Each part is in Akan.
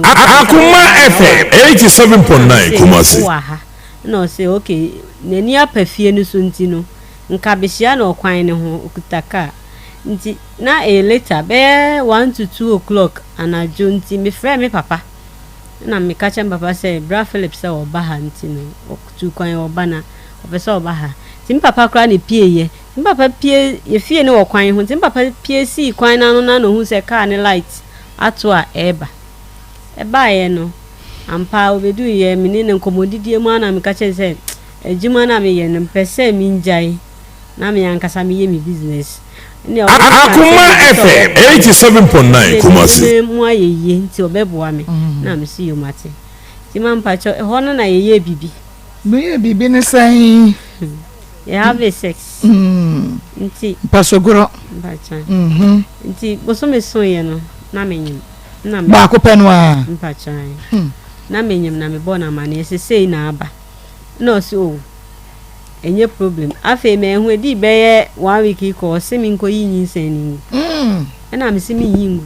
Akoma FM 87.9 Kumasi. Wowɔ ha na ɔsɛ okay, n'ani apa fie no so nti no nka behyia no ɔkwan ne ho. Okuta kaa nti na ɛyɛ later, bɛyɛ 1 to 2 o'clock anadwo, nti mefrɛ me papa na meka kyerɛ me papa sɛ bra Philip sɛ ɔba ha, nti no ɔtu kwan ɔba na ɔpɛ sɛ ɔba ha. Nti me papa koraa na pie yɛ, me papa pie yɛ fie ne wɔ kwan ho, nti me papa pie sii kwan n'ano na ohun sɛ kaa ne light ato a ɛreba. Ɛbaeɛ no ampa obedu yɛ me ne ne nkɔmmɔdidie mu ana meka kyerɛ sɛ adwuma no a meyɛ no, mpɛ sɛ mengyae na me ankasa meyɛ me business. Akoma FM 87.9 Kumasi. Mu ayɛ yie nti ɔbɛboa me na mesi yomate, nti ma mpakyɛ ɛhɔ no na yɛyɛ bibi. Meyɛ biribi ne sɛn? Yɛ have sex nti. Mpasogorɔ. Mpakyɛ nti bosome soeɛ no na menyim na me Baako pɛ no a? Mpakyɛ, na menyim na mebɔ no amanneɛ sɛ sei na aba, na ɔse o, ɛnyɛ problem. Afei mahu ɛdii bɛyɛ one week kɔ, ɔse menkɔyi nyinsɛn no ngu. Ɛna mese menyi ngu,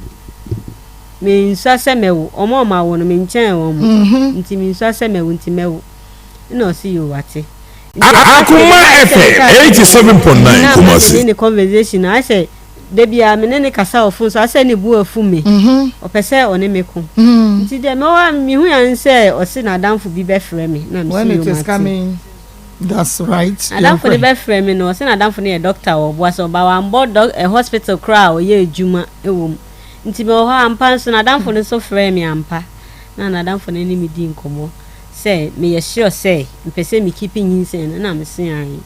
mensua sɛ mɛwo ɔma ɔma wo no, menkyɛn wɔn mo nti mensua sɛ mɛwo, nti mɛwo. Ɛna ɔse yo, wate. Akoma FM 87.9 Kumasi. Ne conversation na asɛ da bia me ne ne kasa wɔ phone so, asɛ ne bu afu me, ɔpɛ sɛ ɔne me ko. Nti deɛ mɛwɔ a mehu ya sɛ ɔse n'adamfo bi bɛfrɛ me na When mese it yo, is mate. coming, that's right. Adamfo ne bɛfrɛ me no, ɔsɛ n'adamfo no yɛ doctor wɔ ɔboa sɛ ɔba wambɔ dɔ hospital koraa a ɔyɛ adwuma wɔ mu. Nti mewɔ hɔ ampa nso n'adamfo no nso frɛ me ampa, na n'adamfo no ne me di nkɔmmɔ sɛ meyɛ sure sɛ mpɛ sɛ me keep nyinsɛn no, na mese ae,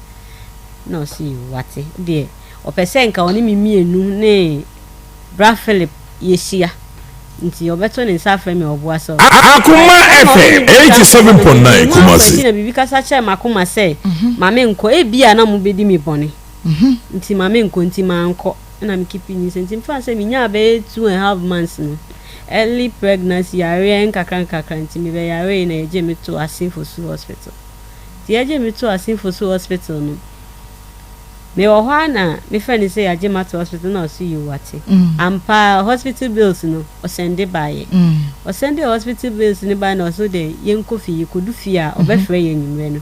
na ɔse yo, wate. Deɛ ɔpɛ sɛ nka ɔne me mmienu ne bra Philip yɛhyia, nti ɔbɛto ne nsa afrɛ me ɔboa sɛ Akoma FM 87.9 Kumasi. Na biribi kasa kyerɛ m'akoma sɛ ma menkɔ, ebia na mobɛdi me bɔne nti ma menkɔ, nti mankɔ na me keep nyinsɛn. Nti mfa sɛ menyaa bɛyɛ 2½ months no, early pregnancy yareɛ nkakra nkakra, nti mebɛyaree na yɛgye me to Assin Fosu Hospital. Nti yɛgye me to Assin Fosu Hospital no, mewɔ hɔ a na mefrɛ no sɛ yɛagye me ato hospital, na ɔso yi wate. Ampa hospital bills no ɔsɛnde baeɛ. Ɔsɛnde hospital bills no baeɛ na ɔso de yɛnkɔ fie. Yɛkɔdu fie a ɔbɛfrɛ yɛ anwummerɛ no,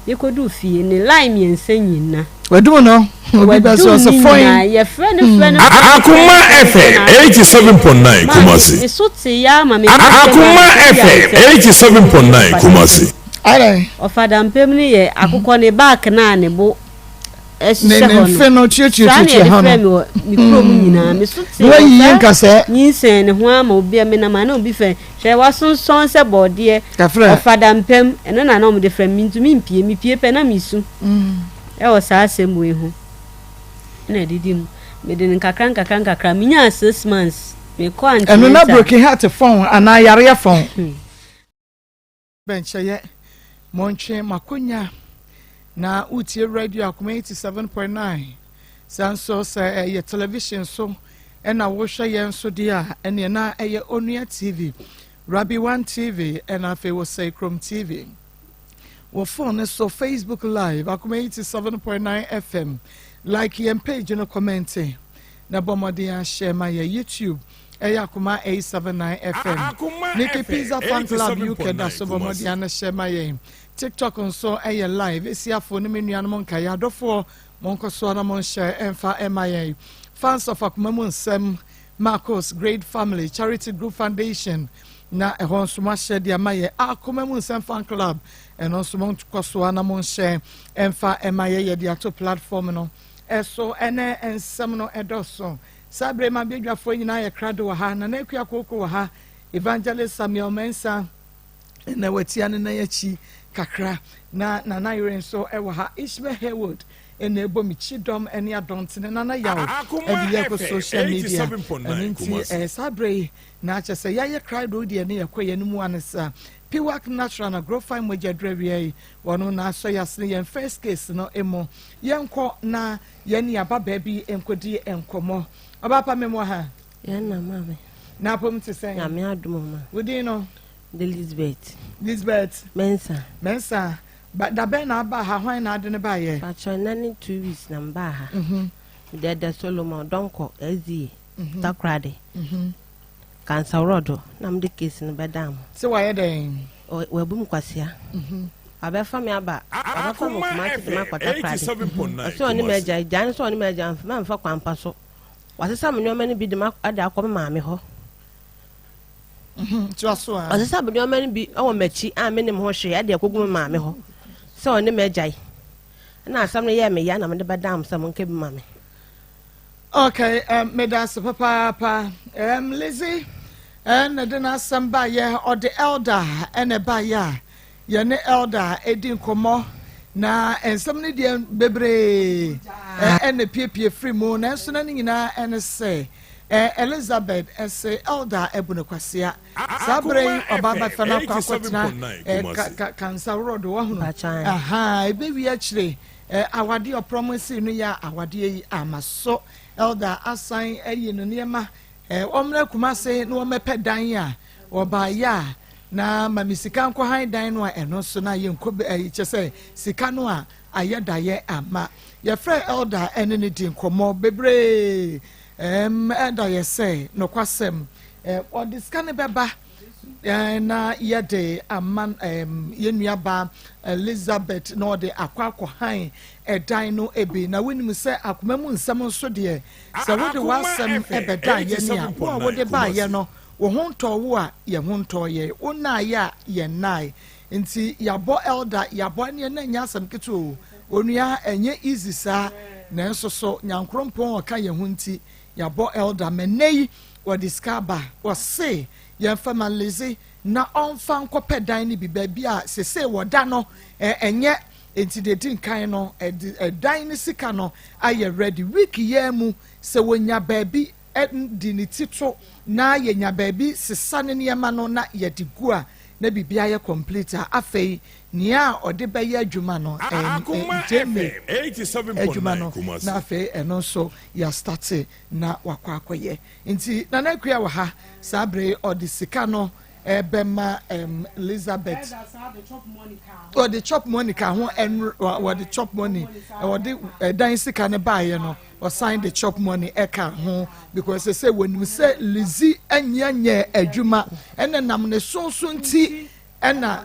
yɛkɔdu fie ne line mmiɛnsa nyina Wadum no obi bɛ so ɔsɛ fɔin. Yɛfrɛ no, frɛ no. Akoma FM 87.9 Kumasi. Me so te ya ama me. Akoma FM 87.9 Kumasi. Ayi. Ɔfadampem no yɛ akokɔ ne back na ne bo Ne ɛhyehyɛ ne hɔ mfe no no saa tuatuatuatua ne yɛde hɔ frɛ me no wɔ me kurom nyinaa. Me so te Na wayiyi wɔ saa nkasɛɛ. nyinsɛn ne ho ama obi a menam a na obi fɛ hwɛ wasonsɔn sɛ bɔɔdeɛ. Kafra. Ɔfadampem ɛno na na ɔmode frɛ me. Mentumi mpie, mepie pɛ na mesu ɛwɔ saa asɛm wei ho na ɛdidi mu. Mede no nkakra nkakra nkakra, menyaa 6 months mekɔ Ɛno na antenatal. Broken heart fɔn anaa yareɛ fɔn bɛnkyɛyɛ mɔntwe makonya na wotie radio Akoma 87.9. Saa nso sɛ ɛyɛ television so ɛna wohwɛ yɛn nso deɛ a, ɛneɛ na ɛyɛ Onua TV, Rabi One TV, ɛna afei wɔ Sɛ Kurom TV wɔ phone no so, Facebook Live, Akoma 87.9 FM. Like yɛn page no, comment na bɔ mmɔden ahyɛ ma yɛ. YouTube ɛyɛ Akoma 879 FM. Nikki Pizza Fan Club UK da so, bɔ mmɔden ano hyɛ ma yɛn. TikTok nso ɛyɛ live. Esiafoɔ ne me nuanom nkaeɛ adɔfoɔ, monkɔ so na monhyɛ ɛmfa ɛma yɛn. Fans of Akoma Mu Nsɛm, Marcos Great Family Charity Group Foundation, na ɛhɔ nso moahyɛ de ama yɛ. Akoma Mu Nsɛm Fan Club, ɛno nso monkɔ so na monhyɛ ɛmfa ɛma yɛ. Yɛde ato platform no ɛso. Ɛnɛ nsɛm no ɛdɔso saa bere ma badwafoɔ nyinaa yɛ krado wɔ ha. Nana Akua Kooko wɔ ha, Evangelist Samuel Mensa na watia ne nan akyi kakra, na Nana Yere nso ɛwɔ ha. Ishmael Haywood ɛna ɛbɔ mi kyidɔm ɛne adɔntene. Nana Yaw ɛde yɛ kɔ social media. Ɛno nti saa bere yi na akyɛ sɛ yɛayɛ krado deɛ ne yɛkɔ yɛn mu anesa. Piwak Natural na Grofine mogya duro awia yi wɔn na asɔ yɛ asene yɛn first case no mu. Yɛnkɔ na yɛn ne ababaa bi nkɔdi nkɔmmɔ. Ɔbaapa, mi mu ha. Yɛn na maame. Na apom te sɛn? Nyame adom ma. Wodin no? De Lisbeth. Lisbeth. Mensa. Mensa. Ba dabɛn na aba ha? Hwan na ade ne ba yɛ? Patro, nna ne 2 weeks na mbaa ha. Mede ɛda Solomon Dɔnkɔ SDA. Takoradi. Kansaworɔ na mede case no bɛdaa mo. Sɛ wayɛ dɛn? Wabu me kwasea. Wabɛfa me aba, wabɛfa me Akoma Kumasi de me FM akɔ Takoradi. 87.9 Ɔsɛ ɔne Kumasi. m'agya, gyae no sɛ ɔne m'agya, mamfa kwampa so. Wasesa me nneɛma no bi de me de akɔ me maame hɔ. Toa so a. Ɔsesa me nneɛma no bi wɔ m'akyi a mennim ho hwee de akɔgu me maame hɔ sɛ ɔne m'agyae. Ɛna asɛm no yɛɛ me ya na mede bɛdaa mo sɛ monka bi ma me. Okay, um, meda ase papaapa. Um, Lizzie, ɛna de n'asɛm baeɛ, ɔde elder ɛna ɛbaeɛ a yɛne elder ɛdi nkɔmmɔ na nsɛm no deɛ bebree ɛna piepie firi mu nanso na ne nyinaa ɛne sɛ Elizabeth ɛsɛ elder ɛbu no kwasea saa berɛ yi ɔba bɛfa no akɔ akɔtena kansa worɔ do wahunu aha ɛbɛwie akyire awadeɛ ɔprɔmese no yɛ awadeɛ yi ama so elder asan ayi no nneɛma ɔmmra Kumase na wɔmmɛpɛ dan a wɔbaeɛ a na ma me sika nkɔ han dan no a ɛno nso na yɛnkɔ ɛyi kyɛ sɛ sika no a ayɛ dayɛ ama yɛfrɛ elder ɛne ne di nkɔmmɔ bebree ɛm elder yɛ sɛ nokwasɛm ɛ ɔde sika no bɛba na yɛde ama ɛm yɛn nuaba Elizabeth na ɔde akɔ akɔ han ɛdan no ebi na wonim sɛ akoma mu nsɛm nso deɛ sɛ wode w'asɛm ɛbɛda yɛn a wo a wode baayɛ no wo ho ntɔ wo a yɛn ho ntɔ yɛ wo naayɛ a yɛn nae nti yabɔ elder yabɔ ɛneɛ na ɛnyɛ asɛm ketewa o onua ɛnyɛ easy saa nanso so nyankorompɔn ɔka yɛn ho nti yabɔ elder mɛ nne yi wɔde sika aba wɔse yɛmfa ma Lizzie na ɔmfa nkɔpɛ dan no bi baabi a sese wɔda no ɛnyɛ nti deɛ di nkan no ɛde ɛdan no sika no ayɛ ready week yɛn mu sɛ wɔnya baabi ɛde ne ti to na yɛnya baabi sesa ne nneɛma no na yɛde gu a na biribi ayɛ complete a afei nea a ɔde bɛyɛ adwuma no Akoma gyeme FM adwuma no 87.9 Kumasi. Na afei ɛno nso yɛastart na wakɔ akɔyɛ nti Nana Akua wɔ ha saa bere ɔde sika no ɛbɛma Elizabeth ɔde chop money ka ho ɛnr wɔde chop money wɔde ɛdan sika no baayɛ no ɔsan de chop money ɛka ho because sɛ wɔnim sɛ Lizzie ɛnyɛ adwuma ɛna nam ne sonso nti ɛna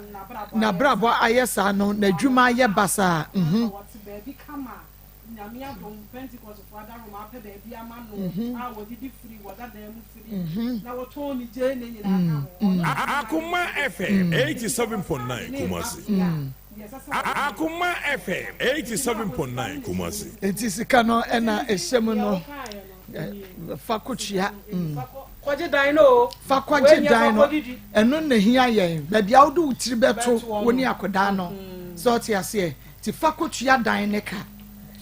n'abrabɔ ayɛ saa no n'adwuma ayɛ basaa. Wɔte baabi kama Nyame adom Pentecostfoɔ adaroma apɛ baabi ama no a wɔdidi firi wɔda dan mu firi na wɔtɔn ne gye ne nyinaa ka ho. Ɔno Akoma FM 87.9 Kumasi. Deɛ ɛsɛ sɛ wɔyɛ. Akoma FM 87.9 Kumasi. Nti sika no ɛna ɛhyɛ mu no Deɛ wokaeɛ no, fa kɔtua. Kɔgye dan no o. Fa kɔgye Wei nyɛ dan fa no. kɔdidi. Ɛno na hia yɛn baabi a wode wo tiri bɛto Bɛto wo ne akɔdaa no sɛ ɔte aseɛ nti fa kɔtua dan ne ka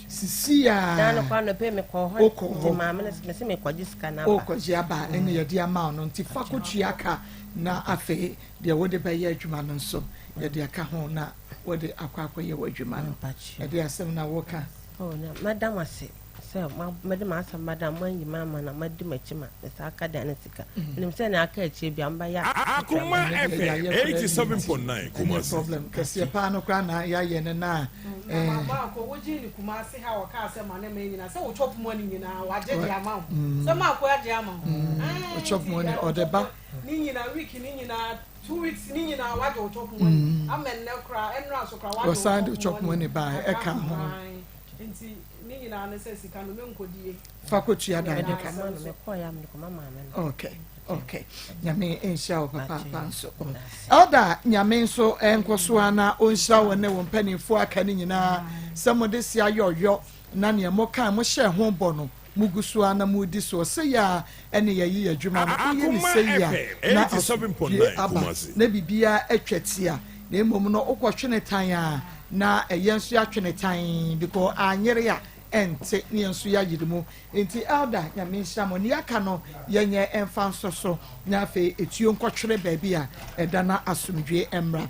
sisi Dan no a kɔ anɔpɛ mekɔ hɔ. Wokɔ hɔ. Nti maame no mese mekɔgye sika no aba. Wokɔgye aba ɛne yɛde ama wo no nti fa kɔtua ka na afei deɛ wode bɛyɛ adwuma no nso yɛde aka ho na wode akɔ akɔyɛ w'adwuma no. Mpatwe. Ɛde asɛm na woka. Oh, na mɛda mo ase sɛ mede m'asɛm bɛda mo ayi me ama na moadi m'akyi ma me saa aka dan no sika. Menim sɛ nea aka akyire bia mobɛyɛ a Akoma Ɛne deɛ FM yɛayɛ koraa ni. 87.9 Ɛnyɛ Kumasi. problem kɛseɛ paa no koraa na yɛayɛ no na Maako wogye ne Kumase ha wɔkaa sɛ ma ne ma nyinaa sɛ wo chop money nyinaa wagye de ama wo sɛ maako agye ama wo. Wo chop money, ɔde ba. Ne nyinaa week ne nyinaa 2 weeks ne nyinaa wagye wo chop money ama nnɛ koraa ɛnora so koraa wagye wo. Wɔsan de chop money baa, ɛka ho. Ae. Nti ne nyinaa ne sɛ sika no menkɔdie. Fa kɔtua dan ne mede ka. kɔma no mekɔɔyɛ a mede kɔma maame no. Okay, Nyame nhyira wo papaapa nso elder Nyame nso nkɔ so a na ɔnhyira wo ne wo mpanimfoɔ aka no nyinaa sɛ mode se ayɛ ɔyɔ na neɛ moka mohyɛ ho bɔ no mugu so a na mudi soɔ sɛ yɛ a ɛne yɛyi yɛ adwuma no woyɛ ne sɛ yi a na asomdwie aba na biribiara atwa ti a na mmom no wokɔtwene tan a na ɛyɛ nso yɛatwene tan because anyere a ɛnte ne yɛn nso yɛayere mu nti elder Nyame nhyira mo ne yɛaka no yɛnyɛ ɛmfa nso so na afei etuo nkɔtwere baabi a ɛda na asomdwie mmra.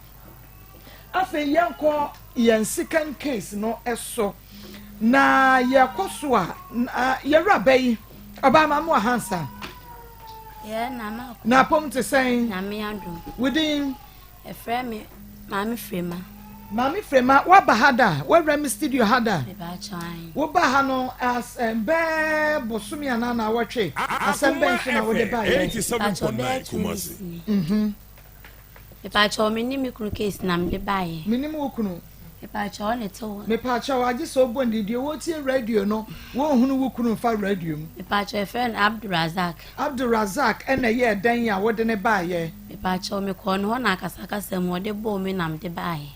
Afei yɛnkɔ yɛn second case no ɛso na yɛkɔ so a na yɛwura bɛyi ɔbaa maame wɔ hansa. Yɛ nana. Na apɔm te sɛn? Nyame adom. Within. Ɛfrɛ me Maame Frema. Maame Frema, woaba ha da? Woawura me studio ha da? Mepaakyɛw ae. Wobaa ha no as bɛɛ bosome anaa naawɔtwe, asɛm Akoma bɛn so na wode FM baeɛ? Mepaakyɛw bɛyɛ 87.9 two weeks Kumasi. ni. Mepaakyɛw me ne me kunu case na mede baeɛ. Menim wo kunu. Mepaakyɛw ɔne te hɔ. Mepaakyɛw agye sɛ wobɔ ne din. Deɛ wɔtie radio no, wɔnhunu wo kunu mfa radio mu. Mepaakyɛw yɛfrɛ no Abdulrazak. Abdulrazak ɛna ɛyɛɛ dɛn a wode no baeɛ? Mepaakyɛw mekɔɔ ne hɔ na akasakasa mu ɔde bɔɔ me na mede baeɛ.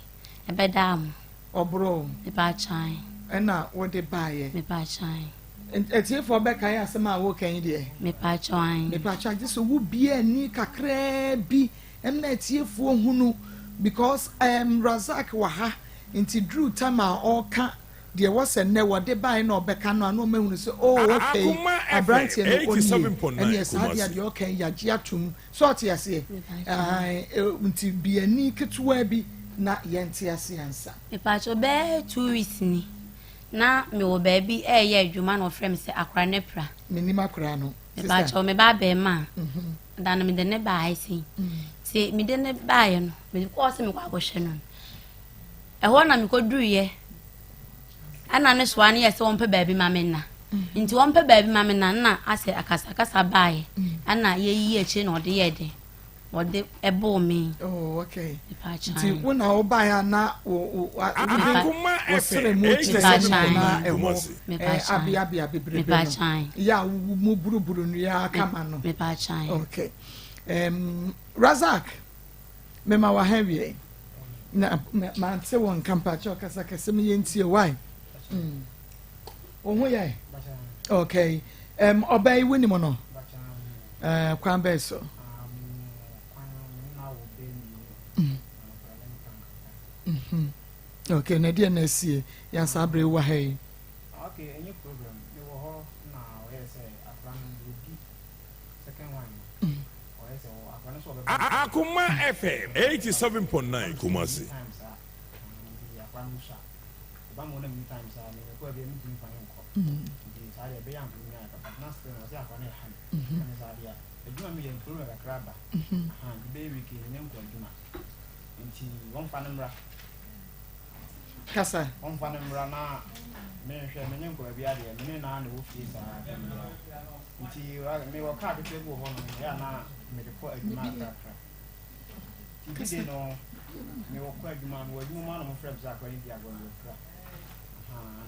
Ɛbɛdaa mo. Ɔboroo wo. Mepaakyɛw ae. Ɛna wode baeɛ. Mepaakyɛw ae. Atiefoɔ bɛkae asɛm a woreka yi deɛ? Mepaakyɛw ae. Mepaakyɛw agye sɛ wo bie ani kakraa bi ɛmna atiefoɔ hunu because Razak wɔ ha nti duru tam a ɔreka deɛ ɛwɔ sɛ nnɛ wɔde baeɛ na ɔbɛka no a na ɔmahunu sɛ oh okay Akoma FM aberanteɛ no ɔnie 87.9 ɛneɛ saa deɛ Kumasi. deɛ ɔka yi yɛagye atom sɛ ɔte aseɛ Ae, nti biani ketewa bi na yɛnte ase ansa. Mepaakyɛw bɛyɛ 2 weeks ni na mewɔ baabi ɛɛyɛ adwuma na ɔfrɛ me sɛ akora ne pra. Menim akora no. Sister. Mepaakyɛw me ba abɛɛma a da no mede ne baa ha sei nti mede ne baeɛ no mede kɔɔ sɛ mekɔ akɔhwɛ no no ɛhɔ na mekɔduruyɛ ɛna ne soa no yɛ sɛ wɔmpɛ baabi ma me nna nti wɔmpɛ baabi ma me nna na asɛ akasakasa baeɛ ɛna yɛyiyi akyire na ɔde yɛ den ɔde ɛbɔɔ me. Oh, okay. Mepaakyɛw. Nti wo na wobaeɛ a na wo wo wa- wode Akoma wɔsrɛ FM mu kyerɛ sɛ na 87.9 ɛhɔ Kumasi. Mepaakyɛw. abeabea bebrebe no Mepaakyɛw. yɛ a wo mu buruburu nnua kama no. Mepaakyɛw. Okay. Razak, mema wa ha wie na mante wo nka mpakyɛ ɔkasa kɛsɛ me yɛntie why wo ho yɛ okay. Ɔbaa yi wonim no kwan bɛɛ so? Okay, na deɛ na asie yɛasa abere wɔ ha yi? Okay, ɛnyɛ problem. Mewɔ hɔ na ɔyɛ sɛ akora no deɛ ɔdi second one no. Ɔyɛ sɛ akora no sɛ ɔbɛba. Akoma FM 87.9 Kumasi. Time saa. Nti akora no so a. Ɔba ma ɔnam ni time saa, me mekɔ baabi a mentumi mfa ne nkɔ. Nti saa deɛ ɛbɛyɛ anka menya yɛ papa. Na still no ɔsɛ akora no ɛha me. Ɛne saa deɛ adwuma meyɛ problem kakra aba. Aha, nti bɛyɛ week yi menyɛ nkɔ adwuma. Nti wɔmfa no mmra. Kasa. Ɔmfa no mmra na menhwɛ menye nkɔ baabi adeɛ mene naa na ɛwɔ fie saa dɛm deɛ nti mewɔ kaa ketewa bi wɔ hɔ nom ɛyɛ a na mede kɔ adwuma akrakra nti dide no mewɔ kɔ adwuma mewɔ adwuma mu a na ɔmofrɛ me sɛ akora no di agorɔ no wɔpira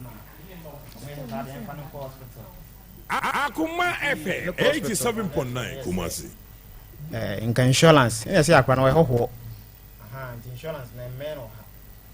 na ɔmoyɛ saa deɛ ɛmfa no nkɔ hospital. Akoma FM 87.9 Kumasi. Nka insurance ɛyɛ sɛ akora no ɔyɛ hɔhoɔ. Aha, nti insurance na ɛmmɛn no ha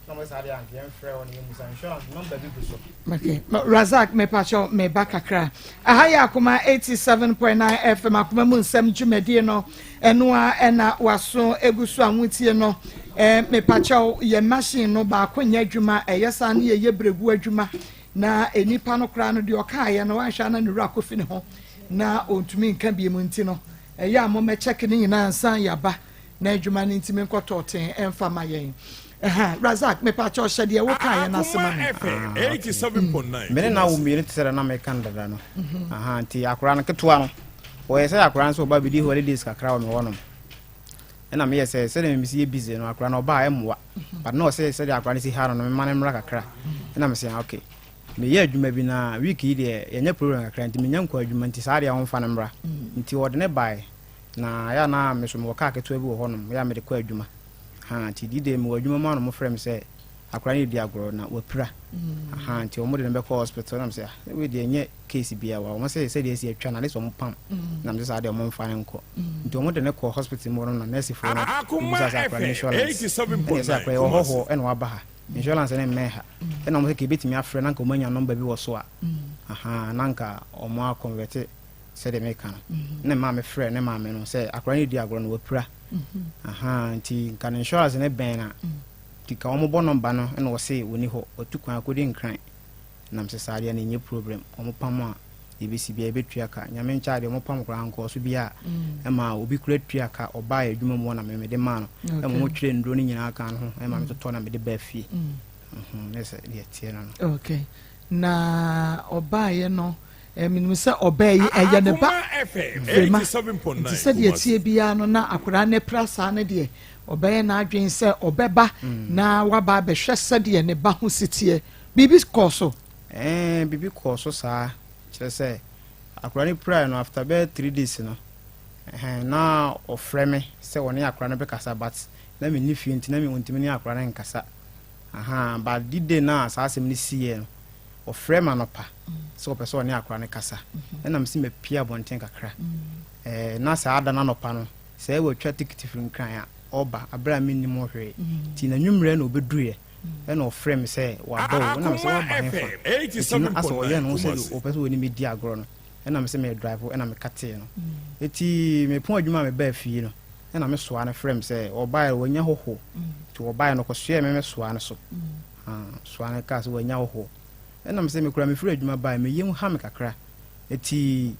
na ɔmo saa deɛ anka yɛmfrɛ wɔ no yɛmusa insurance number bi gu so. Okay. Razak, mepakyɛw meba kakra. Aha yɛ Akoma 87.9 FM Akoma mu nsɛm dwumadie no. Ɛno a ɛna waso egu so a wotie no. Mepakyɛw yɛ machine no baako nyɛ adwuma ɛyɛ saa ne yɛyɛ bregu adwuma na enipa no koraa no deɛ ɔkaayɛ no wanhwɛ ana ne wura kofi ne ho na ɔntumi nka bie mu nti no ɛyɛ a mommɛkyɛke ne nyinaa nsan yaba na adwuma no ntumi nkɔtɔ ten ɛmfa ma yɛn. Ɛha Razak, mepakyɛw hyɛ deɛ wokaayɛ no ase ma Akoma me. FM 87.9 mene na wo Kumasi. mmienu te sɛ dɛ na meka no dada no. Aha, nti akora no ketewa no wɔyɛ sɛ akora no sɛ ɔba bɛdi holidays kakra wɔ me hɔnom ɛna meyɛ sɛ sɛdeɛ mesi yɛ busy no akora no ɔbaa ɛmmoa but na ɔsɛ sɛdeɛ akora no si ha no no mema no mmra kakra ɛna mesɛ ah, okay, meyɛ adwuma bi na week yi deɛ yɛnyɛ program kakra nti menya nkɔ adwuma nti saa deɛ wɔmfa no mmra nti ɔde ne bae na yɛ a na me so mewɔ kaa ketewa bi wɔ hɔnom yɛ a mede kɔ adwuma ha nti di de mewɔ adwuma mu a na ɔmofrɛ me sɛ akora no di agorɔ na wapira. Aha, nti ɔmo de no bɛkɔ hospital na mesɛ ah, wei deɛ ɛnyɛ case bia wa ɔmo sɛ sɛdeɛ asi atwa na ade sɛ ɔmo pam na mesɛ saa deɛ ɔmo mfa no nkɔ nti ɔmo de no kɔ hospital mu hɔ no na nursefoɔ no Akoma ebisa sɛ akora no FM insurance ɛna sɛ akora 87.9 yɛwɔ Kumasi. hɔhoɔ ɛna waba ha insurance ne mmɛn ha ɛna ɔmo sɛ ka ebɛtumi afrɛ na nka ɔmo anya number bi wɔ so a aha na nka ɔmo aconvert sɛdeɛ meka no ne maame frɛ ne maame no sɛ akora no di agorɔ no wapira. Aha, nti nka ne insurance ne bɛn na nti ka ɔmo bɔ number no ɛna ɔse wɔni hɔ watu kwan akɔdi Nkran nam sɛ saa deɛ no ɛnyɛ problem ɔmo pam a yɛbɛsi bia yɛbɛtua ka Nyame nkyɛ deɛ ɔmo pam koraa nkɔɔ so bi a ɛma obi kora tua ka ɔbaa yɛ adwuma mu hɔ na mede maa no ɛma ɔmo twerɛ nduro no nyinaa ka no ho ɛma metotɔ na mede baa fie. Ne sɛ deɛ teɛ no. Okay, na ɔbaeɛ no. Menim sɛ ɔbaa yi ɛyɛ ne ba Frema, nti sɛdeɛ ɛteɛ biara no na akwadaa no apira saa no deɛ, ɔbɛyɛ n'adwene sɛ ɔbɛba na waba abɛhwɛ sɛdeɛ ne ba ho si teɛ. Biribi kɔɔ so? Ɛɛ, biribi kɔɔ so saa. Kyerɛ sɛ, akwadaa no piraeɛ no, after bɛyɛ 3 days no, ɛhɛn, na ɔfrɛ me sɛ ɔne akwadaa no bɛkasa, but na menni fie nti na me ɔntumi ne akwadaa no nkasa. Ahaa, but the day no a saa asɛm no siiɛ no, ɔfrɛ me anɔpa sɛ ɔpɛ sɛ ɔne akwadaa no kasa. Ɛna mese mapue abɔnten kakra. Ɛɛ, na saa da no anɔpa no, sɛ watwa tikiti firi Nkran a, ɔreba, aberɛ a mennim ho hwee. Nti n'anwummerɛ na ɔbɛduruiɛ, ɛna ɔfrɛ me sɛ waba o. Ɛna mese Akoma waba hefa? FM Nti na asɛ ɔyɛ ne ho sɛ 87.9 Kumasi. ɔpɛ sɛ ɔne me di agorɔ no. Ɛna mese meredrive, ɛna mekatee no. Nti mepɔn adwuma a mebaa fie no, ɛna me soa no frɛ me sɛ ɔbaeɛ no wanya hɔhoɔ. Nti ɔbaeɛ no ɔkɔsoɛɛ me me soa no so. Ah, soa no kaa sɛ wanya hɔhoɔ. Ɛna mese me koraa mefiri adwuma baeɛ, me yam ha me kakra. Nti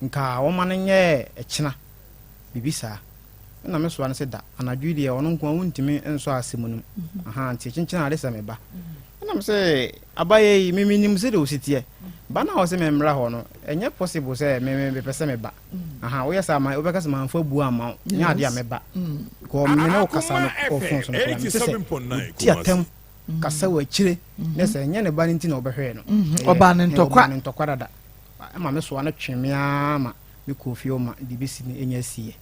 nka wɔma no nyɛ ɛkyena, biribi saa. Ɛna me soa no sɛ da, anadwo yi deɛ ɔno nko ara wontumi nsɔ asɛm no mu. Aha, nti kyenkyena ade sɛ meba. Ɛna me sɛ abayɛ yi, me menim sɛdeɛ ɔsi teɛ. Ba no a ɔse memmra hɔ no, ɛnyɛ possible sɛ me me mepɛ sɛ meba. Aha, woyɛ saa ma wobɛka sɛ mamfa buo amma wo. Nyɛ adeɛ a mɛba. Kɔ me ne wo kasa no Akoma kɔ phone FM so no koraa, mete sɛ 87.9 ɔdi atɛm Kumasi. kasa wɔ akyire ne sɛ ɛnyɛ ne ba no nti na ɔbɛhwɛɛ no. Ɛyɛ Ɔbaa no ntɔkwa. Ɔbaa no ntɔkwa dada. Ɛma me soa no twe me ara ma mekɔɔ fie hɔ ma deɛ ɛbɛsi no ɛnya siiɛ.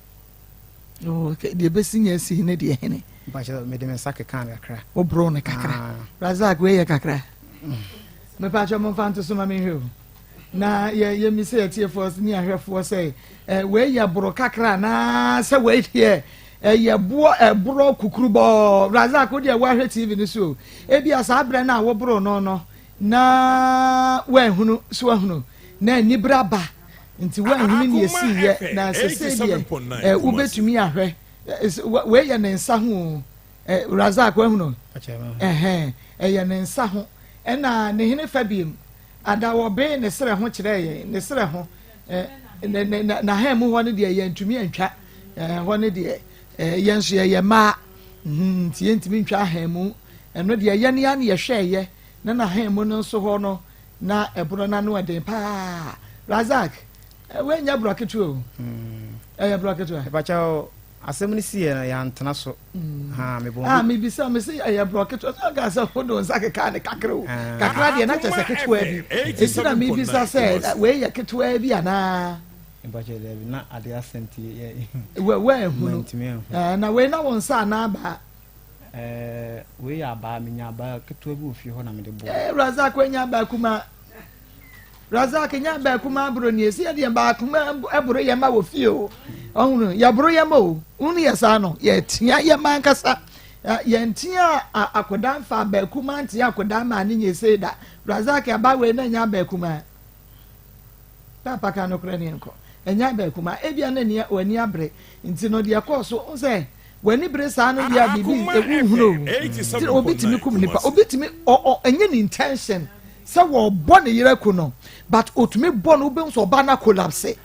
Oh, okay. Deɛ ɛbɛsi nya sii ne deɛ hene? Mpakyɛ mede me nsa kekaa no kakra. Woboroo no kakra. Ah. Razak, wei yɛ kakra. Mepakyɛ momfa nto so ma menhwɛ o. Na yɛ yɛmmisa atiefoɔ ne ahwɛfoɔ sɛ eh, wei yɛ boro kakra anaa sɛ wei deɛ ɛyɛ boɔ ɛborɔ kukurubɔɔ. Razak, wo deɛ woahwɛ TV no so o. Ebia saa berɛ no a woboro no no na woanhunu so ahunu na anibere aba nti woanhunu nea Akoma esiiɛ FM na sesei deɛ 87.9 eh, Kumasi. wobɛtumi ahwɛ. Wei yɛ ne nsa ho o. Razak woahunu? Mpakyɛ mahu. Ɛhɛn, ɛyɛ ne nsa ho. Ɛna ne hene fa biem. Ada wɔbee ne serɛ ho kyerɛɛ yɛn, ne serɛ ho. Ne, ne, na, n'ahan mu hɔ no deɛ yɛntumi antwa. Ɛhɔ no deɛ, yɛn nso yɛyɛ mmaa. Mhm, nti yɛntumi ntwa ahan mu. Ɛno deɛ yɛn ya ne yɛhwɛɛyɛ. Na n'ahan mu no nso hɔ no, na ɛbono no ano ɛden paa. Razak, wei nyɛ borɔ ketewa o. Ɛyɛ borɔ ketewa. Mepakyɛw, asɛm no siiɛ no yɛantena so. Ha, mebɔ Ah, mebisa, me se ɛyɛ borɔ ketewa. Sɛ ɔka sɛ wode wo nsa kekaa ne kakra o. Ah. Kakra deɛ na kyerɛ sɛ Akoma ketewa FM bi. Enti na mebisa 87.9 sɛ Kumasi. wei yɛ ketewa bi anaa? Mepakyɛw, daabi, na ade asa nti yɛ. Woanhunu. Mantumi anhu. Eh, na wei na wo nsa anaa abaa? Eh, wei yɛ abaa, menya abaa ketewa bi wɔ fie hɔ na mede bɔɔ. Eh, Razak wanya abaa kumaa. Razak nya abaa kumaa boro nie. Sɛ yɛdeɛ baa kumaa boro yɛ ma wɔ fie o. Ɔhunu, yɛboro yɛ ma o. Hunu yɛ saa no, yɛtea yɛ ma ankasa. Yɛntea akodaa mfa abaa kumaa ntea akodaa ma ne nyɛ sei da. Razak abaa wei na nya abaa kumaa. Paapa ka nokorɛ ne yɛnkɔ. Ɛnyɛ abaa kumaa. Ebia na w'ani abere. Nti no deɛ ɛkɔɔ so, sɛ w'ani bere saa no deɛ a biribi Akoma wonhunu o. FM Nti obi tumi 87.9 kum nipa. Kumasi. Obi tumi ɔ ɔ ɛnyɛ ne intention sɛ wɔbɔ ne yere aku no but otumi bɔ no, wobɛhu sɛ ɔbaa no akolapse.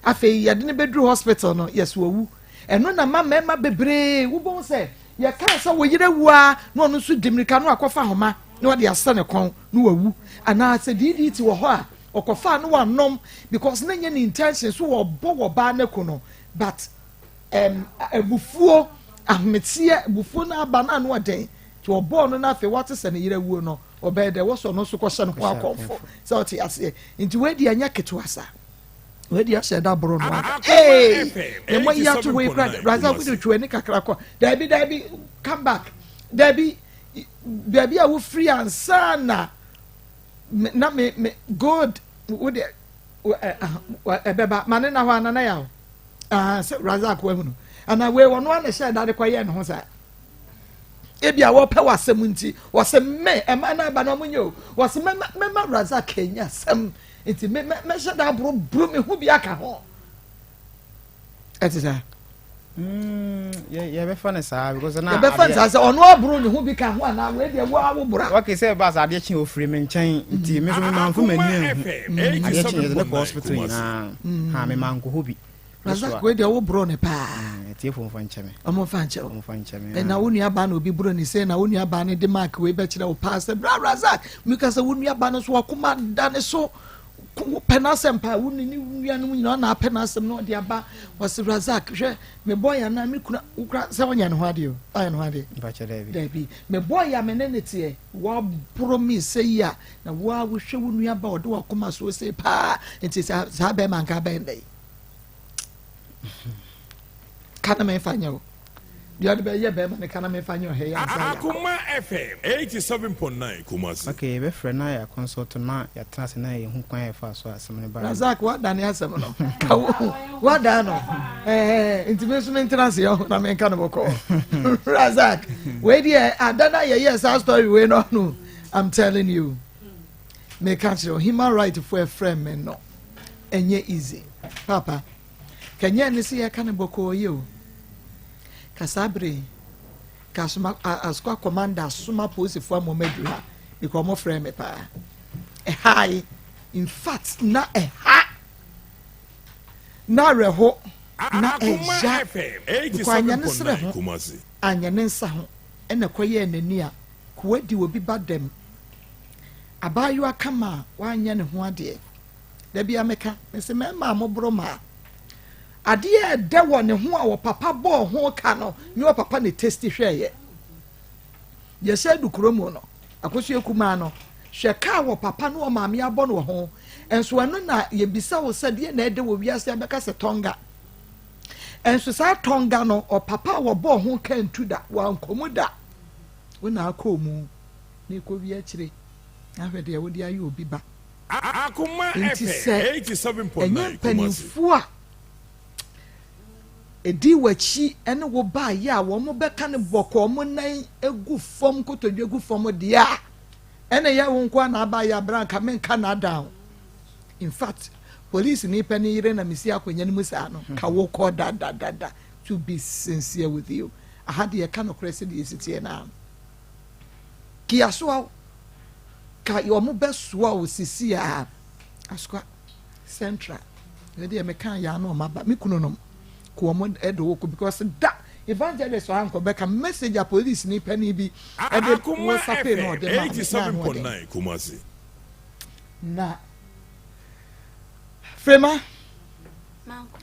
Afei yɛde no bɛduru hospital no, yɛsɛ wawu. Ɛno na ma mmarima bebree wobɛhu sɛ yɛkaa sɛ wo yere awu a na ɔno nso di mmirika no akɔfa homa na ɔde asɛ ne kɔn na wawu. Anaa sɛ DDT wɔ hɔ a ɔkɔfaa no wanom because na nyɛ ne intention so wɔbɔ wɔ baa no aku no but abufuo, ahometeɛ, abufuo no aba no ano ɔden nti ɔbɔɔ no no afei wate sɛ ne yere awuo no ɔbɛyɛ dɛ wɔsɔ no nso kɔhyɛ no ho akɔmfo sɛ ɔte aseɛ nti wei deɛ ɛnyɛ ketewa saa wei deɛ hyɛ da boro no anka ee ne mo yi ato hɔ yi kura Razak wode twe w'ani kakra kɔ daabi daabi come back daabi baabi a wofiri ansa na na me me good wode ɛbɛba ma ne na hɔ anana yaw ah sɛ Razak wahunu ana wei ɔno ana hyɛ da de kɔyɛ ne ho saa ebi a wɔpɛ w'asɛm nti wɔsɛ me ɛma na aba na ɔmo nyɛ o wɔsɛ mɛma mɛma Razak anya asɛm nti mɛ mɛ mɛhyɛ da aboro boro me ho bi aka ho ɛte saa. Yɛbɛfa no saa because na yɛbɛfa no saa sɛ ɔno aboro ne ho bi ka ho anaa wei deɛ wo awo bora. Okay sɛ ɛba sɛ adeɛ kye ofiri me nkyɛn nti me nso me manfo m'ani anhu adeɛ kye yɛde ne kɔ hospital nyinaa ha me mankɔ hɔ bi. Razak wei deɛ wo boro ne paa. Atiefo mfa nkyɛ me. Ɔmo mfa nkyɛ wo. Ɔmo mfa nkyɛ me. Na wo nua baa na obi boro ne sei na wo nua baa ne de mark wei bɛkyerɛ wo paa sɛ bra Razak meka sɛ wo nua baa no so wakoma da ne so. Wopɛ n'asɛm paa, wo ne ne nuanom nyinaa na apɛ n'asɛm na ɔde aba. Ɔse Razak, hwɛ, me boy anaa me kunu, wo kora sɛ wonyɛ ne ho adeɛ o, woayɛ ne ho adeɛ? Mpakyɛ daabi. Daabi. Me boy a me ne ne teɛ, waboro me sɛ yi a, na wo a wohwɛ wo nua ba ɔde wakoma soɔ sei paa, nti saa saa bɛrima nka bɛn dɛ. Ka na memfa nyɛ o. Deɛ ɔde bɛyɛ bɛrima no ka na memfa nyɛ ɔhɛ yɛ ansa yɛ akɔ. Akoma FM 87.9 Kumasi. Okay, yɛbɛfrɛ na yɛ consult na yɛatena ase na yɛhu kwan a yɛfa so a asɛm no baeɛ. Razak wadane asɛm no ka wo wadan no ɛɛ nti me nso mentena ase ɔho na menka no bɔkɔɔ Razak wei deɛ ada na yɛyɛ saa story wei no no I'm telling you meka kyerɛ human right fo ɛfrɛ me no ɛnyɛ easy papa Kɛnyɛ ne sɛ yɛka no bɔkɔɔ yi o. Ka saa bere yi, ka asoma asokwa commander asoma polisifoɔ ama wɔn aduru ha because wɔn frɛ me paa. Ɛha yi, in fact, na ɛha na awerɛho na ɛya because anyɛ ne serɛ ho, anyɛ ne nsa ho ɛna ɛkɔyɛɛ n'ani a kowa di obi ba dɛm. Abaayewa kama a wanyɛ ne ho adeɛ. Da biara meka, mese mmarima a moboro mmaa. Adeɛ a ɛdɛ wɔ ne ho a ɔpapa bɔɔ ho ka no, nyɛ ɔpapa na testi hwɛeɛ. Yɛsɛ du kuro mu no, akosua kumaa no, hwɛ kaa wɔ papa ne ɔmaame abɔ no wɔ ho. Nso ɛno na yɛbisa wo sɛ deɛ na ɛdɛ wɔ wiase abɛka sɛ tɔnga. Nso saa tɔnga no, ɔpapa a wɔbɔɔ ho ka ntu da, wankɔ mu da. Wo na akɔ mu na ɛkɔwie akyire. Na hwɛ deɛ wode ayɛ obi ba. Enti sɛ ɛnyɛ mpanimfoɔ a ɛdi w'akyi ne wo baeɛ a wɔbɛka no bɔkɔɔ wɔn nan gu fam nkotodwe gu fam deɛ a, ɛna ɛyɛ wo nko a na abaeɛ a berɛ anka menka n'adan o. In fact, polisi ni pɛ ne yere na mesi akonnwa no mu saa no, ka wo kɔ dadadada to be sincere with you. Aha deɛ ɛka nokorɛ sɛdeɛ ɛsi teɛ no ara. Kiasoa wo. Ka wɔn bɛ soa wo sisi a asoa central ɛdeɛ deɛ meka yɛ ano ɔma ba me kunu nom ko wɔn ɛde wo ko because da evangelist ɔha nkɔ bɛka message a police ni panyin bi ɛde wo sape na ɔde ma me na ano ɔde na frema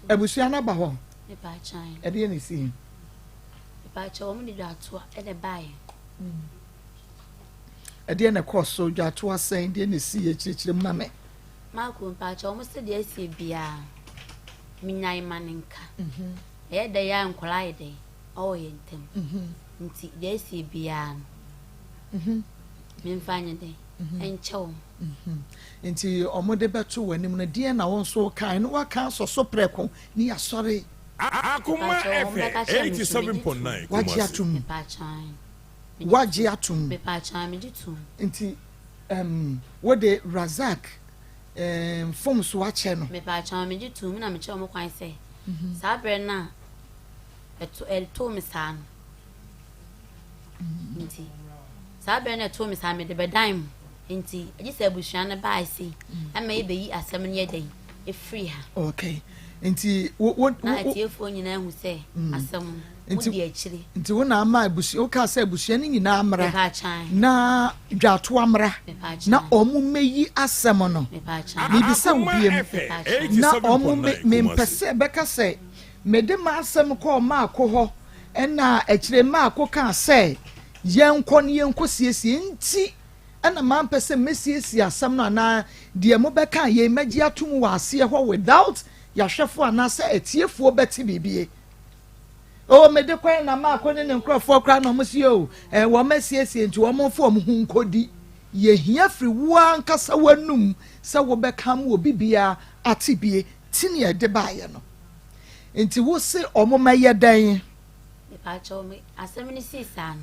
abusua no aba hɔ ɛdeɛ na esi. Wɔn de dwatoa ɛna ɛbaeɛ. Ɛdeɛn na ɛkɔɔ so? Dwatoa sɛn? Deɛn na ɛsiiɛ? Kyerɛkyerɛ mu ma me. Marco, mpakyɛ wɔn se deɛ asie biara menyae ma no nka. Mhm. Ɛyɛ dɛ yɛ a nkwadaa yɛ dɛ ɔwɔ yɛn ntam. Mhm. Nti deɛ asie biara no mhm. memfa nyɛ dɛ ɛnkyɛ wɔn. Nti wɔn de bɛto wɔn anim no deɛ na wɔn nso kae no waka asɔ so prɛko ne yasɔre. Akoma FM 87.9 Wagye Kumasi. atom. Woagye atom? Nti um, wode Razak eh, mfomso akyɛ no? Mepaakyɛw, megye tom na mekyerɛ wɔn kwan sɛ mhm. saa berɛ no a ɛto ɛtoo me saa no mhm. nti saa berɛ no ɛtoo me saa mede bɛdan mu nti agye sɛ abusua no baa sei mhm. ɛma yɛbɛyi asɛm no yɛ dɛn ɛfiri ha. Okay. Nti wo wo na atiefoɔ nyinaa hu sɛ asɛm no wodi akyire. Nti wo na ama abusua wo kaa sɛ abusua no nyinaa mmra na dwatoa mmra na wɔn mmɛyi asɛm no. Mebisa wo biem na wɔn mempɛ sɛ bɛka sɛ mede m'asɛm kɔɔ maako hɔ ɛna akyire maako kaa sɛ yɛnkɔ ne yɛnkɔ siesie nti ɛna mampɛ sɛ mɛsiesie asɛm no anaa deɛ mobɛka yei mɛgye ato mu wɔ aseɛ hɔ without yɛahwɛfoɔ anaasɛ atiefoɔ bɛte biribie. Oh, mede kwan na maako ne ne nkurɔfoɔ koraa na wɔn si o, eh, wɔn asiesie nti wɔn mfa wɔn ho nkɔdi. Yɛhia firi wo ankasa w'anum sɛ wobɛka ma obi biara ate bie ti nea ɛde baeɛ no. Nti wo se wɔn mɛyɛ dɛn? Mepaakyɛw me asɛm no sii saa no.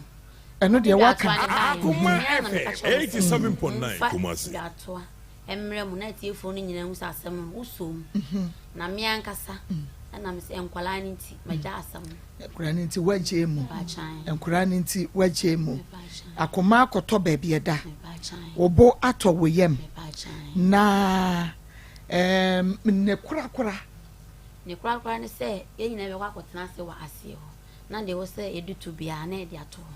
Ɛno deɛ waka. Akoma FM 87.9 Kumasi. Dwatoa mmerɛ mu na atiefoɔ no nyinaa hu sɛ asɛm no wosɔ mu. Na me ankasa ɛna me sɛ nkwadaa no nti magya asɛm no. Nkwadaa no nti wagye mu. Nkwadaa no nti wagye mu. Akoma akɔtɔ baabi ɛda. Wo bo atɔ wo yam. Na ɛɛm ne korakora. Ne korakora ne sɛ yɛn nyinaa bɛkɔ akɔtena ase wɔ aseɛ hɔ na deɛ ɛwɔ sɛ yɛde to biara na yɛde ato hɔ.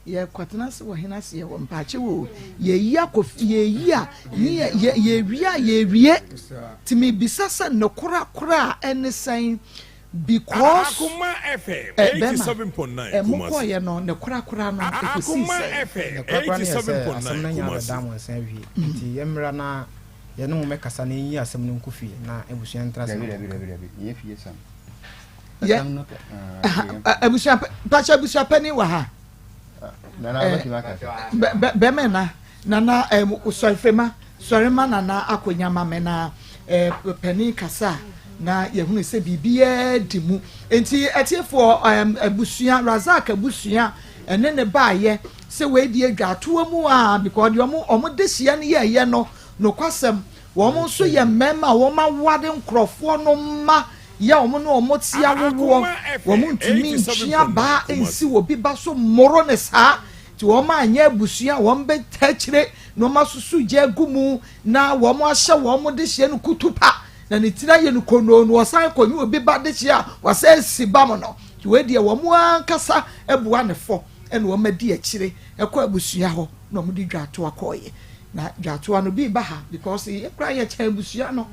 Yɛkɔtena ase wɔ hena ase? Yɛwɔ mpaakye wɔ yɛyi akɔ yɛyi a ne yɛ yɛ yɛwie a yɛwie. Nti mebisa sɛ ne korakora a ɛne sɛn because Akoma FM ɛ bɛma 87.9 ɛ Kumasi. mokɔɔyɛ no ne korakora no ɛkɔsii Akoma sɛn? FM Ne korakora no yɛ sɛ asɛm no 87.9 anya Kumasi. abɛda mo nsa awie nti yɛmmra na yɛne mo mmɛkasa na yɛnyi asɛm no nkɔ fie na abusua ntra ase na Dabi dabi wɔnka. dabi dabi nyɛ fie sam. Yɛ Asɛm no ah, abusua mpakyɛ abusua panin wɔ ha. Nana Eh, wobɛtumi akasa. Bɛmɛ na nana eh, sɔre fema sɔre ma nana akonnwa ma me na eh, panin kasa a na yɛhunu sɛ biribiara di mu nti atiefoɔ eh, abusua Razak abusua ɛne ne baayɛ sɛ wei deɛ dwatoa mu a because deɛ ɔmo ɔmo de hyia no yɛɛyɛ no nokwasɛm wɔn nso yɛ mmarima a wɔn aware nkorɔfoɔ no mma yɛ wɔn ne wɔn te awowoɔ Akoma wɔn FM ntumi ntwe abaa 87.9 Kumasi. nsi wɔ bi ba so mmoro ne saa nti wɔn anyɛ abusua a wɔn bɛta akyire na wɔn asusu gya agu mu na wɔn ahyɛ wɔn de hyɛ no kutupa na ne tiri ayɛ no konoo na wɔsan kɔnye obi ba de hyɛ a wɔsan asi ba mu no nti wei deɛ wɔn ankasa abua ne fɔ ɛna wɔn adi akyire ɛkɔ abusua hɔ na wɔn de dwatoa kɔɔyɛ na dwatoa no bi ba ha because yɛ kora yɛ kyɛn abusua no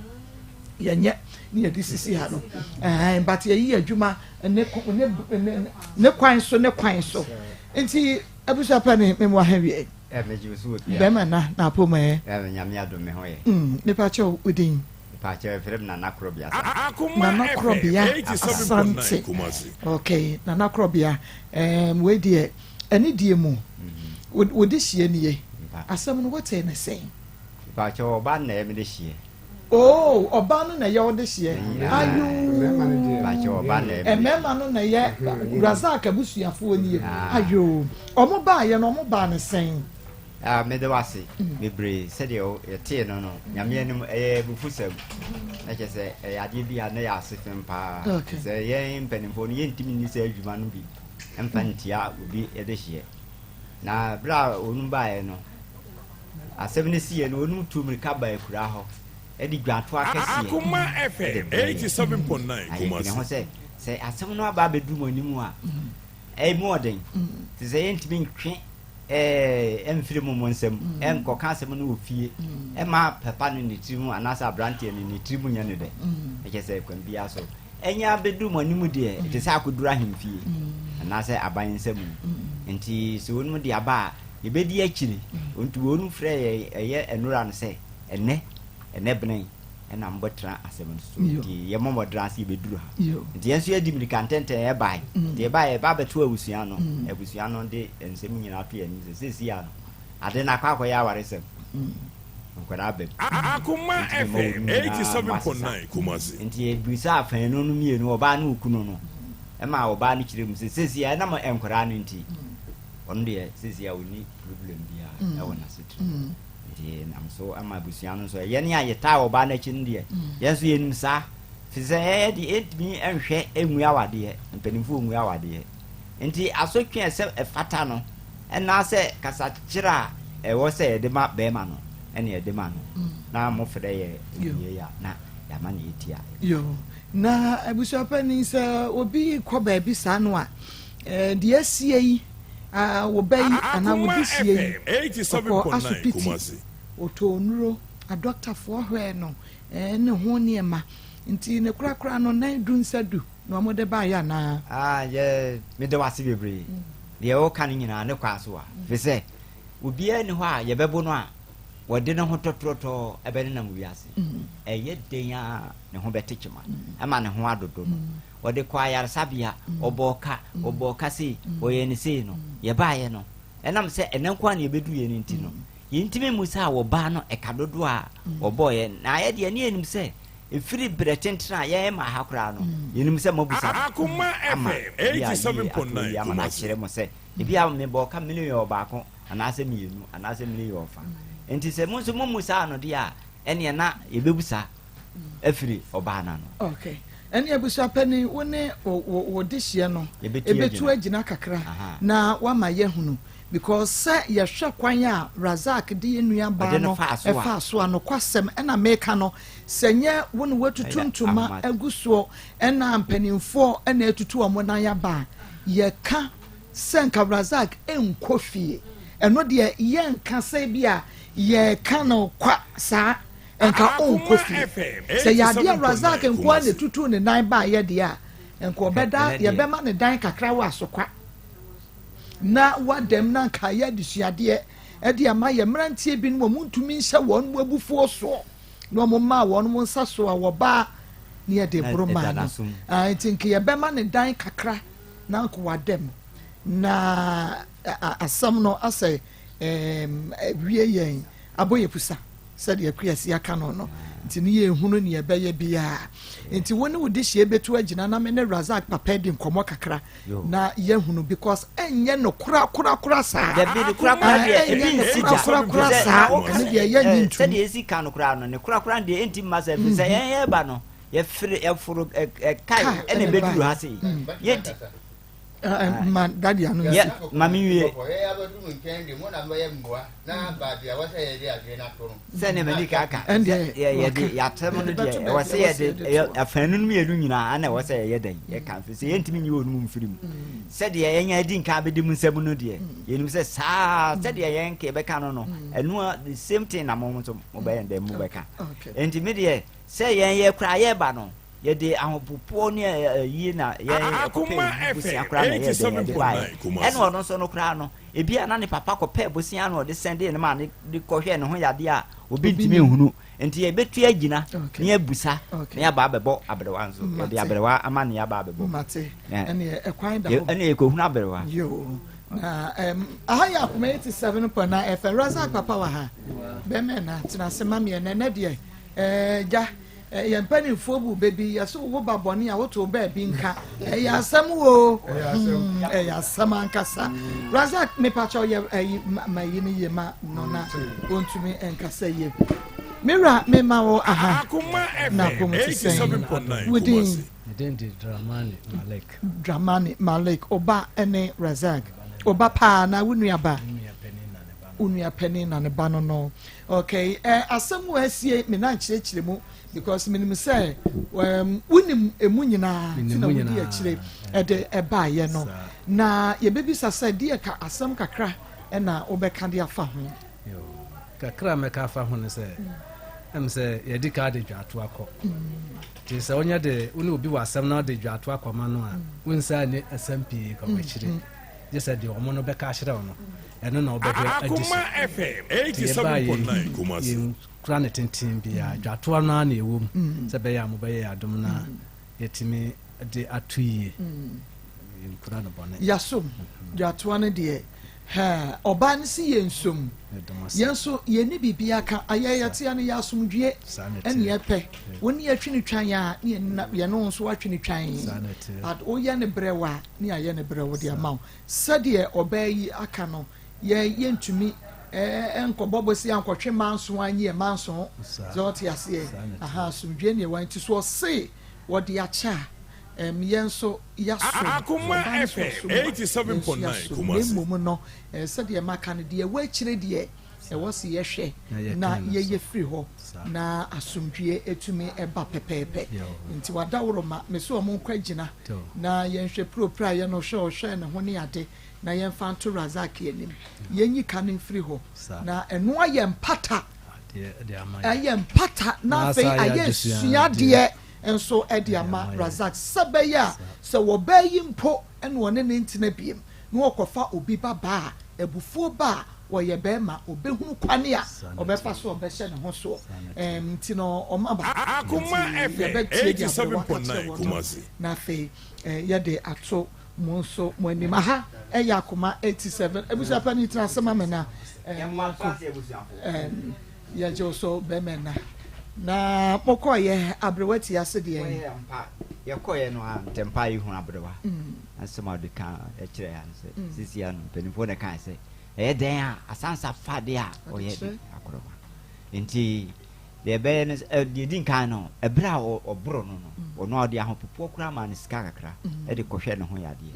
yɛnyɛ ne yɛde sisi ha no ɛn but yɛyi adwuma ne ne ne ne kwan so ne kwan so nti abusua pɛ ne memu aha wie. Ɛ megye wo so wɔ bia. Bɛrima na na apɔ mu ɛ. Ɛ nyame adom me ho yɛ. Nipa kyɛw wo din. Nipa kyɛw efrɛ me Nana Korɔbea Asante. Akoma Nana FM Korɔbea 87.9 Asante. Kumasi. Okay, Nana Korɔbea. Um, wei deɛ ɛne deɛ mu. Wo de hyia nie. Asɛm no wotee ne sɛn? Nipa kyɛw ɔba na ɛyɛ me de hyeɛ. Oh, ɔbaa no na ɛyɛ wo de hyeɛ. Ayoo. Mmarima no na ɛyɛ Razak abusuafoɔ nie. Ayoo. Ɔmo baayɛ no, ɔmo baa no sɛn? Ah, meda wo ase bebree sɛdeɛ yɛtee no no, Nyame anim ɛyɛ abufusɛm. Na kyerɛ sɛ ɛyɛ adeɛ bi a na yɛ ase fem paa. Sɛ yɛn mpanimfoɔ no yɛntumi nni saa adwuma no bi mfa ntia obi de hyeɛ. Na berɛ a wɔn baeɛ no, Asɛm no siiɛ no, wɔnom tuu mmirika baa akuraa hɔ de dwatoa kɛseɛ Akoma de FM brɛɛ yɛn. 87.9 Na yɛdwene Kumasi. ho sɛ, sɛ asɛm no aba abɛduru mo anim a, ɛmu ɔden. Te sɛ yɛntumi ntwe ɛɛ mfiri mo mo nsam nkɔka asɛm no wɔ fie ɛma papa no ne tiri mu anaasɛ aberanteɛ no ne tiri mu nyɛ no dɛ. Ɛkyɛ sɛ kwan biara so ɛnyɛ abɛduru mo anim deɛ, ɛte sɛ akɔduru ahemfie anaasɛ aban nsa mu. Nti sɛ wɔnom de aba a, Yɛbɛdi akyire. Nti wɔn frɛɛ yɛn ɛyɛ nnora no sɛ, ɛnnɛ, ɛnnɛ bene na mobɛtena asɛm no so. Nti yɛmmɔ mmɔdena sɛ yɛbɛduru ha. Nti yɛn nso yɛdi mmirika ntɛntɛn ɛbae. Nti yɛbaeɛ, yɛba abɛto abusua no. Abusua no de nsɛm nyinaa to yɛn anim sɛ, seesei ara no, ade no akɔ akɔyɛ awaresɛm. Nkwadaa aba mu. Akoma Nti mema wɔn FM nyinaa mo asesa. 87.9 Kumasi. Nti yɛbisaa afanu no mmienu, ɔbaa ne okunu no, ɛmaa ɔbaa no kyerɛɛ mu sɛ, seesei ara ɛnam nkwadaa no nti, Ɔno deɛ seesei a ɔnni problem biara ɛwɔ n'asetena mu. Nti nam so ama abusua no nso yɛn a yɛtaa ɔbaa no akyi no deɛ yɛn nso yɛnim saa. Firi sɛ yɛn deɛ yɛntumi nhwɛ ngu awadeɛ, mpanimfoɔ ngu awadeɛ. Nti asotwe a ɛsɛ ɛfata no ɛnaasɛ kasakyerɛ a ɛwɔ sɛ yɛde ma bɛrima no ɛna yɛde ma no. Na mofrɛ yɛ wie a na yɛama no yɛtia. Yoo, na abusua panin sɛ obi kɔ baabi saa no a, Eh, deɛ asie yi, ah, wo ba yi anaa wo Akoma dehyie yi, FM ɔkɔɔ 87.9 asopiti, Kumasi. ɔtɔɔ nnuro, adɔktafoɔ hwɛɛ no, eh, ne ho nneɛma. Nti ne korakora no, nan du nsa du na wɔde baeɛ anaa? Ah, yɛ, meda wo ase bebree. Deɛ woka no nyinaa ne kwan so a. Firi sɛ, obiara nni hɔ a yɛbɛbo no a wɔde ne ho tɔtorɔtɔɔ ɛbɛnenam wiase. Ɛyɛ dɛn ara ne ho bɛte kyema, ɛma ne ho adodo no. Ɔde kɔɔ ayaresabea, ɔbɔɔ ka, ɔbɔɔ ka sei, ɔyɛɛ no sei no, yɛbaeɛ no, ɛnam sɛ ɛnnɛ nko ara na yɛbɛduruiɛ no nti no, yɛntumi mmusaa ɔbaa no ɛka dodoɔ a ɔbɔeɛ. Na yɛ deɛ, ne yɛnim sɛ ɛfiri berɛ tentene a yɛmmaa ha koraa no, yɛnim sɛ moabusa no Akoma ama FM ebi a yie ato yie 87.9 ama no Kumasi. akyerɛ mo sɛ ebi a mebɔɔ ka million baako anaasɛ mmienu anaasɛ million fa. Nti sɛ mo nso mommusaa no deɛ a, ɛnneɛ na yɛbɛbusa afiri ɔbaa no ano. Okay. Ɛne abusua panin, wo ne wo dehyeɛ no ɛbɛtu agyina kakra na wama yɛahunu because sɛ yɛhwɛ kwan a Razak de yɛn nua baa no ɛfaa so a, nokwasɛm ɛna meka no, sɛ nyɛ wo ne watutu ntoma agu soɔ ɛna mpanimfoɔ ɛna atutu wɔn nan aba a, yɛka. sɛ nka Razak nkɔ fie. Ɛno deɛ yɛnka sɛ bi a yɛka no kwa saa, nka ɔnkɔ fie. Sɛ yɛ adeɛ a Razak nko ara na ɛtutuu ne nan baeɛ deɛ a, nka ɔbɛda, yɛbɛma ne dan kakra wɔ Asokwa na wadam na nka ayɛ adesuadeɛ de ama yɛ mmeranteɛ binom a wɔntumi nhyɛ wɔn abufuo soɔ na wɔn maa wɔn nsa so a wɔbaa ne yɛde boro maa no. Nti nka yɛbɛma ne dan kakra na nka wada mu na asɛm no asɛ awie yɛn abɔ yɛ pusa sɛdeɛ Akuasi aka no no nti ne yɛhunu ne yɛbɛyɛ biara nti wo ne wo dehyeɛ bɛtu agyina na me ne Razak papa adi nkɔmmɔ kakra na yɛhunu because ɛnyɛ no korakorakora saa Dabi ne korakora deɛ ebi ɛnyɛ no nsi da korakorakora sɛ saa na woka ɛno deɛ yɛnye ntom sɛdeɛ esi ka no koraa no ne korakora deɛ ɛnti mma sɛ ɛfiri sɛ yɛn yɛba no yɛfere yɛforo kae Kaa ɛna ɛna ɛbɛduru ɛbae. ha sei yɛnti Ma dadi ano yɛ nsi. ma me nwie sɛdeɛ m'ani ka ka Ɛndeɛ yɛde waka. yɛatɛm no Yɛde deɛ bɛto ɛwɔ baabi sɛ a ɛwɔ sɛ yɛde yɛde ɛyɛ toɔ. afanu no mmienu nyinaa ana ɛwɔ sɛ yɛyɛ dɛn yɛka mfiri sɛ yɛntumi nyi wɔn mu mfiri mu sɛdeɛ yɛnya adi nka abɛdi mu nsɛm no deɛ yɛnim sɛ saa sɛdeɛ yɛn ka yɛbɛka no no ɛno a the same thing na mo nso mobɛyɛ dɛn mobɛka Okay. nti me deɛ sɛ yɛn yɛ koraa yɛba no yɛde ahopopoɔ ne ayie na yɛn Akoma ɛkɔpɛ bosea FM koraa na yɛyɛ dɛn yɛde baeɛ 87.9 Kumasi. ɛna ɔno nso no koraa no ebi a na ne papa kɔpɛ bosea na ɔde sɛnde ne ma ne de kɔhwɛ ne ho yadeɛ a obi Obi ntumi nim. nhunu nti yɛbɛtu agyina Okay. ne yɛabusa Okay. ne yɛaba abɛbɔ aberewa nso yɛde Mate. aberewa ama ne yɛaba abɛbɔ Mate. Yeah. Ɛneɛ ɛkwan da Yɛ- hɔ. ɛne yɛkɔhunu aberewa Yo. Na aha yɛ Akoma 87.9 FM. Razak papa wɔ ha. Bɛmɛ na tena ase ma meɛ nɛnɛ deɛ. Gya yɛn mpanimfoɔ bu bɛ bi yɛsɛ wo ba bɔne a woto baabi nka. Ɛyɛ asɛm o. Ɛyɛ asɛm ankasa. Razak mepakyɛw yɛ ɛyi ma yi ne yie ma no na ɔntumi nkasa yie. Mewura mema wo aha. Akoma Na FM apɔm te sɛn? 87.9 Wo din? Kumasi. Ne din de Dramani Malik. Dramani Malik, ɔba ne Razak. Ɔba paa na wo nua ba? Me nua panin na ne ba no. Wo nua panin na ne ba no no. Okay, asɛm wɔ asie me na nkyerɛkyerɛ mu because menim sɛ wonim emu nyinaa Menim nti na mu wodi nyinaa. akyire ɛde ɛbaeɛ no. Saa. Na yɛbɛbisa sɛ deɛ ka asɛm kakra ɛna wobɛka de afa ho. Yo, kakra a mɛka afa ho ne sɛ ɛm sɛ yɛdi ka de dwaato akɔ nti sɛ wonyɛ de wo ne obi wɔ asɛm na wode dwaato akɔma no a wonsa ne asɛm pii kɔ akyire gye sɛ deɛ ɔmo no bɛka akyerɛ wo no ɛno na wobɛhwɛ adi so Akoma FM nti yɛbaa 87.9 Kumasi. yɛnkura ne tenten biara dwatoa no ara na ɛwɔ mu sɛ bɛyɛ a mobɛyɛ yɛ adom na yɛtumi de ato yie yɛnkura no bɔne Yasom dwatoa no deɛ hɛ ɔbaa no si yɛ nsom. Yɛda mo ase. Yɛn nso yɛni biribi aka ayɛ yɛte ano yɛ asomdwie Saa na ɛne ɛteɛ. yɛpɛ wo ne yɛtwe ne twan a ne yɛne wo nso watwe ne twan Saa na ɛteɛ. but woyɛ ne brɛw a ne yɛayɛ ne brɛw de ama wo sɛdeɛ ɔbaa yi aka no yɛ yɛntumi ɛɛ nkɔbɔ bosi ankɔtwe manso anyi yɛ manso Saa. sɛ ɔte aseɛ Saa na ɛteɛ. aha asomdwie ne ɛwɔ nti so ɔse wɔde akyɛ a yɛn nso yɛasom Akoma Ɔbaa no nso FM asom a, yɛn nso 87.9 yɛasom. Kumasi. Na mmom no sɛdeɛ maka no deɛ ɛwɔ akyire deɛ ɛwɔ sɛ yɛhwɛ Na yɛka na no so. yɛyɛ firi hɔ Saa. na asomdwie etumi ɛba pɛpɛɛpɛ Yo. nti wadaworo ma me so ɔmo nkɔ agyina Yo. na yɛnhwɛ puropuro a yɛn no hwɛ ɔhwɛ ne ho ne ade na yɛmfa nto Razak anim yɛnyi ka no mfiri hɔ Saa. na ɛno ayɛ mpata Adeɛ de ama yɛn. ɛyɛ mpata na Na afei asa ayɛ ayɛ adesua suadeɛ nso ɛde ama ama yɛn. Razak sɛ bɛyɛ a sɛ wɔbaa yi mpo ɛna ɔne ne ntena biem na wɔkɔfa obi ba baa a abufuo ba a wɔyɛ bɛrima obɛhunu kwane a Saa na ɔbɛfa ɛteɛ. so ɔbɛhyɛ ne ho soɔ Saa na ɛteɛ. Nti no ɔma ba Akoma Nti FM yɛbɛtie deɛ aberewa ka kyerɛ 87.9 wɔn no Kumasi. na afei yɛde ato mo nso mo anim aha ɛyɛ Akoma 87 abusua pani tena ase ma me na yɛnkɔ yɛgye wo so bɛrima na na mokɔɔyɛ aberewa ti ase deɛ Wɔyɛ mpa yɛkɔɛ no a ntɛmpa yi hu aberewa asɛm a ɔde ka ɛkyerɛ ya no sɛ sisi ano mpanimfoɔ na kae sɛ ɛyɛ dɛn a asansa fa deɛ a ɔyɛ de akorɔma nti deɛ ɛbɛyɛ no deɛ di nkan no ɛberɛ a ɔboro no no ɔno a ɔde ahopopoɔ koraa ma no sika kakra ɛde kɔhwɛ ne ho yadeɛ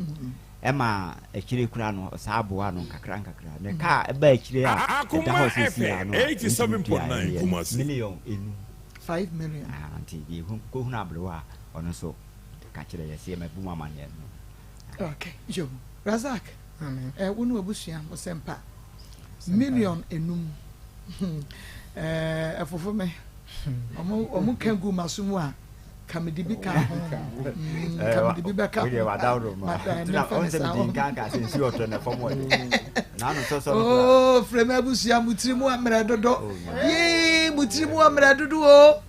ɛma akyire koraa no ɔsaa aboa no nkakra nkakra ne kaa ɛba akyire a ɛda Akoma hɔ sisi FM ano a ntumi tua 87.9 ɛyɛ Kumasi. 5 million. 5 million. Ah, nti deɛ kɔhunu aberewa a ɔno nso ka kyerɛ yɛ sɛ yɛmɛbu mu amanneɛ no. Okay, yo Razak. Eh, wo ne w'abusua mo sɛmpa. Million enum. Eh, ɛfofo me. Ɔmo ɔmo ka gu m'aso mu a, ka mede bi ka ho. Ka mede bi bɛka ho. Wodeɛ wadaworo ma. Tena ɔn sɛ mede nka nka sɛ nsuo ɔtɔ na fam ɔde. N'ano sɔsɔ no koraa. Oh, frɛ me abusua mo tiri mu ammerɛ dodo. Yee, mo tiri mu ammerɛ dodo o.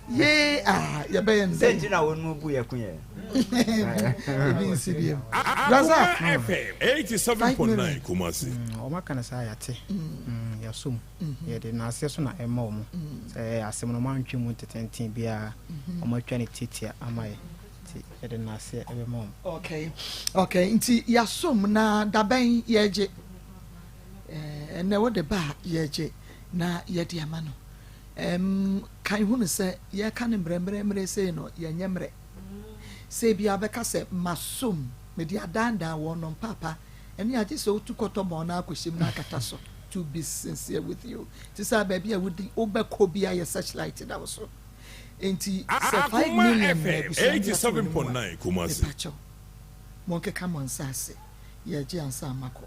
Yee, ah, yɛbɛyɛ ndɛ. Sɛ nti na wɔn mu bu yɛ ko yɛ. Ebi nsi bi mu. Razak. FM 87.9 Kumasi. Wɔn aka no saa yɛate. Yɛasom. Yɛde n'aseɛ so na ɛma wɔn. Sɛ ɛyɛ asɛm no wɔn antwe mu ntetenten biara. Wɔn atwa ne tiatia ama yɛ. Nti yɛde n'aseɛ ɛbɛma wɔn. Okay, okay. Nti yɛasom na dabɛn yɛgye. Ɛnɛ wode ba a yɛgye na yɛde ama no. Ɛm, kan hunu sɛ yɛka no mmerɛmmerɛmmerɛ sei no, yɛnyɛ mmerɛ. Sɛ ebia wobɛka sɛ, Masom, mede adandan wɔn no, mpaapa, ɛne agye sɛ wotu kɔtɔ bɔn na akɔhyɛ mu na akata so, to be sincere with you. Te sɛ baabi a wodi, wobɛkɔ bi ayɛ searchlight da wo so. Enti sɛ 5 Akoma million na FM abusua de ato w'anim a, 87.9 Kumasi. mepa kyɛw, monkeka mo nsa ase, yɛregye ansa makɔ.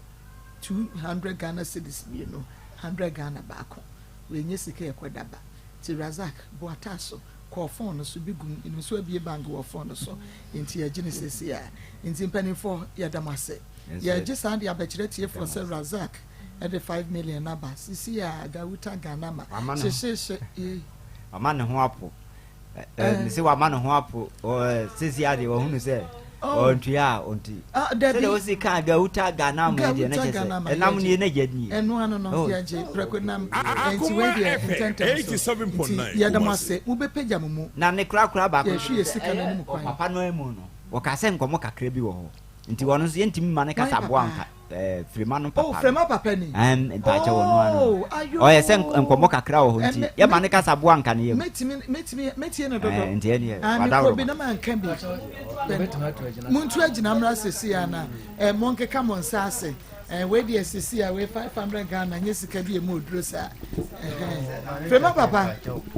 200 Ghana cedis mmienu, 100 Ghana baako. Wei nyɛ sika ɛkɔ da ba. Nti Razak, boa taa so, kɔɔ phone no so bi gum, menim sɛ wabue bank wɔ phone no so, nti yɛgye no seesei ara. Nti mpanimfoɔ, yɛda mo ase. Yɛregye saa de abɛkyerɛ atiefoɔ sɛ Razak de 5 million aba seesei ara, Gawuta Ganama, hyehyeehye, yei. Wama ne ho apo. Mese wama ne ho apo. Seesei ara deɛ wahunu sɛ ɔntua a ɔnti. Sɛdeɛ wosi kaa Gawuta Ganama deɛ na kyerɛ sɛ ɛnam nie na gya nie. Ɛno ano no yɛgye prɛko nam. Nti wei deɛ ntɛntɛm so. Nti yɛda mo ase mobɛpagya mo mu. Na ne korakora baako Yɛhwe yɛ sika no anim kwan. Papa no amu no wɔkaa sɛ nkɔmmɔ kakra bi wɔ hɔ. Nti wɔn nso yɛntumi mma ne kasa boa nka Frema no papa no. Oh, Frema papa ni. Ɛn mpakyɛ wɔ no ano. Ɔyɛ sɛ nkɔmmɔ kakra wɔ hɔ nti yɛma ne kasa boa nka ne yam. Mɛtumi mɛtumi mɛtie no dodo. Nti ɛne Ah, mekɔ bi na manka bi. Muntu agyina mmra sisi ana. Eh, monkeka mo nsa ase. Eh, wei deɛ sisi a wei 500 Ghana nyɛ sika bi emu oduro saa. Frema papa.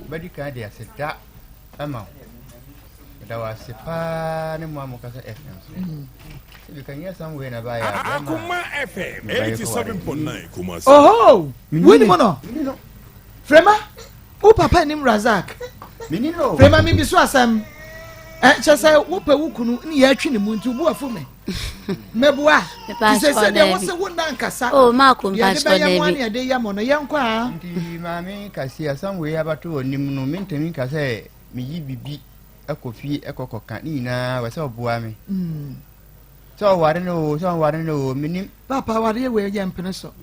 Bɛdi kan de aseda ama wo. Meda wo ase paa ne mo a mokasa FM so. Sɛ bi ka nyɛ sam wei na baayɛ a bɛma. Akoma FM 87.9 Kumasi. Oho! Wini mu no. Frema, wo papa nim Razak. Mini no. Frema mi bi so asɛm. Ɛ kyɛ sɛ wopɛ wo kunu ne yɛatwi ne mu nti wo afu me. Mɛboa. Ti sɛ sɛ deɛ wose wo nna nkasa. Oh, Marco Yɛde mpakyɛ bɛyɛ mo daabi. ane yɛde yɛ mo no yɛnkɔ a. Nti maame kasi asɛm wei abato wɔ nim no mentumi nka sɛ meyi bibi ɛkɔ fie ɛkɔ kɔka ne nyinaa wɔ sɛ ɔboa me. Sɛ ɔware no o sɛ ɔware no o menim. Papa awareɛ wei yɛ mpene so.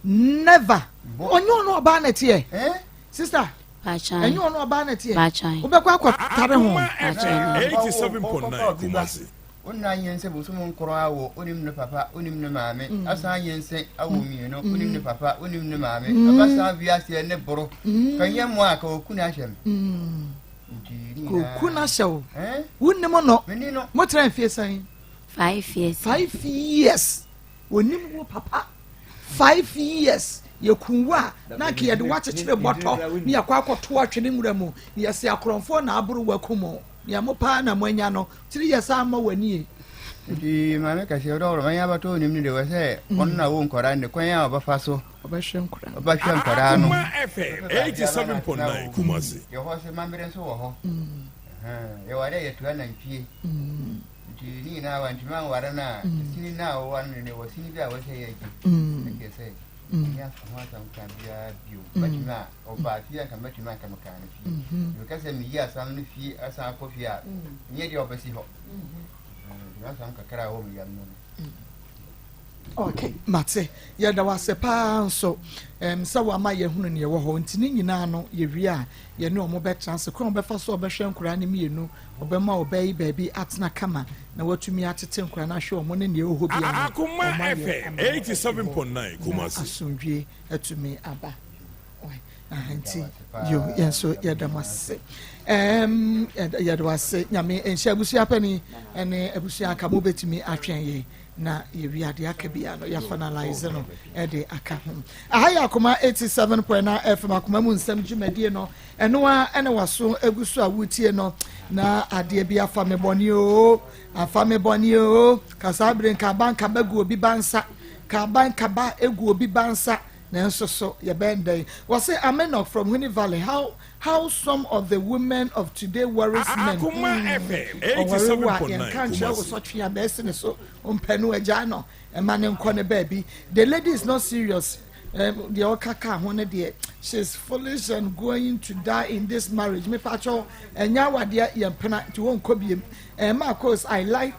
Never. Ɔnyɛ ɔno ɔbaa na ɛteɛ. Sister. Ɛnyɛ ɔno ɔbaa na ɛteɛ. Wobɛkɔ akɔtare ho. Akoma FM 87.9 Kumasi. Wonna nyinsɛn bosom nkron awo, onim ne papa, onim ne maame. Asan nyinsɛn awo mmienu, onim ne papa, onim ne maame. Aba saa wiase ne boro. Ka nyɛ mo a ka oku na ahyɛ me. Nti ne nyinaa. Oku na ahyɛ wo. Wonnim no. Menni no. Motena mfie sɛn? 5 years. 5 years. Onim wo papa. 5 years. Yɛkum wo a na nka yɛde wo akyekyere bɔtɔ ne yɛkɔ akɔto atwene nwura mu ne yɛse akorɔmfoɔ na aboro wakum o. Nea mo paa na moanya no 3 years amma w'ani. Nti maame kɛseɛ wodɔ worɔ manya abatɔ onim no de wɔ sɛ ɔno na wo nkɔdaa no de kwan a ɔbɛfa so ɔbɛhwɛ nkɔdaa ɔbɛhwɛ nkɔdaa no. Akoma FM 87.9 Kumasi. Yɛwɔ hɔ sɛ mammerɛ nso wɔ hɔ. Yɛware a yɛtua nantwie. Nti ne nyinaa wantumi anware no a sini no a wɔware no no wɔ sini bi a wɔsɛ yɛgye. Ɛkyerɛ sɛ ɛnyɛ ho asɛm ka biara bio. Mɛtumi a ɔbaa fie anka mɛtumi anka mekaa no fie. Meka sɛ meyi asɛm no fie asan akɔ fie a nyɛ deɛ ɔbɛsi hɔ. Nti asɛm kakra a ɛwɔ me yam no no. Okay, mate. Yɛda wo ase paa nso sɛ wama yɛhunu neɛ ɛwɔ hɔ. Nti ne nyinaa no yɛwie a yɛne ɔmo bɛtena ase. Kwan a ɔbɛfa so a ɔbɛhwɛ nkoraa no mmienu, ɔbɛma ɔbaa yi baabi atena kama na watumi atete nkoraa no ahwɛ ɔmo ne neɛ ɛwɔ hɔ biara no. Akoma Ɔmo ayɛ FM ama no 87.9 na Kumasi. asomdwie atumi aba. Nti yo yɛn nso yɛda mo ase yɛda wo ase nyame nhyɛ abusua pani ne abusua aka mo bɛtumi atwɛn yɛn na yɛwi adeɛ aka bia no yɛfinalise no ɛde aka ho aha yɛ akoma 87.9 fm akoma mu nsɛm dwumadie no ɛno a ɛna waso egu so a wotie no na adeɛ bi afa me bɔne o afa me bɔne o kasa abere nkaba nkaba gu obi ba nsa kaba nkaba egu obi ba nsa nanso so yɛbɛn dɛn wɔse Amenok from Huni Valley how how some of the women of today worries men Akoma FM ɔwɔre wo a 87.9 yɛnka nkyerɛ wo Kumasi. sɔtwe a bɛɛsi ne so mpɛ no agya no ɛma ne nkɔ ne baabi the lady is not serious deɛ ɔka ka ho ne deɛ she is foolish and going to die in this marriage mepakyɛw ɛnyɛ awadeɛ yɛn mpena nti wɔn nkɔ biem Marcos I like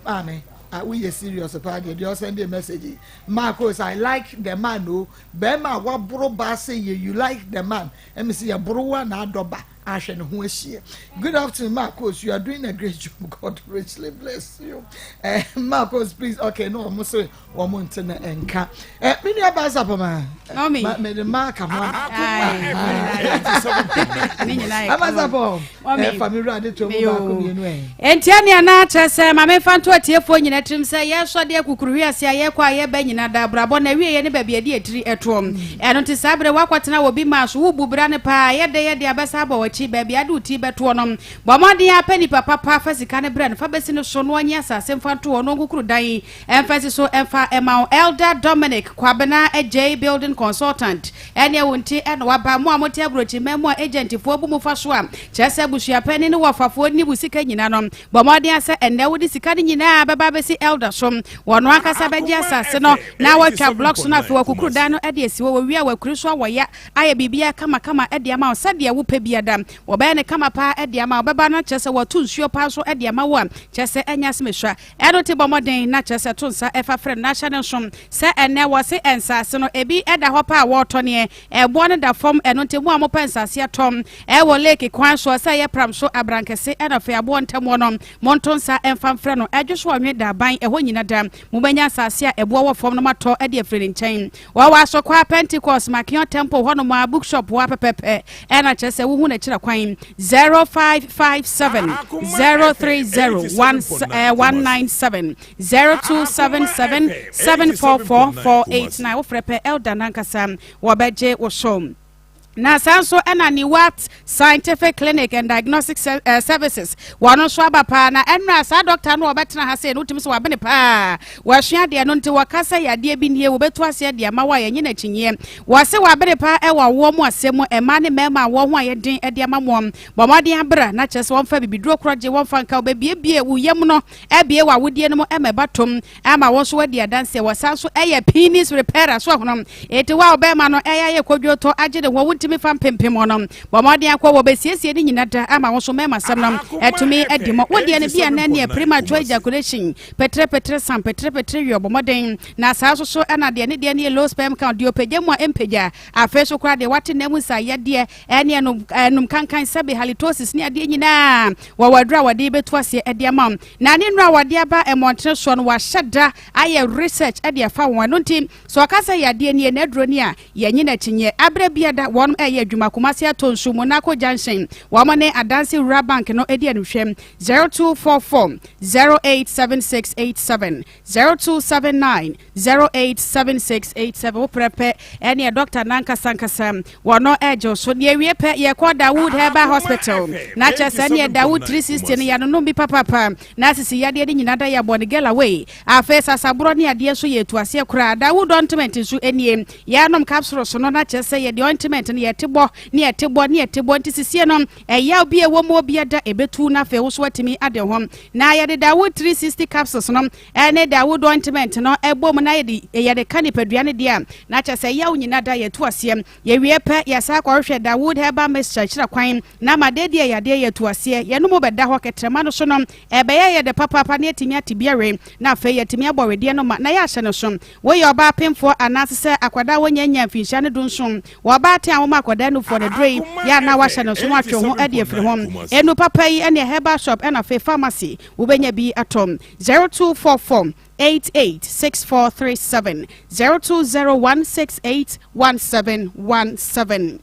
maame ah woyɛ serious paa deɛ deɛ ɔsɛn de message yi Marcos I like the man o bɛrima a waboro ba sɛ yɛ you like the man ɛmi sɛ yɛboro wa na adɔ ba ahwɛ ne ho ahyia good afternoon Marcos you are doing a great job God richly bless you Marcos please okay no ɔmo sɛ wɔn nte na nka mi nua baasa pama Mami. ma mɛ de maa ka ho Aye. 87.9 Ne nyinaa yɛ ama kama. sapɔ Mami. fa mi wura de to mu Meyo. baako mmienu ɛ. Enti ɛnea na kyerɛ sɛ ma memfa nto atiefoɔ nyina tirim sɛ yɛsɔ deɛ kukuruhwi ase a yɛkɔ a yɛba nyina da abrabɔ na awieɛ ne baabi adi atiri ɛtoɔ ɛno nti saa berɛ woakɔtena wɔ bi maa so wobu bra ne paa yɛdɛ yɛde abɛsa abɔ w'akyi baabi ade wo ti bɛtoɔ no bɔ mmɔden apɛ nipa papa fa sika no brɛ no fa bɛsi no so na ɔnye asase mfa nto hɔ na ɔnkukuru dan ɛmfa si so ɛmfa ɛma wo Elder Dominic Kwabena J building consultant ɛne wo nti ɛna waba mo a mote aburokyi mu a agentfoɔ bu mu fa so a kyerɛ sɛ abusuapɛni ne wɔfafoɔ ni wo sika nyina no bɔ mmɔden sɛ ɛnnɛ wode sika no nyinaa bɛba bɛsi elder so wɔno ankasa bɛgye asase no na wɔatwa blocks no afei wɔkukuru dan no de asi hɔ wɔwie a wɔakuri so awɔya ayɛ biribiara kamakama de ama wo sɛdeɛ wopɛ biada wɔbɛyɛ ne kama paa de ama wo bɛba no kyerɛ sɛ wɔto nsuo paa nso de ama wo a kyerɛ sɛ ɛnyɛ asɛm esua ɛno te bɔ mmɔden na kyerɛ sɛ to nsa ɛfa frɛ no n'ahyɛ ne nso sɛ ɛnɛ wɔse nsase no ebi ɛda hɔ paa a wɔretɔ neɛ ɛboɔ no da fam ɛno nti mu a mopɛ nsase atɔm ɛwɔ lake kwan soɔ sɛ ɛyɛ pram so abrankɛse ɛna afei aboɔ ntam hɔ no monto nsa ɛmfa mfrɛ no ɛdwo so ɔnwe daban ɛhɔ nyina da mobɛnya nsase a ɛboɔ wɔ fam no matɔ ɛde afiri ne nkyɛn wɔwɔ asɔkwa Pentecost Makeon Temple hɔnom a bookshop hɔ pɛpɛpɛ ɛna kyerɛ sɛ wohu n'akyira kwan 0557 030 197 0277 744 489 wofrɛ pɛ elder nankasa wɔbɛgye wo so na saa nso ɛna niwat scientific clinic and diagnostic services wɔn nso aba paa na ɛnura saa dɔkta no wɔbɛtena ha sei no wotumi sɛ wabene paa wɔasua adeɛ no nti wɔka sɛ yadeɛ bi nie wɔbɛtu aseɛ de ama wɔ a yɛnye n'akyinyeɛ wɔse wabene paa ɛwɔ awoɔ mu asɛm mu mmaa ne mmarima a wɔn ho a yɛden de ama wɔn bɔ mmɔden abra na kyerɛ sɛ wɔmfa bibiduro korɔgye wɔmfa nka wɔbɛbiebie wo yam no abie wɔ awodie no mu ɛma ɛba tom ama wɔn nso wadi adanseɛ wɔsan so ɛyɛ penis repairer so ahono eti wa ɔbɛrima no ɛyɛ ayɛ kodwo tɔ agye ne ho wontumi fa mpempem hɔ no bɔ mmɔden akɔ wɔbɛsiesie ne nyina da ama wɔn nso mmarima sɛm no ɛtumi adi mɔ wodeɛ no bi a na neɛ premature ejaculation petre sam petre petre yɛ ɔbɔ mmɔden na saa nso so ɛna deɛ ne deɛ ne yɛ low sperm count deɛ ɔpagya mu a ɛmpagya afei so koraa deɛ wate nam nsa yadeɛ ɛne ɛnum ɛnum kankan sɛbe halitosis ne adeɛ nyinaa wɔwɔ aduro a wɔde bɛtu aseɛ ɛde ama wo na ne nnuro a wɔde aba mmɔntene soɔ no wɔahyɛ da ayɛ research ɛde afa wɔn ɛno nti sɛ ɔka sɛ yadeɛ nie na aduro ni a yɛnyi n'akyinyɛ aberɛ biada wɔn ɛyɛ adwuma Kumasi atɔ nsu Monaco junction wɔn ne Adansi Rural Bank no edi anihwɛm 0244 087687 0279 087687 woprɛ pɛ ɛne dɔkta nankasa nkasa wɔno ɛgye so deɛ ewie pɛ yɛkɔ Dawood Herbal Hospital na kyerɛ sɛ neɛ Dawood 360 no yɛanonom bi papapa na asisi yadeɛ no nyinaa da yɛabɔ ne gala wei afei sasaborɔ ne adeɛ nso yɛ etu aseɛ koraa Dawood ointment nso nie yɛanom capsules no na kyerɛ sɛ yɛde ointment no yɛte bɔ ne yɛte bɔ ne yɛte bɔ nti sisie no ɛyaw bi a ɛwɔ mu obi da ɛbɛtu na afei wo so atumi ade ho na yɛde Dawood 360 capsules no ɛne Dawood ointment no ɛbɔ mu na yɛde yɛde ka nipadua no deɛ a na kyerɛ sɛ yaw nyinaa da yɛtu aseɛ yɛwie pɛ yɛsa akɔhwehwɛ Dawood herbal mixture kyerɛ kwan na ma dedeɛ yadeɛ yɛtu aseɛ yɛn mu bɛda hɔ kɛtrɛma no so no ɛbɛyɛ yɛde papaapa ne yɛtumi ate biare na afei yɛtumi abɔ wedeɛ no ma na yɛahyɛ no so woyɛ ɔbaa pemfoɔ anaasɛ sɛ akwadaa wɔnyanya mfinhyia no 17 wɔbaa te a wɔma akwadaa nufoɔ no duro yi yɛ anaa wahyɛ no so no atwe ho de afiri ho ɛnu papa yi ɛne herbal shop ɛna afei pharmacy wobɛnya bi atɔ 0244. 88 6437, 0201 68 1717.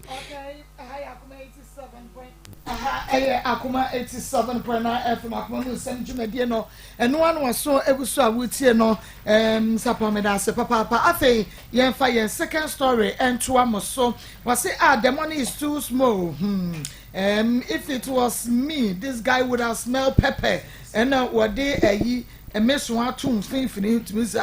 Okay, ɛha yɛ Akoma 87 point ɛha ɛyɛ Akoma 87.9 FM Akoma mu nsɛm dwumadie no ɛno ano ɔso egu so a wotie no ɛɛm sapɔ meda ase papaapa afei yɛnfa yɛn second story ɛntoa mo so wɔse ah the money is too small hmm um, if it was me this guy would have smelled pepper ɛna wɔde ɛyi Mmeso ato mfinfini tumi sɛ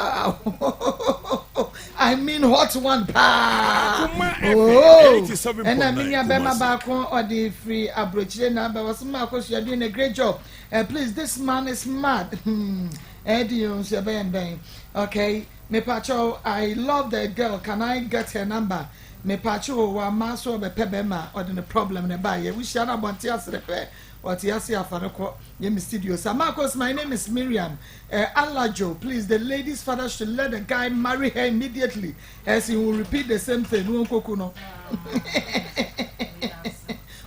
I mean hot one paa. Oh, ɛna me nua bɛrima baako ɔde firi aburokyire na aba wɔsɛ mma akosua doing a great job. Uh, please this man is mad. Hmm. Ɛdi yɛn nso ɛbɛyɛ mbɛn. Okay, mepakyɛw I love the girl can I get her number? Mepakyɛw wama so ɔbɛpɛ bɛrima ɔde ne problem na ɛbaayɛ. Wohyia no abɔnten asere pɛ. Ɔte ase afa no kɔ yɛ me studio sa. Marcos my name is Miriam eh, Alajo please the lady's father should let the guy marry her immediately else he will repeat the same thing no nkoku no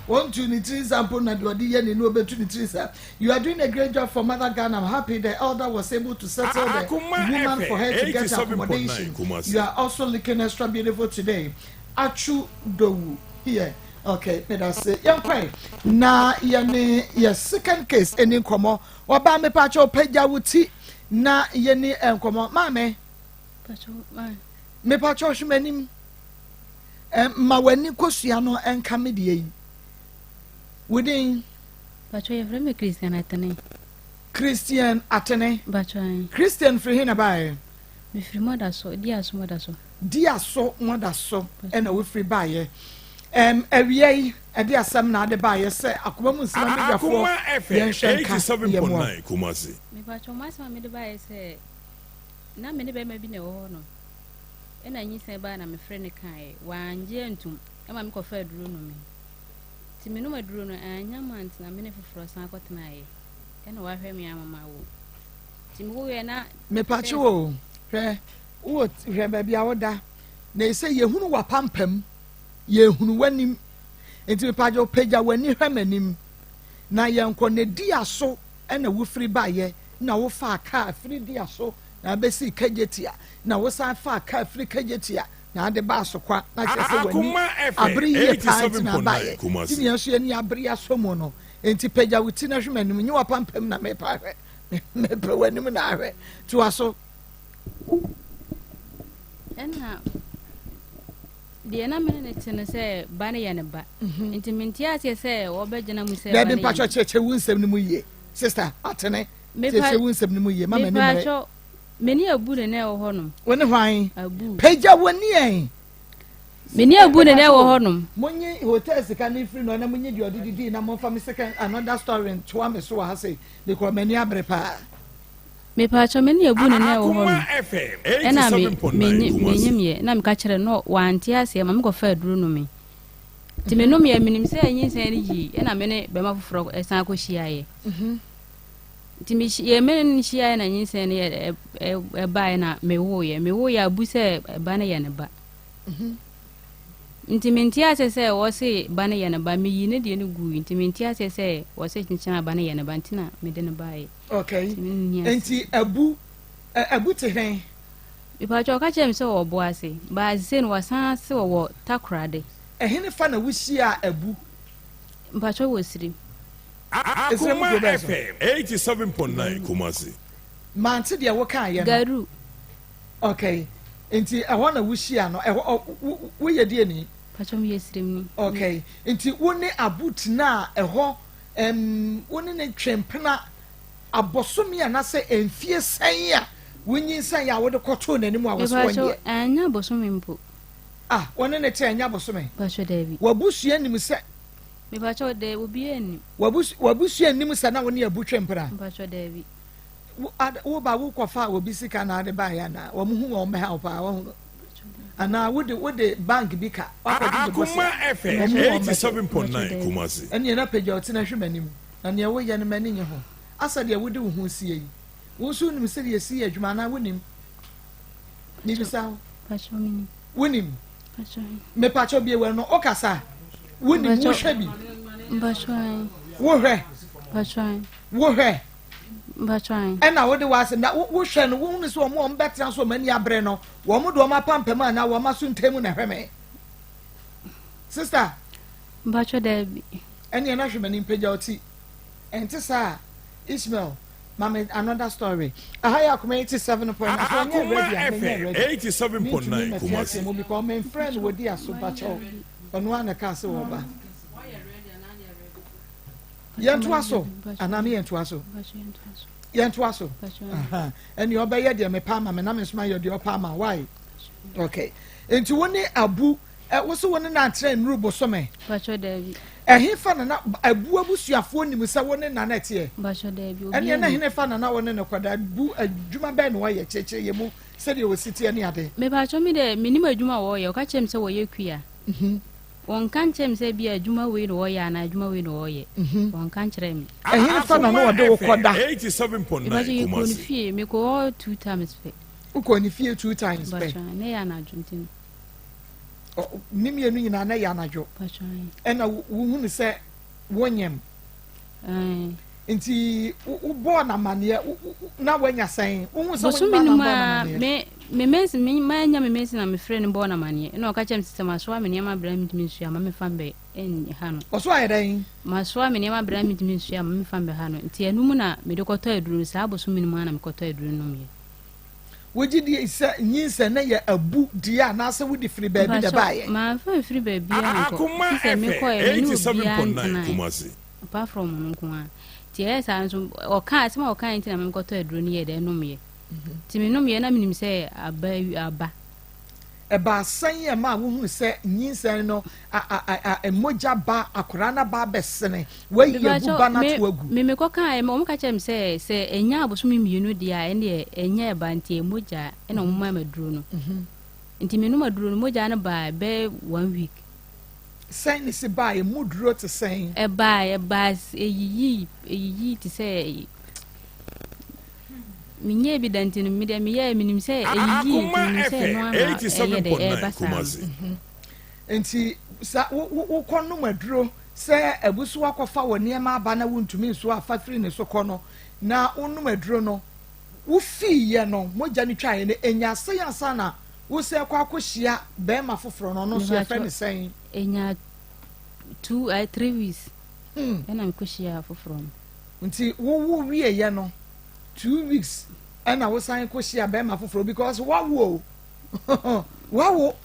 wɔntu ne tiri nsa mpo na deɛ ɔde yɛ ne no ɔbɛtu ne tiri nsa. You are doing a great job for mother Ghana I'm happy the elder was able to settle the woman for her to get accommodation. You are also looking extra beautiful today. Achu Dowu here. Ok medase yɛnkɔe na yɛne yɛ second case ɛni nkɔmɔ ɔbaa mepakyɛw pagya wo ti na yɛni nkɔmɔ maame mepakyɛw hwɛ m'anim ma w'ani kosua no ɛnka me deɛ yi wo din. Pakyɛw yɛfrɛ me Christian Atene. Christian Atene. Pakyɛw. Christian firi he na baeɛ. Mefiri Mɔdaso, Diaso Mɔdaso. Diaso Mɔdaso ɛna wofiri baeɛ. Ɛm awia yi ɛde asɛm na ade baeɛ sɛ akoma mu nsɛm abadwafoɔ yɛnhwɛ nka yɛ mmoa. Mepakyɛw m'asɛm a mede baeɛ sɛ na me ne bɛrima bi na ɛwɔ hɔ nom ɛna nyinsɛn baa na mefrɛ no kaeɛ wangye antum ɛma mekɔfa aduro nomee nti menom aduro no annya month na me ne foforɔ san kɔtenaeɛ ɛna wahwɛ me ama mawo. Mepakye wo hwɛ wowɔ hwɛ baabi a woda na ɛsɛ yɛhunu w'apampam yɛhunu w'anim nti mepagye wo pagya w'ani hwɛ m'anim na yɛnkɔ na di aso ɛna wofiri baeɛ na wofaa kaa firi di aso na abɛsi kagyetia na wosan faa kaa firi kagyetia na ade ba asokwa na kyerɛ sɛ w'ani abere yie paa nti na abaeɛ nti ne yɛn nso yɛni abere asɔ mu no nti pagya wo ti na hwɛ m'anim nye w'apampam na mepa hwɛ mepɛ w'anim na ahwɛ toa so. Ɛna deɛ na mene ne te no sɛ ba no yɛ ne ba mhm. nti mente aseɛ sɛ wɔbɛgyina mu sɛ daabi mpakyɛ kyerɛkyerɛ wo nsɛm no mu yie sista atene kyerɛkyerɛ wo nsɛm no mu yie ma m'ani mmerɛ mene abu ne na ɛwɔ hɔ nom wo ne hwan pagya w'ani ɛn Meni abu ne na ɛwɔ hɔ nom. Monyi hotel sika no mfiri no na monyi deɛ ɔde didii na momfa me second another story ntoa me so wɔ ha sei because m'ani abere paa. Mepaakyɛw me ne abu ne na ɛwɔ hɔ nom ɛna me me menyim yɛ na meka kyerɛ no wante aseɛ ma mekɔfa aduro no me nti menom yɛ menim sɛ nyinsɛn no yii ɛna me ne bɛma foforɔ ɛsan kɔhyiaeɛ mhm. nti yɛ me ne no hyiaeɛ na nyinsɛn no yɛ ɛbaeɛ na mewoeɛ mewoeɛ abu sɛ ɛba no yɛ ne ba Nti mente aseɛ sɛ wɔse ba no yɛ ne ba meyi ne deɛ no gui nti mente aseɛ sɛ wɔse kyenkyena ba no yɛ ne ba nti na mede no baeɛ. Okay. Nti abu abu te hɛn? Mepatwa ɔka kyerɛ me sɛ ɔwɔ bo ase baa sese no wasan se ɔwɔ takorade. Ɛhene fa na wohyiaa abu? Mpatwa wɔ sirim. Akoma FM 87.9 Kumasi. Mante deɛ wokaeɛ no. Garu. Okay, nti ɛhɔ na wohyia no, ɛhɔ wo woyɛ deɛ ni? Pacho meyɛ siremni. Okay, nti wo ne Abu tenaa ɛhɔ, ɛm, wo ne ne twe mpena abɔsome anasɛ mfie sɛn a wonyinsɛn a wode kɔtoo n'anim a wɔsɛ wɔnyɛ? Mepacho, ɛnyɛ abɔsome mpo. Ah, wo ne ne te ɛnyɛ abɔsome? Pacho daabi. W'abusua nim sɛ? Mepacho dɛ, obiara nnim. W'abusua nim sɛ na wo ne Abu twe mpena? Mepacho daabi. Wo ad wo ba wo kɔ fa obi sika na ade baeɛ anaa wɔn hu wɔn bɛha wo paa wɔn anaa wo de wo de bank bi ka wakɔ gyegye Akoma bɔsia FM wɔn hu wɔn bɛhwɛ 87.9 Kumasi. Ɛneɛ na pagya ɔte na hwɛ m'anim na neɛ woyɛ no m'ani nye ho asɛ deɛ wode wo ho sie yi wo nso wonim sɛdeɛ yɛsi yɛ adwuma anaa wonim mebisa wo wonim mepakyɛ bie wɔ no wokasa wonim wohwɛ bi wohwɛ wohwɛ. Ɛna wode w'asɛm na wohwɛ no wohunu sɛ wɔn a wɔbɛtena so wɔn ani abere no wɔn de wɔn apampam anaa wɔn aso ntam na ɛhwɛ me. Sister. Mpatsɔ daabi. Ɛneɛ na hwɛ m'ani mpagya wo ti. Ɛnte saa Ishmael ma me another story. Aha yɛ Akoma 87.9 so ɔnyɛ ready a menyɛ ready. Mentumi mmɛteatea mu because memfrɛ no wɔdi aso bakyɛw ɔno ara na ɛkaa sɛ wɔba. Yɛntoa so anaa me yɛntoa so? Yɛntoa so. Ɛneɛ ɔbɛyɛ deɛ mepɛ ama me na me nso mayɛ deɛ ɔpɛ ama why? Okay. Nti wo ne Abu Ɛ, wo se wo ne no antra nnuru bosome? Mpakyɛ daabi. Ɛhefa na na Abu abusuafoɔ nim sɛ wo ne Nana teɛ? Mpakyɛ daabi, obiara Ɛneɛ na nnim. henefa na na wo ne no kɔda? Abu adwuma bɛn na ɔyɛ? Kyerɛkyerɛ yɛn mu sɛdeɛ ɔsi teɛ ne ade. Mepakyɛ me deɛ mennim adwuma a ɔyɛ, ɔka kyerɛɛ me sɛ ɔyɛ kua. Wɔnka nkyerɛɛ me sɛ ebia adwuma wei na ɔyɛ anaa adwuma wei na ɔyɛ, wɔnka nkyerɛɛ me. Ɛhefa na na ɔde wo kɔda? Mepakyɛ yɛkɔɔ ne fie, mekɔɔ hɔ 2 times pɛ. Wokɔɔ ne fie 2 times pɛ? Mpakyɛ, na ɛyɛ anadwo nti no. Ne mmienu nyinaa na ɛyɛ anadwo ɛna wohunu sɛ wonyem nti wobɔɔ no amanneɛ na woanya sɛn wohu sɛ bosome no mu a me me mesi me manya me mesi na mefrɛ no bɔɔ no amanneɛ ɛna ɔka kyerɛ me sɛ masoa me nneɛma brɛ mentumi nsua ma mefa mbɛ ha no ɔso ayɛ dɛn masoa me nneɛma brɛ mentumi nsua ma mefa mbɛ ha no nti ɛno mu na mede kɔtɔ aduro saa bosome no mu a na mekɔtɔ aduro no nomyɛ. Wogye di sɛ nyinsɛn no yɛ abu dea anaasɛ wode firi baabi na ɛbaeɛ? Mpakyɛw, mamfa amfiri baabiara ankɔ. Akoma Efisɛ mekɔeɛ, FM me ne obiara 87.9 ntenae Kumasi. apart from ɔno nko ara. Nti ɛyɛɛ saa nso, ɔkaa, asɛm a ɔkaeɛ nti na mekɔtɔ aduro no yɛɛ dɛ nomeɛ. Nti menomeɛ na menim sɛ aba awi, aba. Ɛbaa sɛn ɛmaa wohunu sɛ nyinsɛn no a a a a mogya ba akwadaa no aba abɛsene, woayi agu ba no ato agu? Me mekɔ kaeɛ, wɔn ka kyerɛɛ me sɛ sɛ ɛnya abosome mmienu deɛ a ɛndeɛ ɛnyɛ ɛba nti ɛyɛ mogya ɛna wɔn maa me aduro no. Nti menom aduro no mogya no baa bɛyɛ one week. Sɛn na esi baa emu duro te sɛn? Ɛbaa ɛbaa eyiyii eyiyii te sɛ menyɛɛ bi da nti no me deɛ meyɛɛ menim sɛ eyiyii nti Akoma menim sɛ ɛno FM ara na ɛyɛ dɛ 87.9 ɛreba saa no. Kumasi. Nti sa wo wo wokɔ nom aduro sɛ abu so akɔfa wɔ nneɛma aba na wontumi nso afa firi ne so kɔ no na wonom aduro no wofiiɛ no mogya no twaeɛ no ɛnya sɛn ansa na wosɛ kɔ akɔhyia bɛrima foforɔ no ɔno nso yɛfrɛ no sɛn? Ɛnya 2 3 weeks ɛna mekɔhyia foforɔ no. Nti wowo wieɛ no 2 weeks ɛna wosan kɔhyia bɛrima foforɔ because wawo o wawo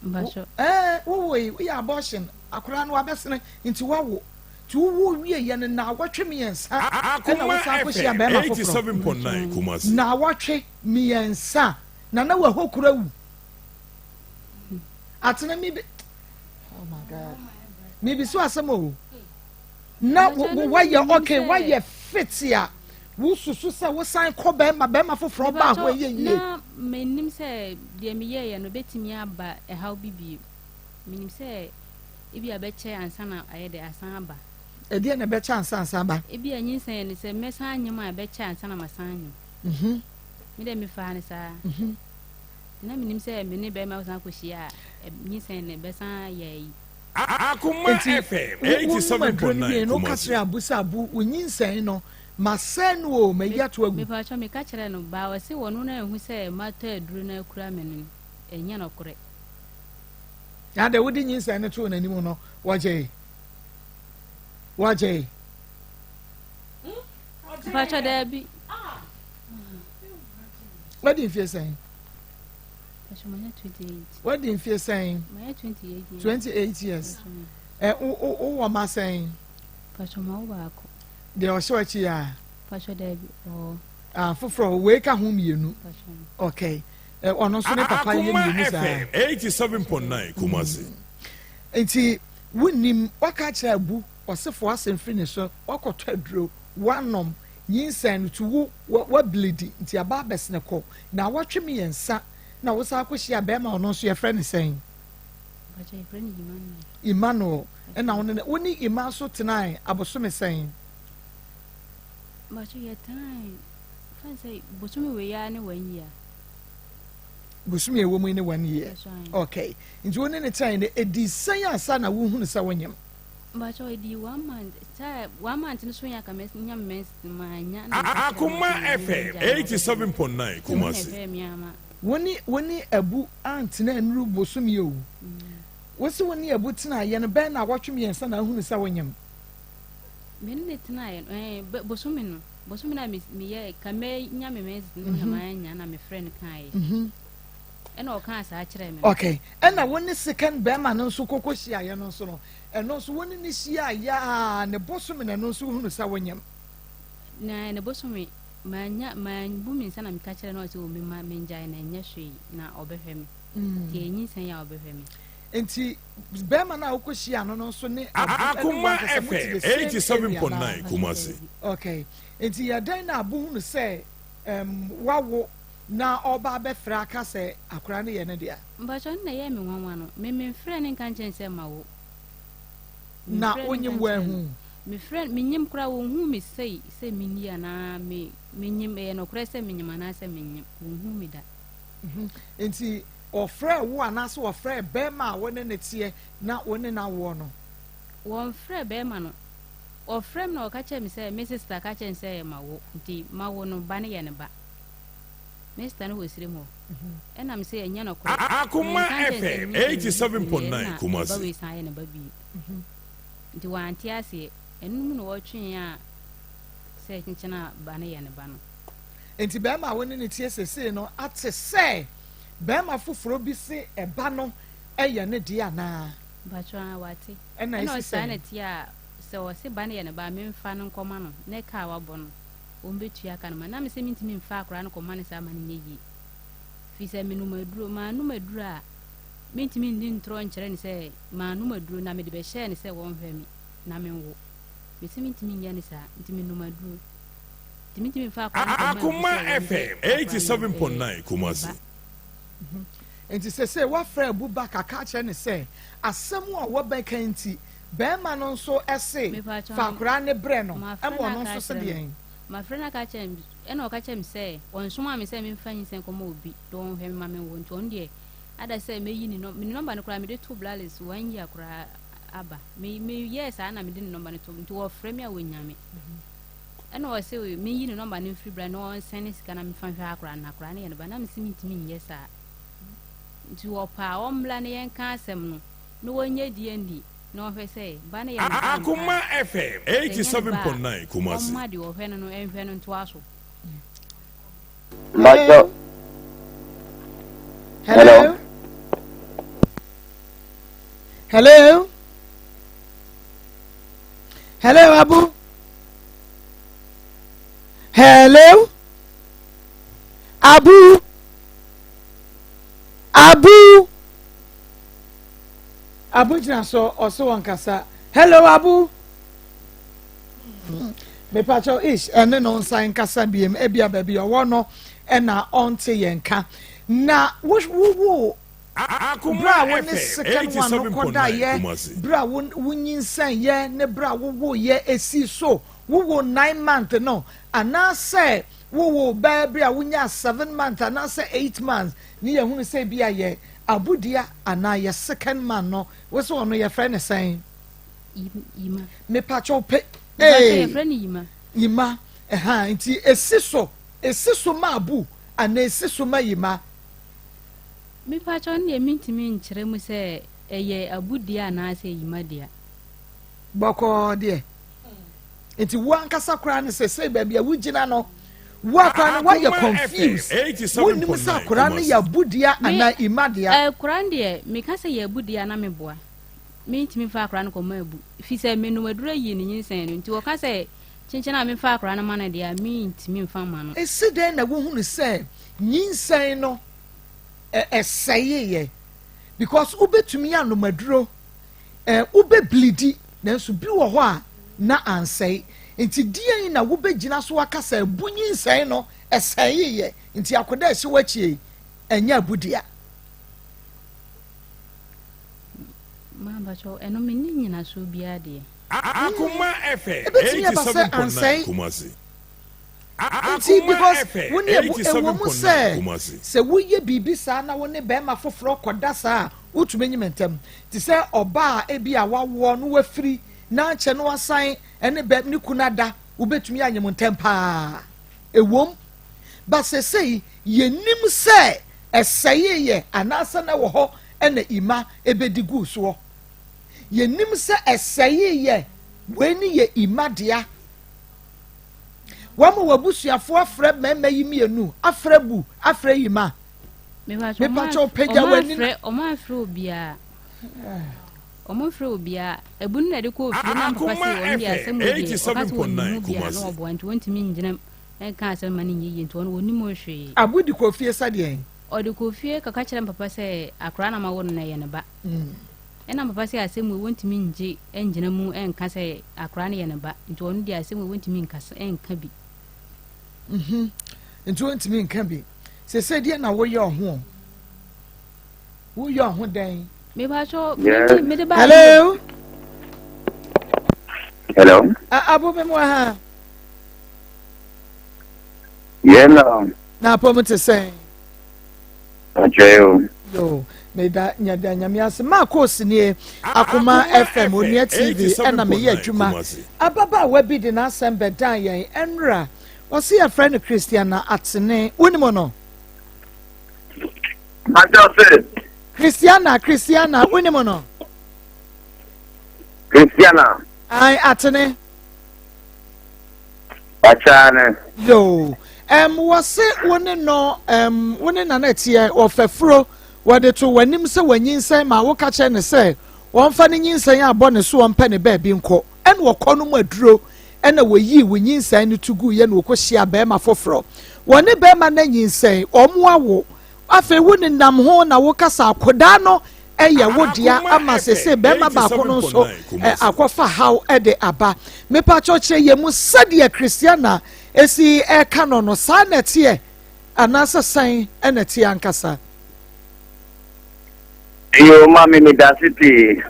Mpakyɛ. Ɛɛ wowo yi woyɛ abortion akwadaa no wabɛsene nti wawo nti wowo wieɛ no 3 naawɔtwe ɛna Akoma wosan kɔhyia FM bɛrima foforɔ 87.9 Kumasi. 3 naawɔtwe na na wahɔ kura wu atena mi bi oh my God mi bi so asɛm o na wayɛ okay wayɛ fit a wosusu sɛ wosan kɔ bɛrima foforɔ ba ho ɛyɛ yie. Na menim sɛ deɛ meyɛeɛ no bɛtumi aba ɛhaw bi bio. Menim sɛ ebi a bɛkyɛ ansa na ayɛ dɛ asan aba. Ɛdeɛ na ɛbɛkyɛ ansa ansa aba? Ebi a nyinsɛn no sɛ mɛsan anyem a ɛbɛkyɛ ansa na masan anyem. Me dɛ mefaa no saa. Na menim sɛ me ne bɛrima san akɔhyia a nyinsɛn no bɛsan yɛ ayi. Akoma Nti FM wo nom aduro no 87.9 wie no woka Kumasi. kyerɛ abu sɛ abu wo nyinsɛn no masɛe no o mayi ato agu. Mepakyɛ meka kyerɛ no baa ɔse wɔno no ahu sɛ matɔ aduro no akura me no ɛnyɛ nɔkorɛ. Na de wode nyinsɛn no too n'anim no wɔgyee wɔgyee. Mepakyɛ daabi. Wadi mfie sɛn? Mepakyɛ manya 28. Wadi mfie sɛn? Manya 28 years. 28 years. Ɛ wo wo wɔ ma sɛn? Mepakyɛ ma wo baako. Deɛ ɔhyɛ w'akyi a. Mepakyɛ daabi ɔwɔ. Ah foforɔ wei ka ho mmienu. Okay. Ɛ ɔno nso ne papa yɛ Akoma mmienu saa. FM 87.9 Kumasi. Nti wonim waka kyerɛ abu ɔsefo asɛm firi ne so wakɔtɔ aduro wanom nyinsɛn no to wo wableed nti aba abɛsene kɔ 3 naawɔtwe na wosan akɔhyia bɛrima ɔno nso yɛfrɛ ne sɛn? Mepakyɛ yɛfrɛ no Emmanuel. Emmanuel ɛna wo ne wo ne Emma nso tenae abosome sɛn? Mepakyɛ yɛtenae fan sɛ bosome wei ara ne 1 year. Bosome a ɛwɔ mu yi ne 1 year. That's right. Okay, nti wo ne ne tenae no ɛdi sɛn ansa na wohunu sɛ wonyem? Mpakyɛw edii one month sɛ one month no so yɛ aka mɛ nya me menses no maa nya na meka kyerɛ no Akoma sɛ me FM ngyae na ɔbɛhwɛ me 87.9 nti ɔno na Kumasi. ɛhwɛɛ me ama. Wo ne wo ne Abu antena nnuru bosome o. Wo se wo ne Abu tenaeɛ no bɛyɛ nnawɔtwe mmiɛnsa na ahunu sɛ wonyem? Me ne no tenaeɛ no ɛɛ bɛ bosome no bosome no a me meyɛ ka mɛ nya me menses no na maa nya na me frɛ no kaeɛ. Ɛna ɔkaa saa kyerɛɛ me no. Okay, ɛna wo ne second bɛrima no nso kɔkɔ hyiaeɛ no nso no, ɛno nso wo ne no hyiaeɛ a ne bosome na ɛno nso wohunu sɛ wonyem? Na ne bosome, mannya, manbu me nsa na meka kyerɛɛ no ɔse o mema mengyae na ɛnyɛ hwee na ɔbɛhwɛ me. Nti ɛnyinsɛn a ɔbɛhwɛ me. Nti bɛrima no a wokɔ hyiaa no no nso ne Abu ɛne Akoma wankasa mo te FM the same area anaa? 87.9 Kumasi. Okay, nti yɛ dɛn na Abu hunu sɛ um, wawo na ɔreba abɛfrɛ aka sɛ akwadaa no yɛ ne dea. Mpakyɛw no na ɛyɛɛ me nwanwa no, me memfrɛɛ no nka nkyerɛ no sɛ mawo. Na Memfrɛɛ no nka wonyim nkyerɛ no. woanhu? Mefrɛɛ no, menyim koraa wɔnhuu me sei sɛ menni anaa me menyim, ɛyɛ nokorɛ sɛ menyim anaasɛ mennyim, wɔnhuu me da. Nti ɔfrɛɛ wo anaasɛ ɔfrɛɛ bɛrima a wo ne no teɛ na wo ne no awoɔ no? Wɔnfrɛɛ bɛrima no. Ɔfrɛɛ me na ɔka kyerɛɛ me sɛ me sister ka kyerɛɛ no sɛ mawo nti mawo no ba no yɛ ne ba. Me sista no wɔ serem hɔ. Ɛna me se ɛnyɛ nɔkorɛ. Akoma Menka nkyerɛ no sɛ FM me me 87.9 ɛna ne ba Kumasi. wei san yɛ ne ba bio. Nti wante aseɛ. Ɛno mu na wɔtwee a sɛ kyenkyen a ba no yɛ ne ba no. Nti bɛrima a wo ne no tie sesei no ate sɛ bɛrima foforɔ bi se ɛba no yɛ ne deɛ anaa? Mpakyɛw aa wate. Ɛna Ɛna esi ɔsaa na sɛn? ɛteɛ a sɛ ɔse ba no yɛ ne ba a memfa no nkɔma no ne ka a wabɔ no. Wɔbɛtua ka no ma. Na mese mentumi mfa akwadaa no kɔma no saa ma no nyɛ yie. Firi sɛ menom aduro. Mannom aduro a, mentumi nni ntorɔ nkyerɛ no sɛ mannom aduro na mede bɛhyɛɛ no sɛ wɔnhwɛ me na menwo. Mese mentumi nyɛ no saa, nti menom aduro. Nti mentumi mfa akwadaa no kɔma obi Akoma sɛ wɔnhwɛ FM akwadaa no 87.9 ne Kumasi. ba. Nti sesei woafrɛ Abu Bakar ka akyerɛ no sɛ asɛm a wɔbɛka nti Barima no nso se, Mepakyɛw, Fa akwadaa no brɛ no. mafrɛ Ɛma no ɔno aka nso se akyerɛ no. deɛn? Mafrɛ no aka akyerɛ no, ɛna ɔka kyerɛɛ me sɛ ɔnsomaa me sɛ memfa nyinsɛn nkɔma obi na ɔnhwɛ me ma menwo nti ɔno deɛ ada sɛ mɛyi ne nɔmba, ne nɔmba no koraa mede too Blales one year koraa aba. Me meyɛɛ saa na mede ne nɔmba no too nti wɔfrɛ me a wɔnya me. Ɛna ɔse menyi ne nɔmba no mfiri bra na ɔnsɛne sika na memfa nhwɛ akwadaa no na akwadaa no yɛ ne ba na mese mentumi nyɛ saa. Nti ɔpɛ a ɔmmra na yɛnka asɛm no na wɔnyɛ DNA na ɔhwɛ sɛ ba no yɛ ne ba ampa Akoma a, FM sɛ ɛnyɛ ne ba a, 87.9 Kumasi. ɔmma deɛ ɔhwɛ no no nhwɛ no ntoa so. Hello. Hello. Hello. Hello, Abu. Hello. Abu. Abu. Abu gyina so ɔso wɔn kasa. Hello Abu. Mepakyɛw ish ɛne no nsan nkasa biem ebia baabi ɔwɔ no ɛna ɔnte yɛn ka. Na wo wo Akoma bere a wo ne FM second one no 87.9 kɔdaeɛ, Kumasi. bere a wo wonyinsɛnyɛ ne bere a wowoyɛ esi so wowo nine month no anaasɛ wowoo bɛɛ bere a wonyaa seven month anaasɛ eight months ne yɛhunu sɛ ebi a yɛ Abodua anaa yɛ second man no wo se ɔno yɛfrɛ no sɛn? Yima. Mepakyɛw pe Mepakyɛw ee yɛfrɛ no Yima. Yima ɛhaa nti esi so esi so ma Abu anaa esi so ma Yima? Mepakyɛw no deɛ mentumi nkyerɛ mu sɛ ɛyɛ Abu dea anaasɛ Yima dea. Bɔkɔɔ deɛ. Nti wo ankasa koraa no sesei baabi a wogyina no wo akora no woayɛ Akoma confused FM wonnim sɛ 87.9 akora no Kumasi. yɛ abudua Me anaa ima dea. akora no deɛ meka sɛ yɛ abu dea na meboa. Mentumi mfa akora no kɔma abu fi sɛ menom aduro ayi ne nyinsɛn no nti wɔka sɛ kyenkyen a memfa akora no ma no deɛ a mentumi mfa mma no. Esi dɛn na wohunu sɛ nyinsɛn no ɛsɛeeɛ because wobɛtumi anom aduro Eh, wobɛblidi, nanso bi wɔ hɔ a na ansɛe. Nti deɛn na wobɛgyina so aka sɛ abu nyinsɛn no ɛsɛeeɛ nti akoda a ɛhyɛ w'akyie yi ɛnyɛ abu dea? Maa mpakyɛw, ɛno menni nnyinasoɔ biara deɛ. Akoma FM Ɛbɛtumi aba sɛ 87.9 ansɛe. Kumasi. Nti Akoma because FM wo ne abu, ɛwɔ mu 87.9 sɛ Kumasi. sɛ woyɛ biribi saa na wo ne bɛrima foforɔ kɔda saa a, wotumi nyim ntɛm. Te sɛ ɔbaa a ebi a wawoɔ na wafiri. na ankyɛ na wasan ne bɛ ne kunu ada, wobɛtumi anyem ntɛm paa. Ɛwom, but sesei yɛnnim sɛ ɛsɛeeɛ anaasɛ na ɛwɔ hɔ na Ima bɛdi guu soɔ. Yɛnnim sɛ ɛsɛeeɛ, wei ne yɛ Ima dea. Wama w'abusuafoɔ afrɛ mmarima yi mmienu, afrɛ Bu, afrɛ Ima. Mepakyɛw pagya w'ani na. Ɔmo amfrɛ obiara. Ɔmo mfrɛ obiara. Ebu no na ɛde kɔɔ fie na papa se wɔn deɛ asɛm wei deɛ ɔka sɛ wɔnim mu biara na ɔboa nti wɔntumi ngyina nka asɛm ma no nyɛ yie nti wɔn wɔnim ho hwee. Abu de kɔɔ fie sɛdeɛn? Ɔde kɔɔ fie kɔka kyerɛ papa sɛ akwadaa na mawo no no ɛyɛ ne ba. Ɛna papa sɛ asɛm wei wɔntumi ngye ngyina mu nka sɛ akwadaa no yɛ ne ba nti ɔno deɛ asɛm wei wɔntumi nka nka bi. Mhm. Nti wɔntumi nka bi. Sese deɛ na woyɛ ɔho? Woyɛ ɔho dɛn? Mepacho, me me de ba. Hello. Hello. Abo me mo ha. Hello. Na apɔ mu te sɛn? Ɔkyerɛ o. Yo, meda nyada nyame ase. Ma course nie Akoma FM Onua TV ɛna meyɛ adwuma. Ababaawa bi de n'asɛm bɛdan yɛn ɛnra. Ɔse yɛfrɛ no Christiana Atene. Wonim no? Mpakyɛw se. Christiana, Christiana, wonim no? Christiana. Ae, Atene. Ɔkyaa ne. Yoo, ɛm, wɔse wo ne no, ɛm, wo ne Nana teɛ, ɔfɛfuro, wɔde to w'anim sɛ wanyinsɛn ma woka kyerɛ no sɛ wɔmfa ne nyinsɛn abɔ ne so ɔmpɛ ne baabi nkɔ, ɛna ɔkɔ no mu aduro, ɛna wɔyii wo nyinsɛn no to guiɛ na wɔkɔhyiaa barima foforɔ. Wɔne barima no anyinsɛn, wɔn awo. Afei wo nenam ho na wokasa akodaa no yɛ wo dea ama sese barima baako no nso akɔfa haw de aba. Mepakyɛw kyerɛ yɛn mu sɛdeɛ Christiana si ɛka no no, saa na ɛteɛ anaasɛ sɛn na ɛteɛ ankasa? Yoo maame medase pii.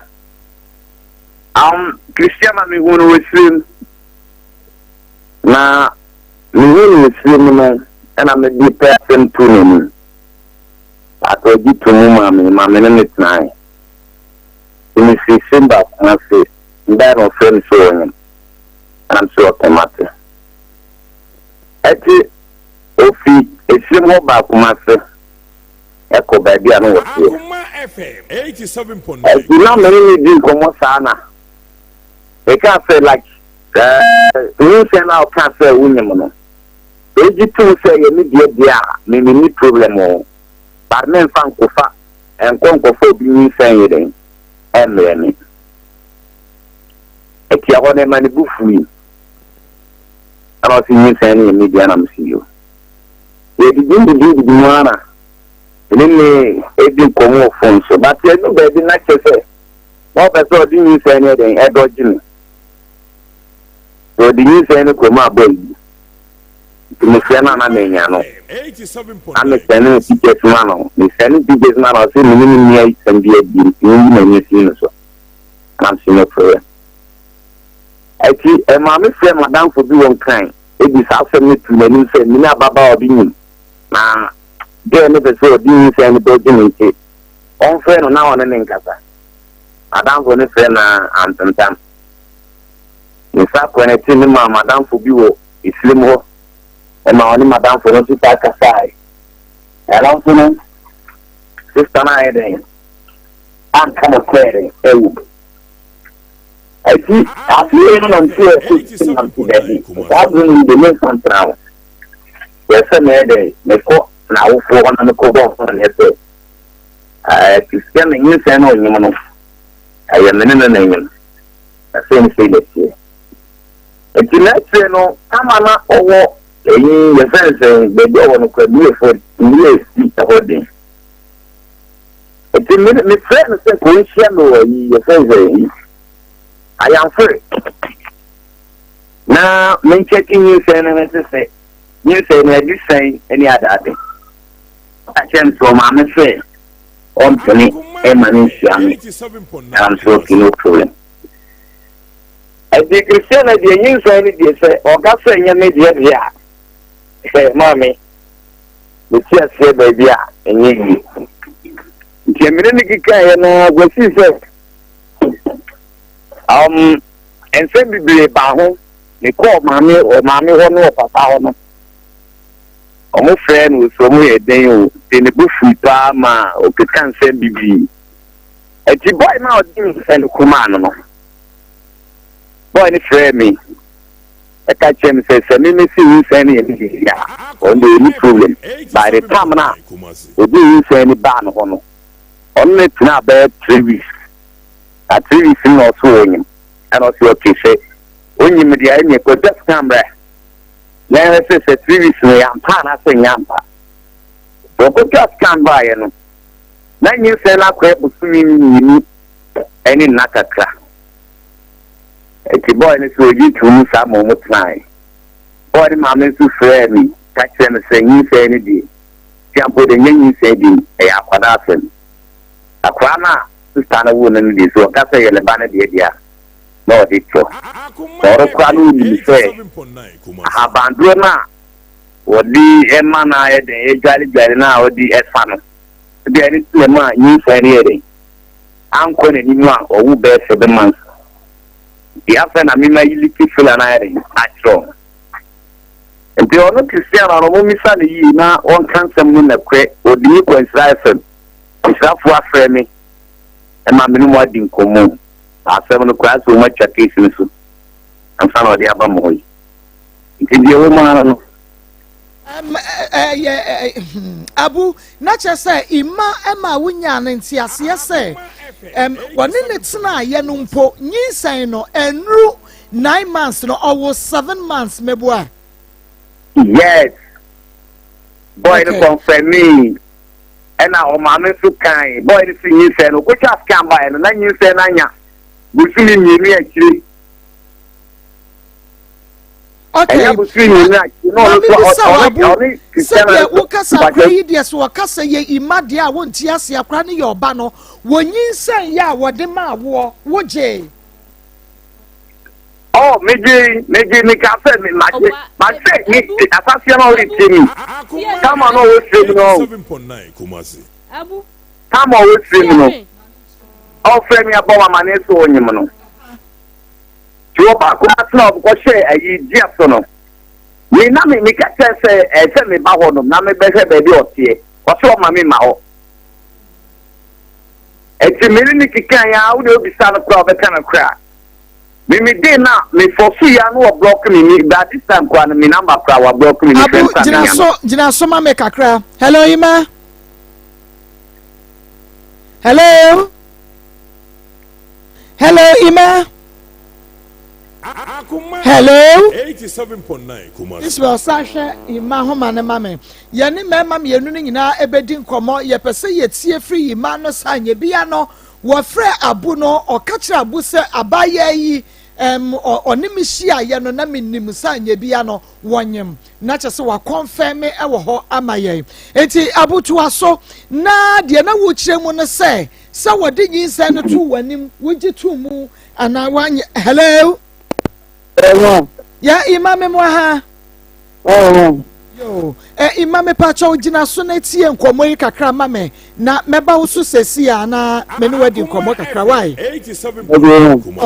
Um, Christiana mehu no wɔ sirem na mehu no wɔ sirem no ɛna mede pɛ asɛm too n'anim. But ɔgye to mu maa me ma me ne no tenae. Nti mefiri sirem baa Kumasi, mebae na ɔfrɛ me sɛ ɔnyem. Ɛna me sɛ ɔpɛ mate. Ɛte ofi esirem hɔ baa Kumasi ɛkɔ baabi a na wɔteɛ. Ɛti na me ne no di nkɔmmɔ saa na mekaa sɛ like ɛɛ nyinsɛn no a ɔkaa sɛ wonyem no sɛ wogye tom sɛ ɛyɛ me deɛ deɛ a me menni problem o but memfa nkofa nkɔ nkɔfa obi nyinsɛn yɛ dɛn ɛmmerɛ me. Ɛti ɛhɔ no ɛma ne bo fui ɛna ɔse nyinsɛn no yɛ me deɛ na mese yo. Yɛdidi didi didi mu ara na me ne no redi nkɔmmɔ wɔ fon so. But ɛdu baabi na kyerɛ sɛ na ɔpɛ sɛ ɔde nyinsɛn no yɛ dɛn ɛdɔgye me. Sɛ ɔde nyinsɛn no kɔ mu abɔ ayi. Nti mesrɛ no a na manya no. Na mesɛne no pictures ma no. Mesɛne no pictures ma no ɔse me ne no nni asɛm bi adi nti menyi m'ani mfiri no so. Na mese no frɛ. Akyi ɛmaa me frɛ m'adamfo bi wɔ Nkran de saa asɛm no too n'anim sɛ me ne ababaawa bi nyim na girl no pɛ sɛ ɔde nyinsɛn no bɛgye me nti ɔmfrɛ no na ɔne no nkasa. M'adamfo no frɛ no a antentam. Ne nsa kɔɔ n'akyi no maa m'adamfo bi wɔ esirim hɔ ma ɔne m'adamfo no nso saa kasae. Ɛno nso no, sista no ayɛ dɛn anka nokorɛ dɛn ɛwɔ mu. Enti afei no na mete ase na mete daabi, saa bere no de memfa ntena hɔ. Kyerɛ sɛ mɛyɛ dɛn? Mekɔ n'awofoɔ hɔ na mekɔbɔ wɔn amanneɛ sɛ, ɛɛ, te sɛ me nyinsɛn na ɔnyem no, ɛyɛ me ne no na ɛnyem, na sei ne sei na ɛteɛ. Enti n'akyire no, Tamar na ɔwɔ ɛyi, yɛfrɛ no sɛn, baabi a ɔwɔ no koraa, Bilefoɔ, Bile si ɛhɔ den. Enti me mefrɛɛ no sɛ nka ɔnhyia me wɔ ayi yɛfrɛ no sɛ yi ayamfore na menkyɛke nyinsɛn no ho sɛ sɛ nyinsɛn no adi sɛn ne adaade. Ɔka kyerɛ me sɛ ɔmaame sɛ ɔmpene ɛma no nhyia me na I'm so okay no problem. Ɛdi Christiana deɛ nyinsɛn no deɛ sɛ ɔka sɛ nyɛ me deɛ deɛ a ɛ maame Mete aseɛ baabi a ɛnyɛ yie. Nti mene no kekaeɛ no ara kɔsii sɛ um, Nsɛm bebree baa ho. Mekɔɔ maame ɔmaame hɔ ne ɔpapa hɔ no, wɔfrɛɛ no sɛ wɔyɛ dɛn o, nti ne bo fui paa ma ɔkeka nsɛm bebree. Nti boy no a ɔde nyinsɛn no kɔmaa no no, boy no frɛɛ me ɛka kyerɛ me sɛ sɛ me mesi nyinsɛn no yɛ me deɛ a, ɔno deɛ ɔnni problem. By the time no a ɔde nyinsɛn no baa no hɔ no, ɔno ne tenaa bɛyɛ 3 weeks. Na 3 weeks no na ɔso ɔnyim. Ɛna ɔse okay, sɛ onyim deɛ ɛneɛ kɔgya sika mbrɛ na ɛhwɛ sɛ 3 weeks no yɛ ampa anaasɛ nyɛ ampa. Wɔkɔtwa scan baeɛ no, na nyinsɛn no akɔyɛ bosome 2 ɛne nna kakra. Nti boy no sɛ ɔgye too mu saa ma ɔmo tenaeɛ. Boy no maame nso frɛɛ me ka kyerɛ me sɛ nyinsɛn no deɛ, tia mpo de nyɛ nyinsɛn bi, ɛyɛ akwadaa asɛm. Akwadaa no a sister no woo no no deɛ, sɛ ɔka sɛ ɛyɛ ne ba no deɛ deɛ a, na ɔde kyɛ. Na ɔno koraa no ɔnim sɛ ahabanduro no a wɔde ma no ayɛ den ɛdwaledwale no a ɔde ɛfa no, ebi a ɛno nti na ɛma nyinsɛn no yɛ den ankɔ n'anim a ɔwo bɛyɛ 7 months. Nti afei na mema yi liki fila no ayɛ den akyerɛ ɔno. Nti ɔno Christiana no, mommisa no yie na ɔnka nsɛm no nokorɛ. Ɔdi me kɔ Nhyira FM. Nhyirafoɔ afrɛ me ma me ne mu adi nkɔmmɔ. Asɛm no koraa sɛ wɔn atwa case no so ansa na ɔde aba mo hɔ yi. Nti deɛ ɛwɔ mu ara no. Ɛyɛ Abu, na kyerɛ sɛ Ima ma wonyaa no nteaseɛ sɛ wɔne ne tenaeɛ no mpo nyinsɛn no ɛnuru 9 months no, ɔwo 7 months, meboa? Yes. Boy no confirm me. Ɛna ɔmaame nso kan boy no si nyinsɛn no okotwa scan baeɛ no, na nyinsɛn no anya bosome 2 akyire. Okay. Ɛnyɛ bosome 2 akyire na ɔno Maame nso bisa wɔ ɔne Abu ɔne Christiana sɛdeɛ no so wokasa akora yi deɛ, so wɔkasa yɛ Ima deɛ a wonte ase, akora no yɛ ɔba no wɔnyinsɛn yɛ a wɔde ma awoɔ wogyee? Oh, megye megye meka sɛ me magye masɛ me asaseɛ no a ɔretie mi kama no a ɔwɔ mu no, kama a ɔwɔ mu no, ɔfrɛ me abɔ amane so ɔnyim no nti wɔba akoma tena ɔkɔhyɛ ayi gyia so no, me na me meka kyerɛ sɛ ɛsɛ meba hɔ nom na mebɛhwɛ baabi a ɔteɛ. Ɔsɛ ɔma me ma hɔ. Ɛnti me ne ne keka yɛ a, wode obisa no koraa, ɔbɛka no koraa. Me me den na me fɔ so ya no, wɔ block me me ba this time koraa no, me number koraa wa block me me Abu friend koraa gyina me nya so no. Gyina so ma me kakra. Hello, Ima. Hello, hello, Ima. Hello. 87.9 Kumasi. Ismael, san hwɛ Ima homa no ma me. Yɛne mmarima mmienu no nyinaa ɛbɛdi nkɔmmɔ. Yɛpɛ sɛ yɛtie firi Ima no sa nyɛ bia no wɔfrɛ Abu no, ɔka kyerɛ Abu sɛ abaayewa yi ɔne me hyiaeɛ no na menim sɛ anyɛ bia no wɔnyem, na kyɛ sɛ wakɔnfɛn me wɔ hɔ ama yɛn. Nti Abu, toa so na deɛ na wokyerɛ mu no sɛ wɔde nyinsɛn no to w'anim, wogye to mu anaa wanyɛ? Hello. Ya Ima, me mo ha. Yo, Ima, mepakyɛw gyina so na tie nkɔmmɔ yi kakra ma me na mɛba wo so sɛsi a na me ne wadi nkɔmmɔ kakra wae.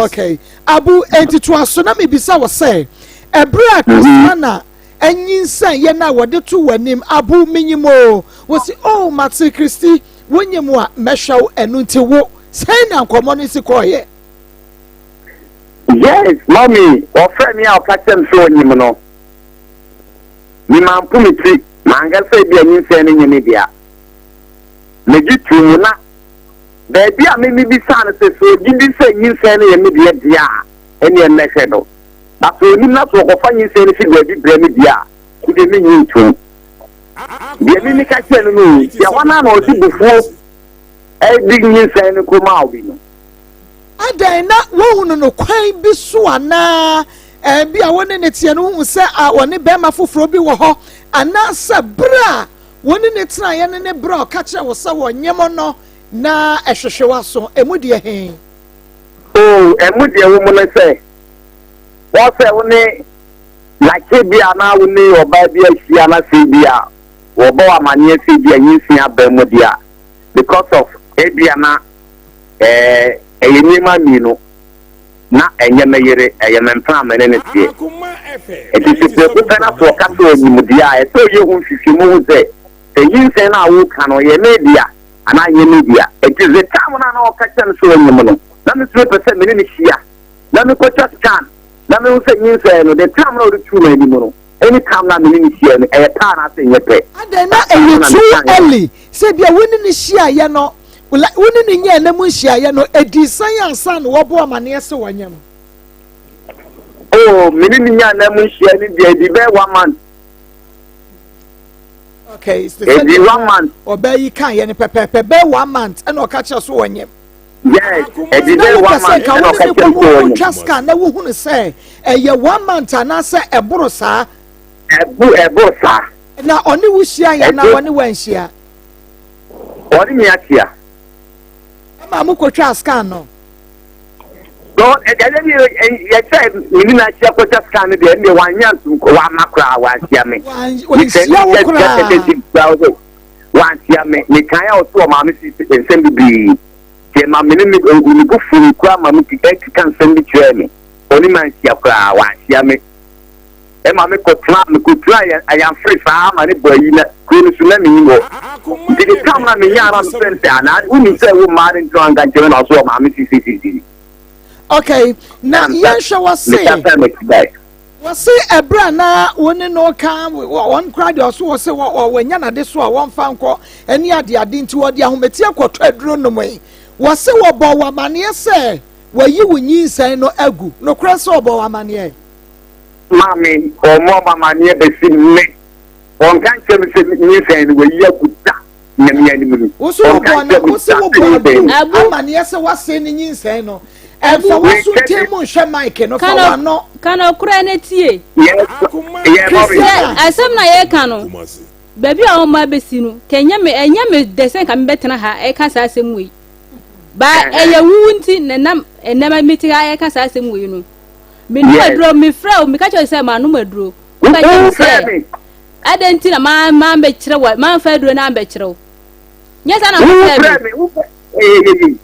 Okay. Abu, enti toa so na mebisa wɔ sɛ ɛberɛ a Christiana anyinsɛn yɛ no a wɔde to w'anim, Abu, menyim o, wɔsi o mate Kristi wonyim a mɛhwɛ wo, ɛno nti wo sɛn na nkɔmmɔ no si kɔɔyɛ? Yes, mommy, ɔfrɛ me a ɔka kyerɛ me sɛ ɔnyim no. Me mampo me ti, manka sɛ ebi a nyinsɛn no nyɛ me dea. Megye too mu na baabi a me mebisaa no sɛ ɔgye di sɛ nyinsɛn no yɛ me deɛ deɛ a, ɛneɛ mɛhwɛ no. Na sɛ ɔnim na sɛ ɔkɔfa nyinsɛn no fi baabi brɛ me deɛ a, ɛdeɛ mennye ntom. Deɛ me meka kyerɛ no no, deɛ hɔ no a na ɔde bufuo ɛde nyinsɛn no kɔmaa obi no. Adɛn, na wohunu no kwan bi so anaa? Bi a wo ne ne teɛ no, wohu sɛ a ɔne bɛrima foforɔ bi wɔ hɔ, anaasɛ berɛ a wo ne ne tenaeɛ no ne berɛ a ɔka kyerɛ wo sɛ wɔnyem no na ɛhwehwe w'aso, ɛmu deɛ he? Oh, ɛmu deɛ wɔ mu no sɛ, wɔn sɛ wo ne like bi a na wo ne ɔbaa bi ahyia na sɛ bi a wɔbɔ wɔ amaneɛ sɛ bi a nyinsia aba mu deɛ a, because of ebia na ɛyɛ nneɛma mmienu. Na ɛnyɛ me yere, ɛyɛ me mpena a me ne no teɛ. Enti sɛ prɛko pɛ na sɛ ɔka sɛ ɔnyim deɛ a, ɛsɛ sɛ ɔyɛ ho nhwehwɛmu hu sɛ, sɛ nyinsɛn no a woreka no, ɛyɛ me dea anaa ɛnyɛ me dea. Enti the time no a na ɔka kyerɛ me sɛ ɔnyim no, na me nso mepɛ sɛ me ne no hyia na mekɔtwa scan na mehu sɛ nyinsɛn no, the time no a ɔde tuu m'anim no, any time no a me ne no hyiae no, ɛyɛ pɛ anaasɛ ɛnyɛ pɛ. Adɛn, na That time no ɛyɛ na too mekaeɛ. early sɛ ebia wo ne no hyiaeɛ no, Like wo ne no nyaa nna mu nhyiaeɛ no, ɛdii sɛn ansa na wɔbɔɔ amaneɛ sɛ wanyam? Oh, me ne no nyaa nna mu nhyiaeɛ no deɛ, ɛdii bɛyɛ one month. Okay, sɛ Ɛdii one month. Ɔbaa yi kaeɛ no pɛpɛɛpɛ, bɛyɛ one month ɛna ɔka kyerɛ so wɔnyam. Yes, ɛdii bɛyɛ one month ɛna ɔka kyerɛ so wɔnyam. Wotwa scan na wohunu sɛ ɛyɛ one month anaasɛ ɛboro saa. Ɛbo ɛboro saa. Na ɔne wo hyia yɛ na ɔne wo anhyia. Ɔne me akyia. Ɛma mo kɔtwaa scan no. So ɛdeɛ ne yɛsɛ me ne no ahyia kɔtwa scan no deɛ ɛndeɛ wanyɛ antom wama koraa wanhyia me. Wanhyia wo koraa. Wanhyia me mekae a ɔso ɔmaa me si nsɛm bebree deɛ ma me ne ne ne bo fuu koraa ma me keka nsɛm bi kyerɛɛ me ɔne me anhyia koraa wanhyia me. Ɛma me kɔtenaa mekɔturaa yɛn ayamfere saa ma ne bɔ ayi na kuro no so na mennim hɔ. Nti de tam na menyaa na mefrɛ no sɛ anaa wonim sɛ wo mmaa no nti anka nkyerɛ me na ɔso wɔ maame sisisisi. Okay, na yɛnhwɛ wɔse Mekasa m'akyi bae. Wɔse ɛberɛ a na wo ne no ka wɔn koraa deɛ ɔso wɔ se wɔanya n'ade so a wɔmfa nkɔ ɛne adeade nti wɔde ahometeɛ kɔtɔ aduro nomoe. Wɔse wɔbɔɔ wo amaneɛ sɛ wɔayi wo nyinsɛn no agu. Nokorɛ sɛ wɔbɔɔ wo amaneɛ? Maame, ɔmmɔ me amanneɛ bɛsi nnɛ. Ɔnka nkyerɛ me sɛ nyinsɛn no wayi agu da, Nyame anim ni. Wo nso Ɔnka wobɔɔ nkyerɛ na me wo se da sɛ wobɔɔ nyinsɛn Abu no. Abu. amaneɛ sɛ woasɛe ne nyinsɛn no. Abu. Ɛmfa w'aso Meka ntam nhwɛ mic no, fa Ka no w'ano. ka nɔkorɛ na tie. Yes, yɛ mɔmi. Sɛ asɛm na yɛreka no, baabi a wɔn abɛsi no, ka ɛnyɛ me ɛnyɛ me dɛ sɛ nka mebɛtena ha ɛka saa asɛm wei. Ba ɛyɛ wuwu nti na nam ɛnɛ mete ha ɛka saa asɛm wei no. Menom aduro, mefrɛ wo, meka kyerɛ wo sɛ manom aduro. Woka kyerɛ me sɛ, adɛn nti na mambɛkyerɛ wo, mamfa aduro no ambɛkyerɛ wo? Nyɛ saa na wofrɛ me.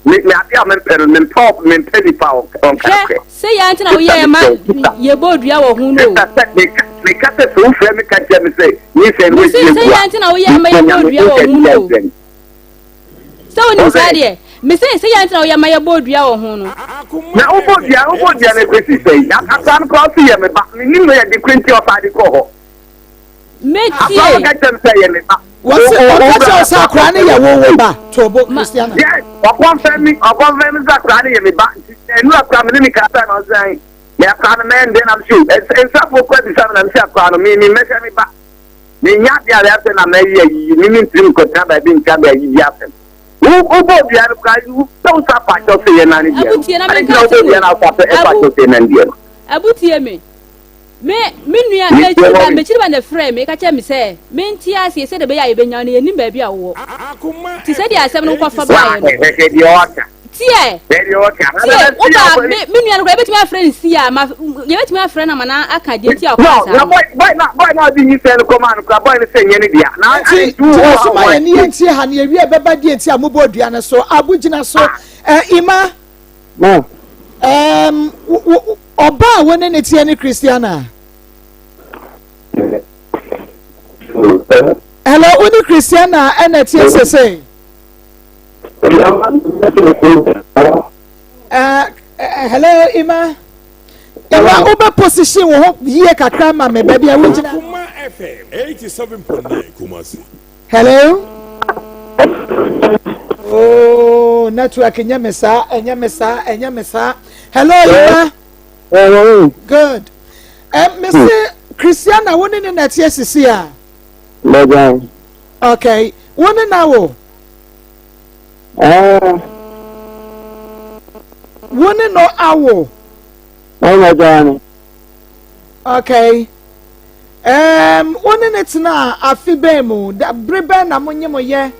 Me ade a mempɛ no, mempɛ mempɛ nipa ɔnka Hwɛ, sɛ yɛn nti na woyɛɛ ma yɛbɔ dua wɔ ho no o. Meka sɛ sɛ wofrɛ me ka kyerɛ me sɛ nyinsɛn no Mese sɛ yɛn nti na woyɛɛ ma yɛbɔ dua wɔ ho no o. Sɛ wonim saa deɛ, mese sɛ yɛn nti na woyɛ ma yɛbɔɔ dua wɔ ho no. Na wobɔ dua, wobɔ dua no ɛkɔsi sɛn? Na akora no koraa ɔse yɛ me ba, menim no yɛ de koro nti ɔsaa de kɔɔ hɔ. Metie. Akora no ka kyerɛ me sɛ yɛ me ba. Wɔse ɔka kyerɛ wo sɛ akora no yɛ wo wo ba, Tobo Christiana. Yes, ɔkɔnfɛn mi, ɔkɔnfɛn mi sɛ akora no yɛ me ba. Nti ɛnu akora me ne ne kasa na ɔsɛ ayi. Me akora no mɛn den na me se, nsafo kora bisa me na me se akora no me me mɛhwɛ me ba. Mennya adeɛ a wɛasɛ na mayi ayiyi me mentumi nkɔtena baabi nka bɛ ayiyi asɛm. Wo wobɔ dua no koraa yi sɛ wo sa fa kyɛw sɛ yɛ nane deɛ Abu tie no. na Ade menka nti na wobɔ asɛm dua wei. no a wofa sɛ ɛfa Abu kyɛw sɛ yɛ nane deɛ no. Abu tie me. Me me nua Metie mekyiri ba mɔmi. mekyiri ba na ɛfrɛɛ me ka kyerɛ me sɛ mente aseɛ sɛdeɛ ɛbɛyɛ a yɛbɛnya wo no yɛnnim baabi a wowɔ. Te sɛdeɛ asɛm no wokɔfa Wa baeɛ no. hwɛ hwɛ deɛ ɔka. Tie! Hwɛ deɛ ɔka. Tie! Wo Woba me me nua no koraa yɛbɛtumi afrɛ no si a ma yɛbɛtumi afrɛ no ama no aka deɛ nti a ɔkaa No, saa na no. boy boy na boy na ɔde nyinsɛn no kɔmaa no koraa boy no sɛ nyɛ ne dea. Na Nti ade nti wo gyina wo so ha ma wɔn. yɛn ne yɛntie ha na yɛwie bɛba deɛ nti a mobɔ dua no so. Abu gyina so. Eh, Ima. Ma. Um, ɔba a wo ne ne teɛ ne Christiana? Hello, wo ne Christiana ɛna teɛ sese? Uh, uh, hello, Ima. Ima, wobɛ position wo ho yie kakra ma me baabi a wogyina. Akuma FM 87.9 Kumasi. Hello. Oh, network nyɛ me saa, ɛnyɛ me saa, ɛnyɛ me saa. Hello, Ima. Hello. Good. Um, me se Christiana, wo ne ne na ɛteɛ sisi a? Bɛgyan. Okay. Wo ne na wo? Eh. Wo ne no awo? Ɛna gyan. Okay. Um, wo ne ne tena afe bɛn mu? Da, bere bɛn na mo nye mo yɛ?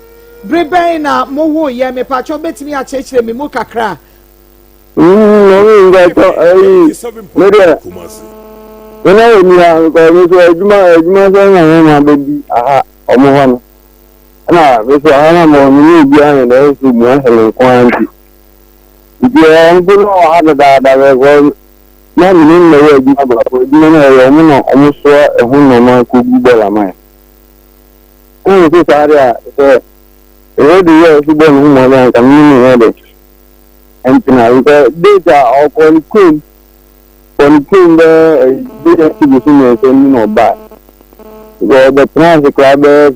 Bere bɛn na mo wo yɛ? Mepatwɔ bɛtumi akyerɛkyerɛ me mu kakra. Mm, mepatwɔ ɛyi, me deɛ, me na wɔ ni ha, because me so adwuma adwuma sɛ na me na bɛdi aha ɔmo hɔ no. Ɛna me so aha na mo me ne obi ayɛ dɛ ɛsɛ mu ahɛlɛ nko ara nti. Nti ɔno nso na ɔwɔ ha dadaada because na me ne no na ɛyɛ adwuma baako. Adwuma no a yɛyɛ, ɔmo na ɔmo soa ɛho nneɛma kɔgu bɔɔla ma yɛn. Ɛna me se saa deɛ a, sɛ ɛyɛ de yɛ a ɔsi bɔ ne ho mmɔden a, anka me ne no nyɛ dɛ ɛntena. Because date a ɔkɔɔ ne kurom, kɔɔ ne kurom bɛyɛ bɛyɛ ti bosom mmiɛnsa mu na ɔbae. Because ɔbɛtena ase koraa bɛyɛ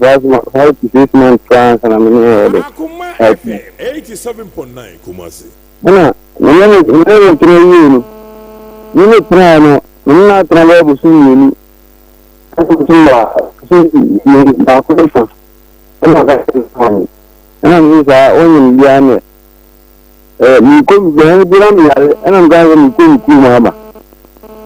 5 to 6 months koraa ansa na me ne no yɛ dɛ Akoma ɛtena. FM 87.9 Kumasi. Ɛna me ne no me ne no tena wiei no, me ne no tenaeɛ no, me ne no atena bɛyɛ bosom mmienu, ɛna bosom baako, bosom mmienu baako ne fa, ɛna ɔka kyerɛ me sɛ ɔnyem. Ɛna me sɛ saa ɔnyem biara neɛ, ɛɛ mekɔ me kurom, ɛna na meyare, ɛna meka sɛ mekɔ me kurom aba.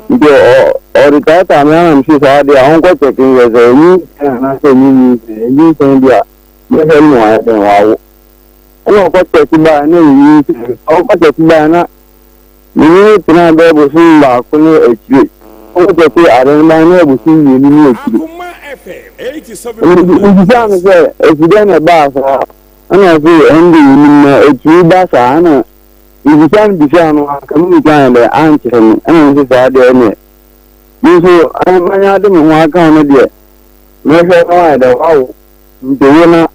Nti ɔ ɔde taataa me ana mese saa deɛ a ɔnkɔ kyɛke nhwɛ sɛ ɛnyinsɛn anaasɛ ɛnyɛ nyinsɛn, ɛnyinsɛn deɛ a mɛhwɛ no ma wayɛ dɛn wawo. Ɛna ɔkɔ kyɛke baeɛ na ɛyɛ nyinsɛn. Ɔkɔ kyɛke baeɛ na me ne no tenaa bɛyɛ bosom baako ne akyire. Ɔkɔ kyɛke ade no baeɛ na ɛyɛ bosom mmienu ne akyire. Akoma FM 87.9 Mebisaa no Kumasi. sɛ ɛsi dɛn na ɛbaa saa? Ɛna ɔse ɛno deɛ yɛnim na ɛtumi ba saa. Ɛna mebisa no bisaa no anka me nika ayɛ dɛ ankyerɛ me. Ɛna mese saa deɛ ɛneɛ me nso manya ade me ho aka wo no deɛ mɛhwɛ na wayɛ dɛ wawo. Nti wo na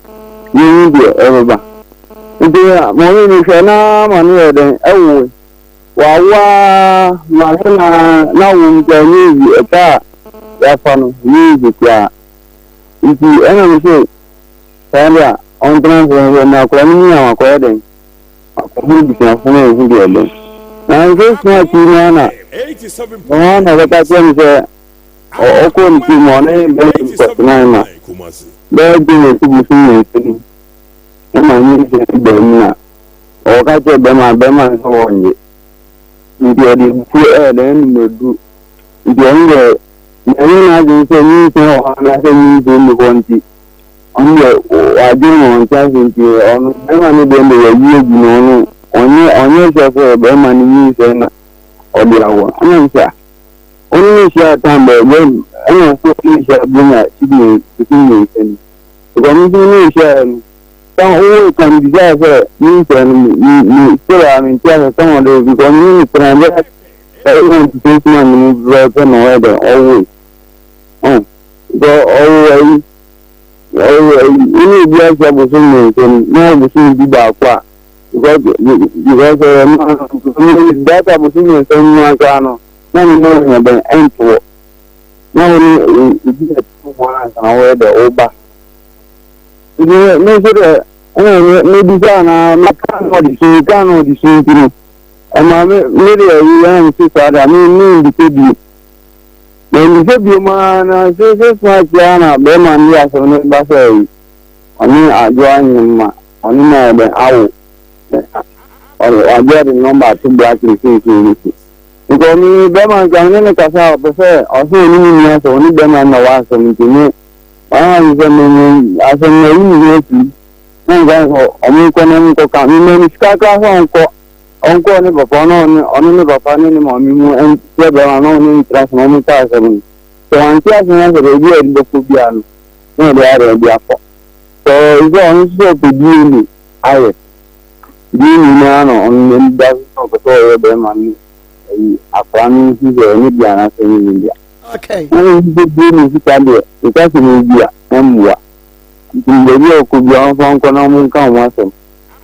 yɛnhu deɛ ɛbɛba. Nti maame mehwɛ na ma no yɛ dɛn ɛwoe. Wawo ara mahwɛ na na wo nka ɛnyɛ easy ɛka a yɛafa no ɛnyɛ easy koraa. Nti ɛna me se saa deɛ a ɔntena ase nhwɛ na akwadaa no nyin a wakɔyɛ dɛn wakɔhu abusuafo no ahu deɛ ɛbɛn. Na nso sua akyi no ara na wɔn ara na ɛbɛka kyerɛ me sɛ ɔkɔɔ ne kurom ɔne bɛrima bi kɔtenae ma bɛyɛ January bosom mmiɛnsa ni ɛma nyinsɛn baa mu na ɔka kyerɛ bɛrima bɛrima no sɛ ɔnnye nti ɔde abufuo ɛyɛ dɛn ɛnum aduru nti ɔno deɛ nyɛ n'adwene sɛ nyinsɛn wɔ hɔ anaasɛ nyinsɛn nni hɔ nti ɔno deɛ wadwene ma ɔnte ase nti ɔno bɛrima no deɛ deɛ wayi agu no ɔno ɔnyɛ ɔnyɛ sɛ sɛ bɛrima no nyinsɛn na ɔde awo ɛna sɛ Ɔne no hyiaa tan bɛɛ bɛ ɛna ɔso ɔne no hyiaa Buronya sidi bosom mmiɛnsa ni. Because me nso me ne no hyiaeɛ no, tan owoo kan bisaa sɛ me nsɛɛ no me me me still a mente ase sɛ ɔde because me ne no tena bɛyɛ 5 months 6 months mu pɛpɛɛpɛ na ɔyɛ dɛ ɔwoe. Ɔn because ɔwo ayi ɔwo ayi wo ne obi ahyia bosom mmiɛnsa ni na ɔwɔ bosom du baako a because because ɛyɛ ma data bosom mmiɛnsa mu koraa no na ne nan yɛ dɛn ɛntoɔ na wo ne obi na ɛte ho ansa na wɔyɛ dɛ woba nti me nso deɛ ɛna mebisa na meka na ɔde su meka na ɔde su nti no ɛma me me deɛ ɛyi ɛna me se saa deɛ me me mbisa bio na mbisa bio maa na se se smart ya na bɛrima no de asɛm no ba sɛ ɛyi ɔne adwoa nyem ma ɔne na ɛdɛn awo ɔde ɔde nɔmba ato blacklist nso ne si Because me bɛrima nka me ne no kasa a ɔpɛ sɛ ɔsɛ ɔne me nni asɛm ɔne bɛrima no na wɔ asɛm nti me ɔyɛ ade sɛ me me asɛm no ayi me ho afiri na nka sɛ ɔmo nkɔ na ɔmo nkɔ ka me ma ne sika koraa sɛ ɔnkɔ ɔnkɔ ne papa ɔno ɔne ɔno ne papa ne ne maame mu ɛnkyerɛ bɛrima na ɔne ntra ase na ɔmo nka asɛm no sɛ wante ase na sɛ baabi a yɛde bɛkɔ biara no na yɛde ayɛ dɛn de akɔ sɛ sɛ ɔno nso sɛ ɔpɛ DNA ayɛ DNA no ara na ɔno n'ani da so sɛ ɔpɛ sɛ ɔyɛ bɛrima no ayi akwadaa no nhu sɛ ɛne dea anaasɛ ɛnyɛ ne dea. Okay. Na me nso bie ne sika deɛ meka sɛ mebi a ɛmmoa nti baabi a ɔkɔ bia ɔmfa nkɔ na ɔmo nka ɔmo asɛm.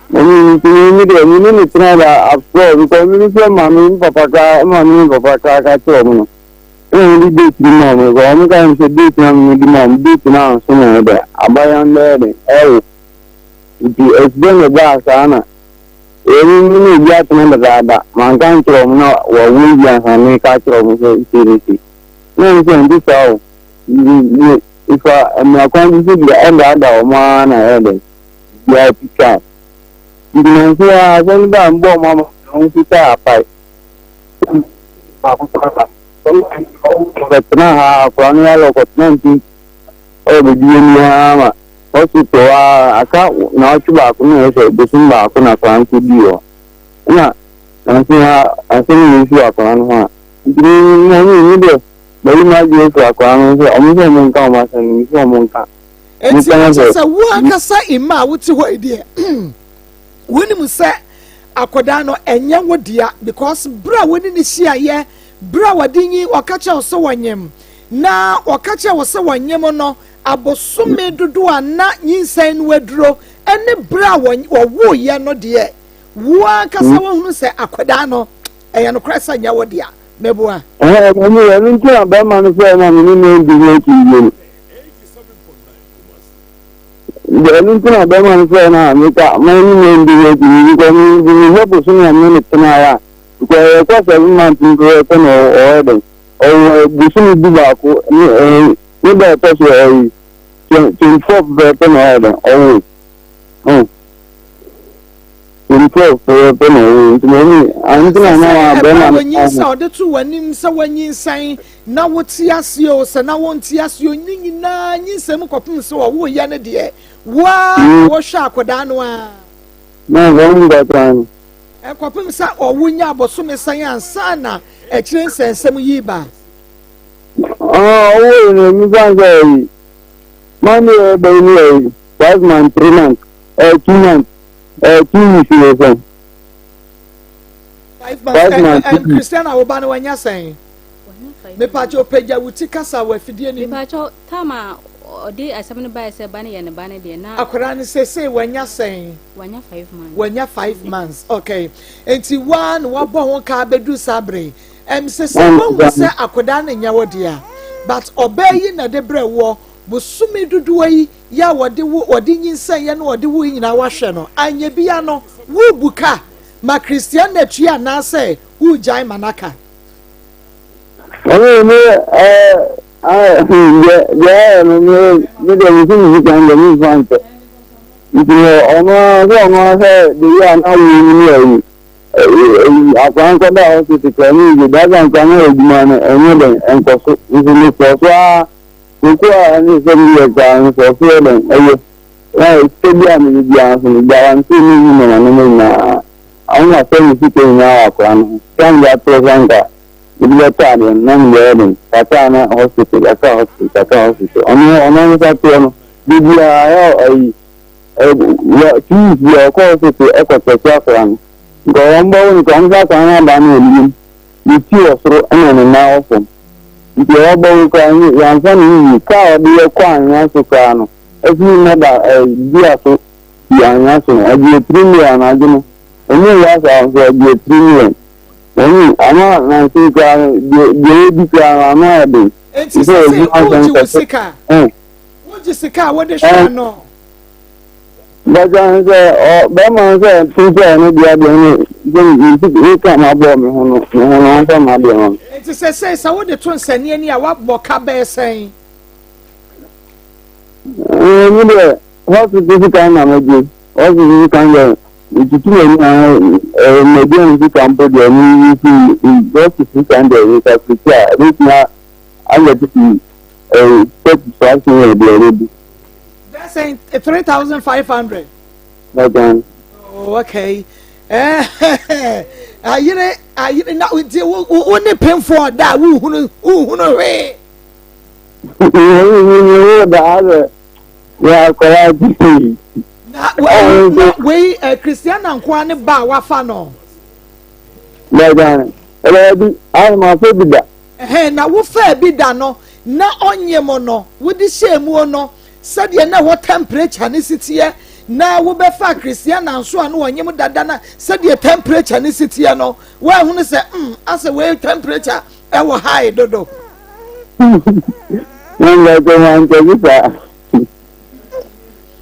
Na me nti me me deɛ me ne ne tena da after because me nso maame ne papa koraa maame ne papa koraa ka kyerɛ ɔmo no ɛna me de date no ma ɔmo because ɔmo ka kyerɛ me sɛ date na me de ma ɔmo date no anso na ɛyɛ dɛ abayewa no bɛyɛ dɛ ɛwo nti ɛsi dɛ na ɛbaa saa na Eyi me ne obi atena dadaada, manka ankyerɛ wɔn na wɔawo awie ansa na mereka akyerɛ wɔn sɛ sei ne sei. Na ɛno sɛ ɛnte saa o, me mefa mmara kwan bi so de ɛdaadaa wɔn ara na ɛyɛ dɛn, biribiara twitwae. Nti nanso ara asɛm no baa mebɔɔ wɔn amanneɛ na wɔn nso taa apae. Baako koraa ba. Ɔbɛtena ha, akwadaa no yare ɔkɔtena nkyɛn ɔbɛdi ani ara ma Hospital a aka naawɔtwe baako na ɛyɛ sɛ bosom baako na akwadaa no kɔdii hɔ ɛna nanso ha asɛm na ɛsi wɔ akwadaa no ho a nti me me me me deɛ bɛyi m'adwene afiri akwadaa no ho sɛ ɔmo sɛ ɔmo nka ɔmo asɛm no me sɛ ɔmo nka Enti meka na kyerɛ sɛ sɛ wo ankasa mma a wote hɔ yi deɛ wonim sɛ Akwadaa no ɛnyɛ wo dea because berɛ a wo ne no hyiaeɛ, berɛ a wɔde nyi wɔka kyerɛ wo sɛ wɔnyem na wɔka kyerɛ wo sɛ wɔnyem no abosome dodoɔ a na nyinsɛn no aduro ne berɛ a wɔwoeɛ no deɛ wo ankasa wohunu sɛ akwadaa no ɛyɛ nokorɛ sɛ nyɛ wo dea. Meboa. Ɛhɛn, ɛno nti na bɛrima no sɛ na me ne no ndi ho akyinnye no. Ɛno nti na bɛrima no sɛ na meka ma ne no ndi ho akyinnye because me me mehwɛ bosome a me ne no tenaeɛ a because ɛkɔ 7 months mpo ɛkɔ na ɔyɛ dɛn ɔwɔ bosome 11 ne ɛɛ ne da ɛtɔ so ɛyi 24 pɛpɛɛpɛ na ɔyɛ dɛn ɔwɔ ɔn 24 pɛpɛɛpɛ na ɔwɔ nti na ɛni anti na na bɛrima no wɔnyin sɛ ɔde to w'anim sɛ wɔnyinsɛn na wote aseɛ o sɛ na wonte aseɛ o ne nyinaa nyinsɛn mu kɔpem sɛ ɔwoyɛ no deɛ woa na wɔhwɛ akwadaa no a. Na wɔn nkɔtɔn no. Ɛkɔpem sɛ ɔwo nya abosome sɛn ansa na akyire nsɛnsɛm yi ba. Ɔwo yi no nifa sɛ ɛyi mani yɛ bɛyi ni ɛyi 5 months, 3 months, 2 months, 2 weeks yɛ sɛn. 5 months. 5 months. Christian a woba no wanya sɛn? Mepakyɛ opagya wo ti kasa wɔ afidie no mu. Mepakyɛ tam a ɔde asɛm no baeɛ sɛ ba no yɛ ne ba no deɛ na. Akwadaa no seesei wanya sɛn? Wanya 5 months. Wanya 5 months, okay. Nti waa na wabɔ ho ka abɛduru saa bere. Sɛ wohu sɛ akwadaa no nyɛ wo dea, but ɔbaa yi na de brɛ woɔ bosome dodoɔ yi yɛ a wɔde wo wɔde nyinsɛn yɛ na wɔde wo yi nyinaa wahwɛ no anyɛ bia no wobu ka ma Christian na tua anaasɛ wogyae ma n'aka. Ɛne ne ɛɛ deɛ deɛ ayɛ no me me deɛ me si me sika deɛ me nfa nkyɛ nti ɔno ara sɛ ɔno ara sɛ de yi a na wo mu ne ayi ɛyi akwan nkɔda hospital kora ne yie daa nkwa na adwuma no ɛnyɛ dɛn ɛnkɔ so nso me fɔ so ara koko a ɛne sɛ me yɛ koraa me fɔ so yɛ dɛn ɛyɛ na sika bi a me biara nso no guarantee ne yi na no nyinaa ahoma sɛ me sika nyinaa wɔ akora no ho sɛ me de atorɔ sɛ nka mede bɛtɔ adeɛ no na mede ayɛ den kakra na hospital kakra hospital kakra hospital ɔno ɔno ankasa toɔ no de biara ɛyɛ ayi ɛ 2 weeks bi a ɔkɔ hospital ɛkɔ tɛsi akora no nka wɔn bɛwo no kora nsa akora no aba no anim ne ti wɔ soro ɛna ne nan wɔ fam nti ɛwɔ bɛwo kora ne yɛnfa ne yiyi kaa ɔde yɛ kɔ anwea so koraa no ɛfiri mmɛda ɛ dua so si anwea so no ɔgye 3 million anadwo no ɔmu wɔ asa nso ɔgye 3 million. Ɛyi, ama nansa yi koraa no, deɛ deɛ yɛdi koraa no, ano ayɛ den. Enti Sɛ sese adwuma asɛm wogye wo kɛse. sika? Ɛn, Wogye sika a wode ɛn, hwɛ no? bɛka no sɛ ɔ bɛrima no sɛ ɛte sɛ ɔno deɛ adeɛ no sɛ me sika me ka ma bɔɔ me ho no me ho no ɔmfa m'adeɛ ma me. Enti sese sɛ wode to nsania ani a woabɔ ka bɛyɛ sɛn? Ɛn, me deɛ hospital sika na megye hospital sika deɛ metutu m'ani a ɛɛ m'aduane sika mpo deɛ meyi fi hospital sika deɛ mecalculate a ɛbɛtumi ayɛ tete ɛɛ 35 million deɛ ɛbɛdi. Bɛyɛ sɛn? 3,500. Bɛgan. Oh, okay. Ayere ayere na nti wo wo ne pemfo ɔda a wohunu wohunu hwee. Wo da asɛ yɛ akɔla ti. Na wei na wei eh, Christiana nkoa ne ba a wafa no. Bɛgan. Ɛbɛyɛ bi ayɛ ma afɔ bi da. Ɛhɛn, na wofaa bi da no na ɔnye mo no wode hyɛɛ muo no sɛdeɛ na ɛhɔ temperature no si teɛ na wobɛfaa Christiana nso a na ɔnye mo dada na sɛdeɛ temperature no si teɛ no woahunu sɛ mm asɛ wei temperature ɛwɔ high dodo. Nanka sɛ wankyɛ bi saa.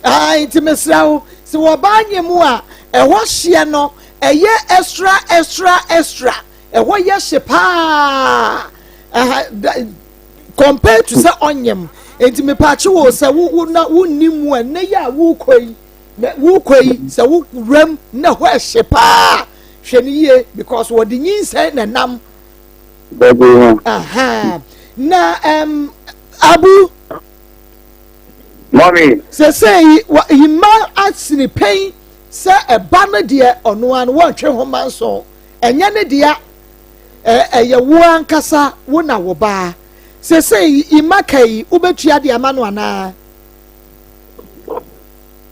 Ah, nti mesrɛ wo sɛ wɔbaa nye mu a ɛhɔ hyeɛ no ɛyɛ extra extra extra ɛhɔ yɛ hye paa ɛha compared to sɛ ɔnyem nti mepakye wo sɛ wo wo na wonni mu a nnɛ yi a wokɔ yi na wokɔ yi sɛ wo wuram na ɛhɔ ɛhye paa hwɛ no yie because wɔde nyinsɛn na nam. Aha. Na abu. Mɔmi. Sɛsɛ yi mma asini pɛn sɛ ɛba no deɛ ɔno ano wɔntwe ho ma nso ɛnyɛ ne dea ɛyɛ wo ankasa wo na wo baa sɛsɛ yi mma ka yi wobɛtua de ama no anaa.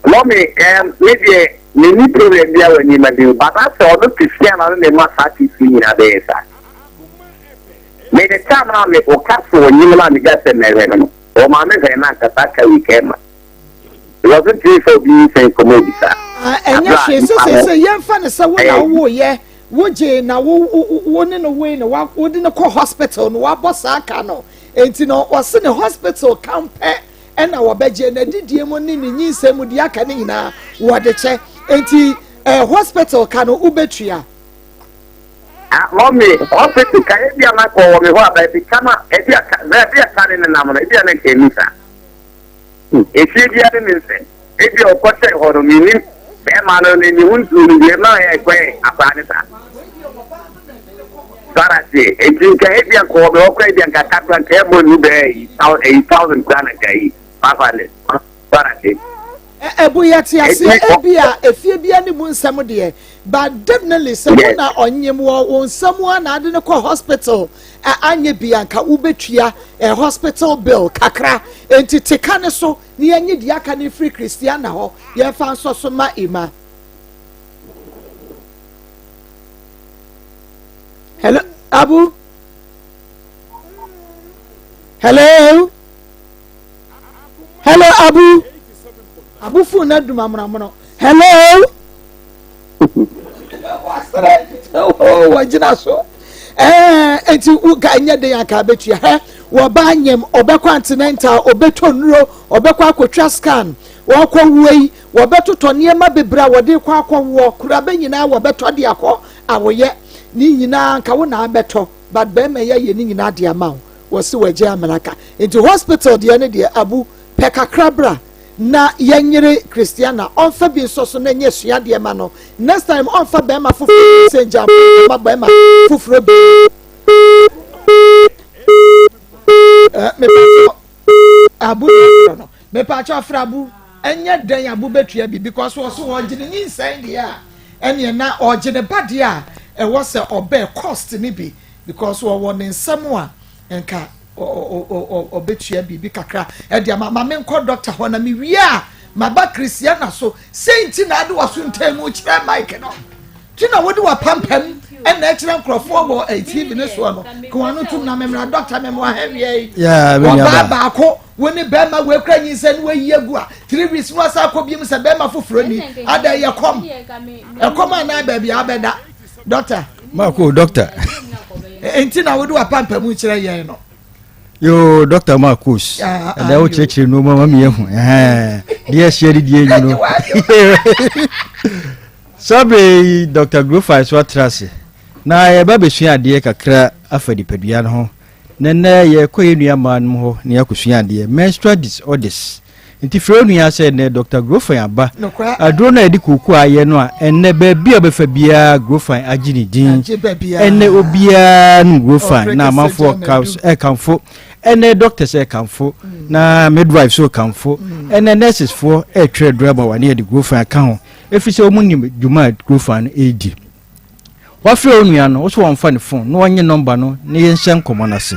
Mummy ɛɛm me deɛ me nni problem biara wɔ nneɛma bi ho but asɛ ɔno Christiana no na ɛma saa titiri nyinaa bɛyɛ saa. Me the time a me ɔka so ɔnyim no a me gya sɛ mɛhwɛ no no ɔmaa me hwɛ no anka saa ka wei ka ɛma because ntumi nfa obi nyinsɛn nkɔmɔ obi saa. Ah, ɛnyɛ Abira hwee nipa sɛ no sɛ yɛmfa no sɛ wo na ɛyɛ wowoyɛ wogye na wo wo ne no woe na wode no kɔ hospital no wabɔ saa ka no enti no ɔse ne hospital ka mpɛ ɛna wɔbɛgye n'adidie mu ne ne nyinsɛn mu deɛ aka ne nyinaa wɔde kyɛ enti eh, hospital ka no wobɛtua. Ah, mɔmi, hospital ka ebi a na kɔ wɔ me hɔ a baabi ka na ebi a ka baabi a ka ne nenam no ebi a na nka emi saa. Efie bi ne ne nsɛ ebi a ɔkɔhyɛ hɔ no menim bɛrima no ne ne ho nsuo no deɛ ɛma yɛ kɔɛ akwaraa ne saa. Sara se eti nka ebi a nkɔ wɔ me hɔ kora ebi a nka kakra nka ɛbɔ nu bɛɛ yi eyi thousand kora na nka yi 500. Sara se. Ɛbo yɛte aseɛ ebia efie bia ne mu nsɛm deɛ but definitely sɛ wo na ɔnyem wɔ wo nsɛm a na ade no kɔ hospital anyɛ bi anka wobɛtua hospital bill kakra enti te ka ne so na yɛnye deɛ aka no mfiri Christiana hɔ yɛmfa nsɔ so ma Ima. Hello Abu. Hello. Hello Abu. Abu phone na dum amonamono. Hello. Wasere. Oh, wagyina so. Eh, enti wo ka nyɛ den aka abetua. Hɛ, wɔba anyem, ɔbɛkɔ antenatal, ɔbɛtɔ nnuro, ɔbɛkɔ akɔtwa scan, wɔkɔ wuo yi, wɔbɛtotɔ nneɛma bebree a wɔde kɔ akɔwoɔ, kurabɛ nyinaa wɔbɛtɔ de akɔ awoyɛ. Ne nyinaa nka wo na abɛtɔ, but bɛrima yi ayɛ ne nyinaa de ama wo. Wɔse wɔagye amena ka. Nti hospital deɛ no deɛ Abu, pɛ kakra bra na yɛnyere Christiana ɔmfa bi nsɔ so na ɛnyɛ asuadeɛ ma no. Next time ɔmfa bɛrima foforɔ bi sɛ ngya ma bɛrima foforɔ bi. Eh, mepatwɔ Abu na no. Mepatwɔ afra Abu. Ɛnyɛ dɛn Abu bɛtua bi because wɔso ɔgye ne nyinsɛn deɛ a ɛneɛ na ɔgye ne ba deɛ a ɛwɔ sɛ ɔbɛɛ cost ne bi. Because ɔwɔ ne nsam a nka ɔbɛtua biribi kakra ɛde ama. Ma menkɔ doctor hɔ na mewie a maba Christiana so. Sei nti na ade waso ntamu kyerɛ Mike no. Ti na wode wapampam ɛna ɛkyerɛ nkurɔfoɔ wɔ eh, TV ne soɔ no. Ka wano tom na memmra doctor memmoa ha wie yi. Ɔbaa baako wo ne bɛrima wei kura nyinsɛn ne wayi agu a 3 weeks no asa akɔ biom sɛ bɛrima foforɔ ni. Ada ɛyɛ kɔm. Ɛkɔm anaa baabi a abɛda. Doctor. Mako doctor. Nti na wode w'apampamu kyerɛ yɛn no. Yoo doctor Marcos. Ah, ah, ɛdɛ wo kyerɛkyerɛ no ma mi ehu. Deɛ ɛhyɛ de deɛ nyi no. Saa bere yi Dr. Grofai so atra ase. Na yɛba bɛsua adeɛ kakra afa nipadua no ho. Na nnɛ yɛkɔ yɛn nua mmaa no hɔ na yɛakɔsua adeɛ menstrual disorders. Nti frɛ wo nua sɛ nnɛ Dɔkta Grofan aba. Aduro no a yɛde kooko ayɛ no a ɛnnɛ baabi a wobɛfa biara Grofan agye ne din. Ɛnnɛ obiara nom Grofan na amanfoɔ ɛkamfo. Ɛnnɛ doctors ɛkamfo na midwives so kamfo. Ɛnnɛ nurses foɔ ɛretwerɛ aduro ama wo a ne yɛde Grofan aka ho ɛfiri sɛ wɔn nim dwuma a Grofan no ɛredi. Wafrɛ wo nua no, wo so wɔmfa ne phone na wɔnye nɔmba no na yɛnhyɛ nkɔmmɔ no ase.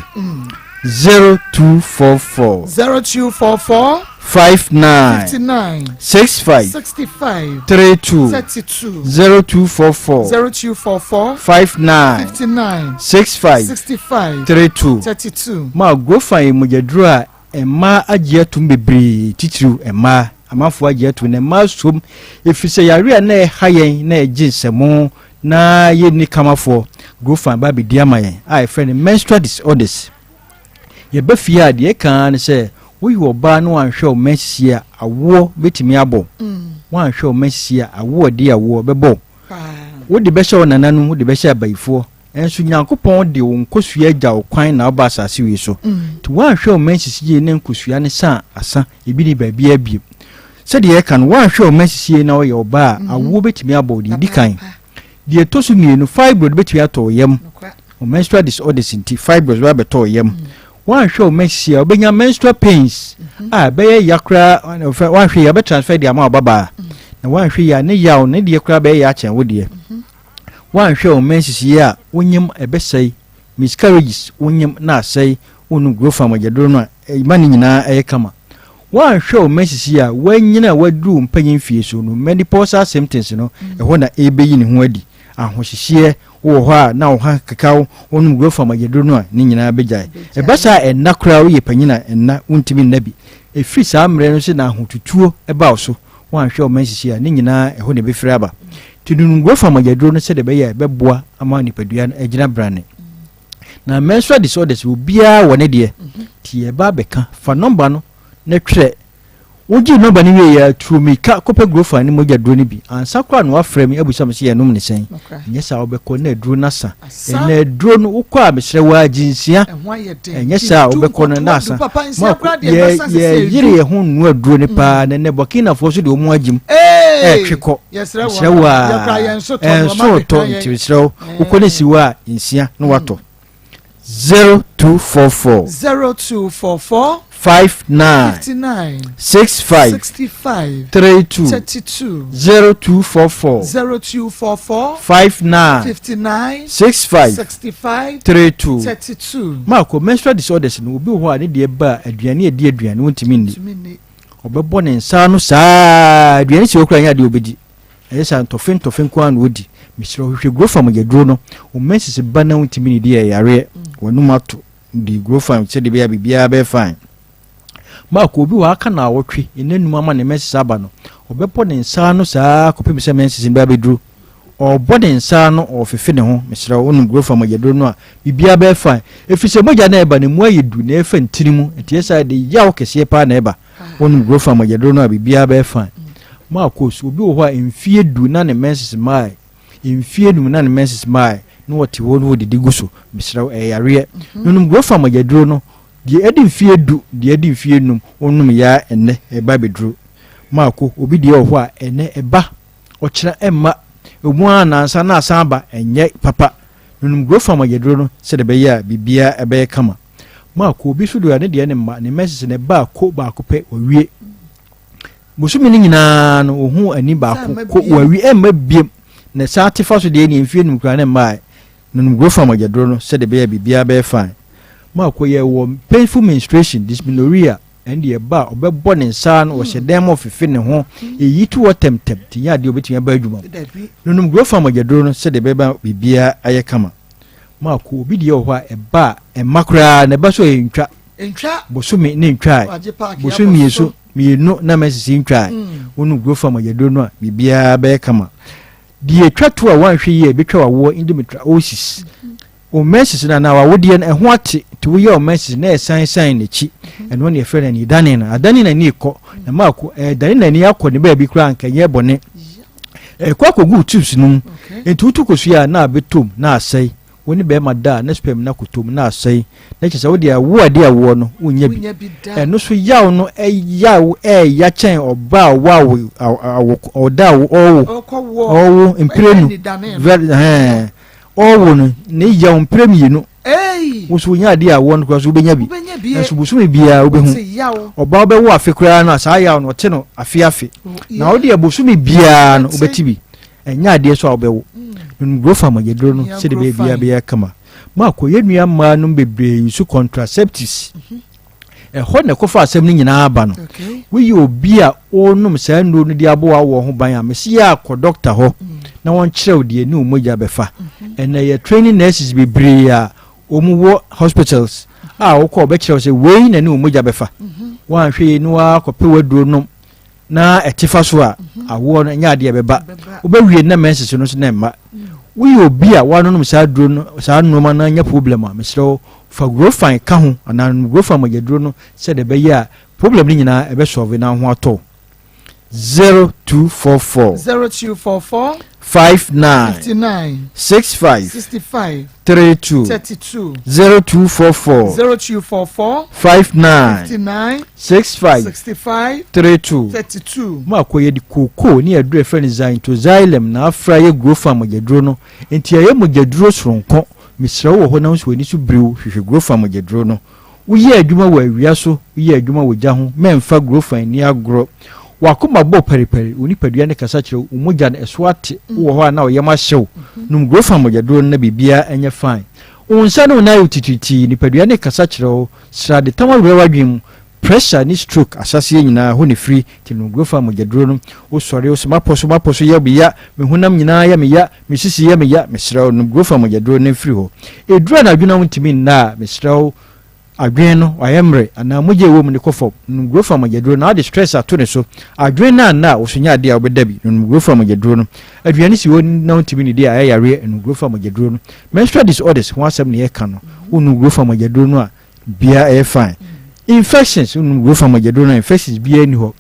0244. 0244. 59. 59. 65. 65. 32. 32. 0244. 0244. 59. 59. 65. 65. 32. 32. Ma Grofa yɛ mogyaduro a Mmaa agye atom bebree, titiriw mmaa. Amanfoɔ agye atom na mmaa som ɛfiri sɛ yareɛ a na ɛha yɛn na ɛgye nsɛmo na yɛnni kamafoɔ. Grofan ba abɛdi ama yɛn a yɛfrɛ no menstrual disorders. Yɛba fie a deɛ ɛka ara ne sɛ woyɛ ɔbaa na wanhwɛ wo menses yie a awoɔ bɛtumi abɔ wo. Wanhwɛ wo menses yie a awoɔ ɛde awoɔ bɛbɔ wo. Wode bɛhyɛ wo nananom, wode bɛhyɛ abayifoɔ. Nso Nyankopɔn de wo nkosua gya wo kwan na woba asase wei so. Nti woanhwɛ wo menses yie na nkosua no sa a, asa, ebi nni baabiara bio. Sɛdeɛ yɛka no, woanhwɛ wo menses yie na woyɛ ɔbaa a, awoɔ bɛtumi abɔ wo deɛ ɛdi kan. Deɛ ɛtɔ so mmienu, fibroid bɛtumi atɔ wo yam. Wo menstrual disorders nti, fibroids bɛba abɛtɔ wo yam. Woanhwɛ wo menses yie a, wobɛnya menstrual pains a ɛbɛyɛ ya koraa, woanhwɛ yie a, wobɛtransfer de ama wo babaa. Na woanhwɛ yie a, ne yaw, ne deɛ koraa bɛyɛ ya akyɛn wo deɛ. Woanhwɛ wo mma nsisi a wonyem ɛbɛsɛe, miscarriages, wonyem na asɛe, wonnom Grofan mogyaduro no a ɛma ne nyinaa ɛyɛ kama. Woanhwɛ wo menses yi a woanyini a woaduru wo mpanyin mfie so no, menopausal symptoms no, ɛhɔ na ɛrebɛyi ne ho adi. Ahohyehyeɛ, wowɔ hɔ a na wo ho akeka wo, wonom Grofam agyaduro no a, ne nyinaa bɛgyae. Ɛba saa a, ɛnna koraa woyɛ panyin a, ɛnna wontumi nna bi. Ɛfiri saa mmerɛ no so na ahotutuo ba wo so. Woanhwɛ wo menses yi a, ne nyinaa ɛhɔ na ɛbɛfiri aba. Nti nom Grofam agyaduro no sɛdeɛ ɛbɛyɛ a ɛbɛboa ama nipadua no agyina brane. Na menstrual disorders obiara wɔ ne deɛ nti yɛba abɛka fa nɔmba no na twerɛ wogyee nɔmba no wie yɛ turo mirika kɔpɛ grofa ne mogya duro no bi ansa koraa na wafrɛ me abusa me sɛ yɛnom ne sɛn ɛnyɛ saa wobɛkɔ na aduro no asa ɛna aduro no wokɔ a mesrɛ wo a gye nsia ɛnyɛ saa wobɛkɔ no na asa yɛyere yɛ ho nnoa aduro no paa na ɛnɛ burkinafoɔ so de wɔn agyim ɛtwe kɔ mesrɛ wo a ɛnso tɔ nti mesrɛ wo Wokɔ ne siwa a nsia na watɔ. 0244. 0244. 59. 59. 65. 65. 32. 32. 0244. 0244. 59. 59. 65. 65. 32. 32. Maako menstrual disorders no obi wɔ hɔ a ne deɛ ba a aduane adi aduane wontumi nni. Ɔbɛbɔ ne nsa ano saa aduane si hɔ koraa nyɛ adeɛ ɔbɛdi. Ɛyɛ saa ntɔfe ntɔfe nko ara na ɔdi. Mesrɛ wo hwehwɛ Grofam aduro no. Wo menses ba na wontumi nnidi yɛ yareɛ. W'anum ato. Di Grofam sɛdeɛ ɛbɛyɛ a biribiara bɛyɛ fine. Mark, obi wɔ hɔ aka naawɔtwe, nnanum ama ne menses aba no, ɔbɛbɔ ne nsa ano saa ara kɔpem sɛ menses no bɛba abɛduru. Ɔrebɔ ne nsa ano, ɔrefefe ne ho. Mesrɛ wo, wonom Grofam aduro no a, biribiara bɛyɛ fine. Ɛfiri sɛ mogya no a ɛba no, emu ayɛ du na ɛfa ntini mu, nti ɛyɛ saa a, ɛde yaw kɛseɛ paa na ɛba. Wonom Grofam mogyaduro no a biribiara bɛyɛ fine. Marcos, obi wɔ hɔ a mfie du na ne menses mmae, mfie num na ne menses mmae, na ɔte hɔ na ɔdidi gu so. Mesrɛ wo, ɛyɛ yareɛ. Nonom Grofam mogyaduro no, deɛ adi mfie du, deɛ adi mfie num, wonom yɛ a ɛnnɛ ɛba abɛduru. Marco, obi deɛ wɔ hɔ a ɛnnɛ ɛba, ɔkyena ɛmma, ɛmu ara nansa na asan aba, ɛnyɛ papa. Nonom Grofam mogyaduro no sɛdeɛ ɛbɛyɛ a biribiara ɛbɛyɛ kama. Marco, obi nso deɛ ne deɛ ne mma, ne mma sisi ne ba ko baako pɛ wawie. Bosome no nyinaa no ohun ani baako ko wawie ɛmma biem. Na saa te fa so deɛ ne mfie num koraa ne mmaa no nom growth mogyaduro no sɛdeɛ ɛbɛyɛ biribiara bɛyɛ fine. Marco yɛ wɔ painful menstruation, dysmenorrhea, ɛne deɛ ɛba a ɔbɛbɔ ne nsa ano ɔhyɛ dan mu ɔfefe ne ho eyi to hɔ tɛmtɛm te nyɛ adeɛ obetumi aba adwuma mu. Nonom growth mogyaduro no sɛdeɛ ɛbɛba biribiara ayɛ kama. Maako, obi deɛ wɔ hɔ a ɛba a ɛmma koraa na ɛba so a ɛntwa. Bosome ne ntwae. Bosome mmiɛnso mmienu na mɛsisi ntwae. Wonu guro fam ayɛduro no a biribiara bɛyɛ kama. Deɛ ɛtwa to a wanhwɛ yie a ɛbɛtwa wawoɔ endometriosis. Wo menses no anaa wawodeɛ no ɛho ate nti woyɛ wo menses na ɛsan san n'akyi. Ɛno na yɛfrɛ no anidane no. Adane n'ani kɔ na maako ɛdane n'ani akɔ ne baabi koraa anka ɛnyɛ bɔne. Ɛkɔ akɔgu wo tubes no mu. Nti wotu kosua a na abɛtɔ mu na asɛe. Wo ne bɛrima da a na sperm no akɔtɔ mu na asɛe. Na kyerɛ sɛ wode awo a ɛde awoɔ no wonnya bi. Ɛno so yaw no yaw ɛɛya kyɛn ɔbaa a ɔwɔ awo awo ɔda a ɔwo ɔwo mprenu very ɛhɛn ɔwo no ne yaw mprɛ mmienu. Wo so wonya adeɛ a awoɔ no koraa so wobɛnya bi. Nanso bosome biara wobɛhu. Ɔbaa wobɛwo afe koraa no a saa yaw no ɔte no afe afe. Na wo deɛ bosome biara no wobɛte bi. Ɛnyɛ adeɛ so a wobɛwo. Nonom Grofa mogyaduro no sɛdeɛ ɛbɛyɛ biara bɛyɛ kama. Maako yɛn nua mmaa nom bebree use contraceptives. Ɛhɔ na ɛkɔfa asɛm no nyinaa ba no. Woyɛ obi a wonom saa nnuro no de abɔ w'awoɔ ho ban a, mese yɛ a kɔ dɔkta hɔ na wɔnkyerɛ wo deɛ ne wo mogya bɛfa. Ɛnɛ yɛ training nurses bebree a wɔn wɔ hospitals a wokɔ wɔbɛkyerɛ wo sɛ wei na ne wo mogya bɛfa. Woanhwɛ yie na woakɔpɛ w'aduro nom na ɛte fa so a, awoɔ no ɛnyɛ adeɛ ɛbɛba. Wobɛwie na menses no nso na ɛmma. Woyɛ obi a woanonom saa aduro no saa nnoɔma no anya problem a, mesrɛ wo fa Grofine ka ho anaa nom Grofine mogyaduro no sɛdeɛ ɛbɛyɛ a problem no nyinaa ɛbɛsɔlve na wo ho atɔ wo. 0244 0244 59 59 65 65 32 32 0244 0244 59 59 65 65 32 32. Mo akɔ yɛde kookoo ne aduro a yɛfrɛ no xanthoxylum na afra yɛ Grofan mogyaduro no nti ɛyɛ mogyaduro soronko. Mesrɛ wo wɔ hɔ na wo nso w'ani so biri wo hwehwɛ Grofan mogyaduro no. Woyɛ adwuma wɔ awia so, woyɛ adwuma wɔ gya ho, mɛmfa Grofan nni agorɔ. W'akoma bɔ paripari, wo nipadua no kasa kyerɛ wo, wo mogya no ɛso ate, wowɔ hɔ a na wo yam ahye wo. Nom Grofan mogyaduro no na biribiara nyɛ fine. Wo nsa ne wo nan ayɛ wo titiritii, nipadua no rekasa kyerɛ wo, srade tam awura w'adwene mu. Pressure ne stroke ahyɛaseɛ nyinaa ɛhɔ na ɛfiri, nti nom Grofa mogyaduro no. Wosɔre wose mapɔ so mapɔ so yɛ me ya, me honam nyinaa yɛ me ya, me sisi yɛ me ya, mesrɛ wo nom Grofa mogyaduro no mfiri hɔ. Ɛduru anadwo na wontumi nna a, mesrɛ wo Adwene no wayɛ mmrɛ anaa mogya a ɛwɔ mu no kɔ fam, nom Grofa mogyaduro na wode stress ato ne so. Adwene no anna a, woso nyɛ adeɛ a wobɛda bi, nom Grofa mogyaduro no. Aduane si hɔ na wontumi nnidi a ɛyɛ yareɛ, nom Grofa mogyaduro no. Menstrual disorders ho asɛm na yɛreka no, wonom Grofa mogyaduro no a, biribiara ɛyɛ fine. Infections, wonom Grofa mogyaduro no a, infections biara nni hɔ.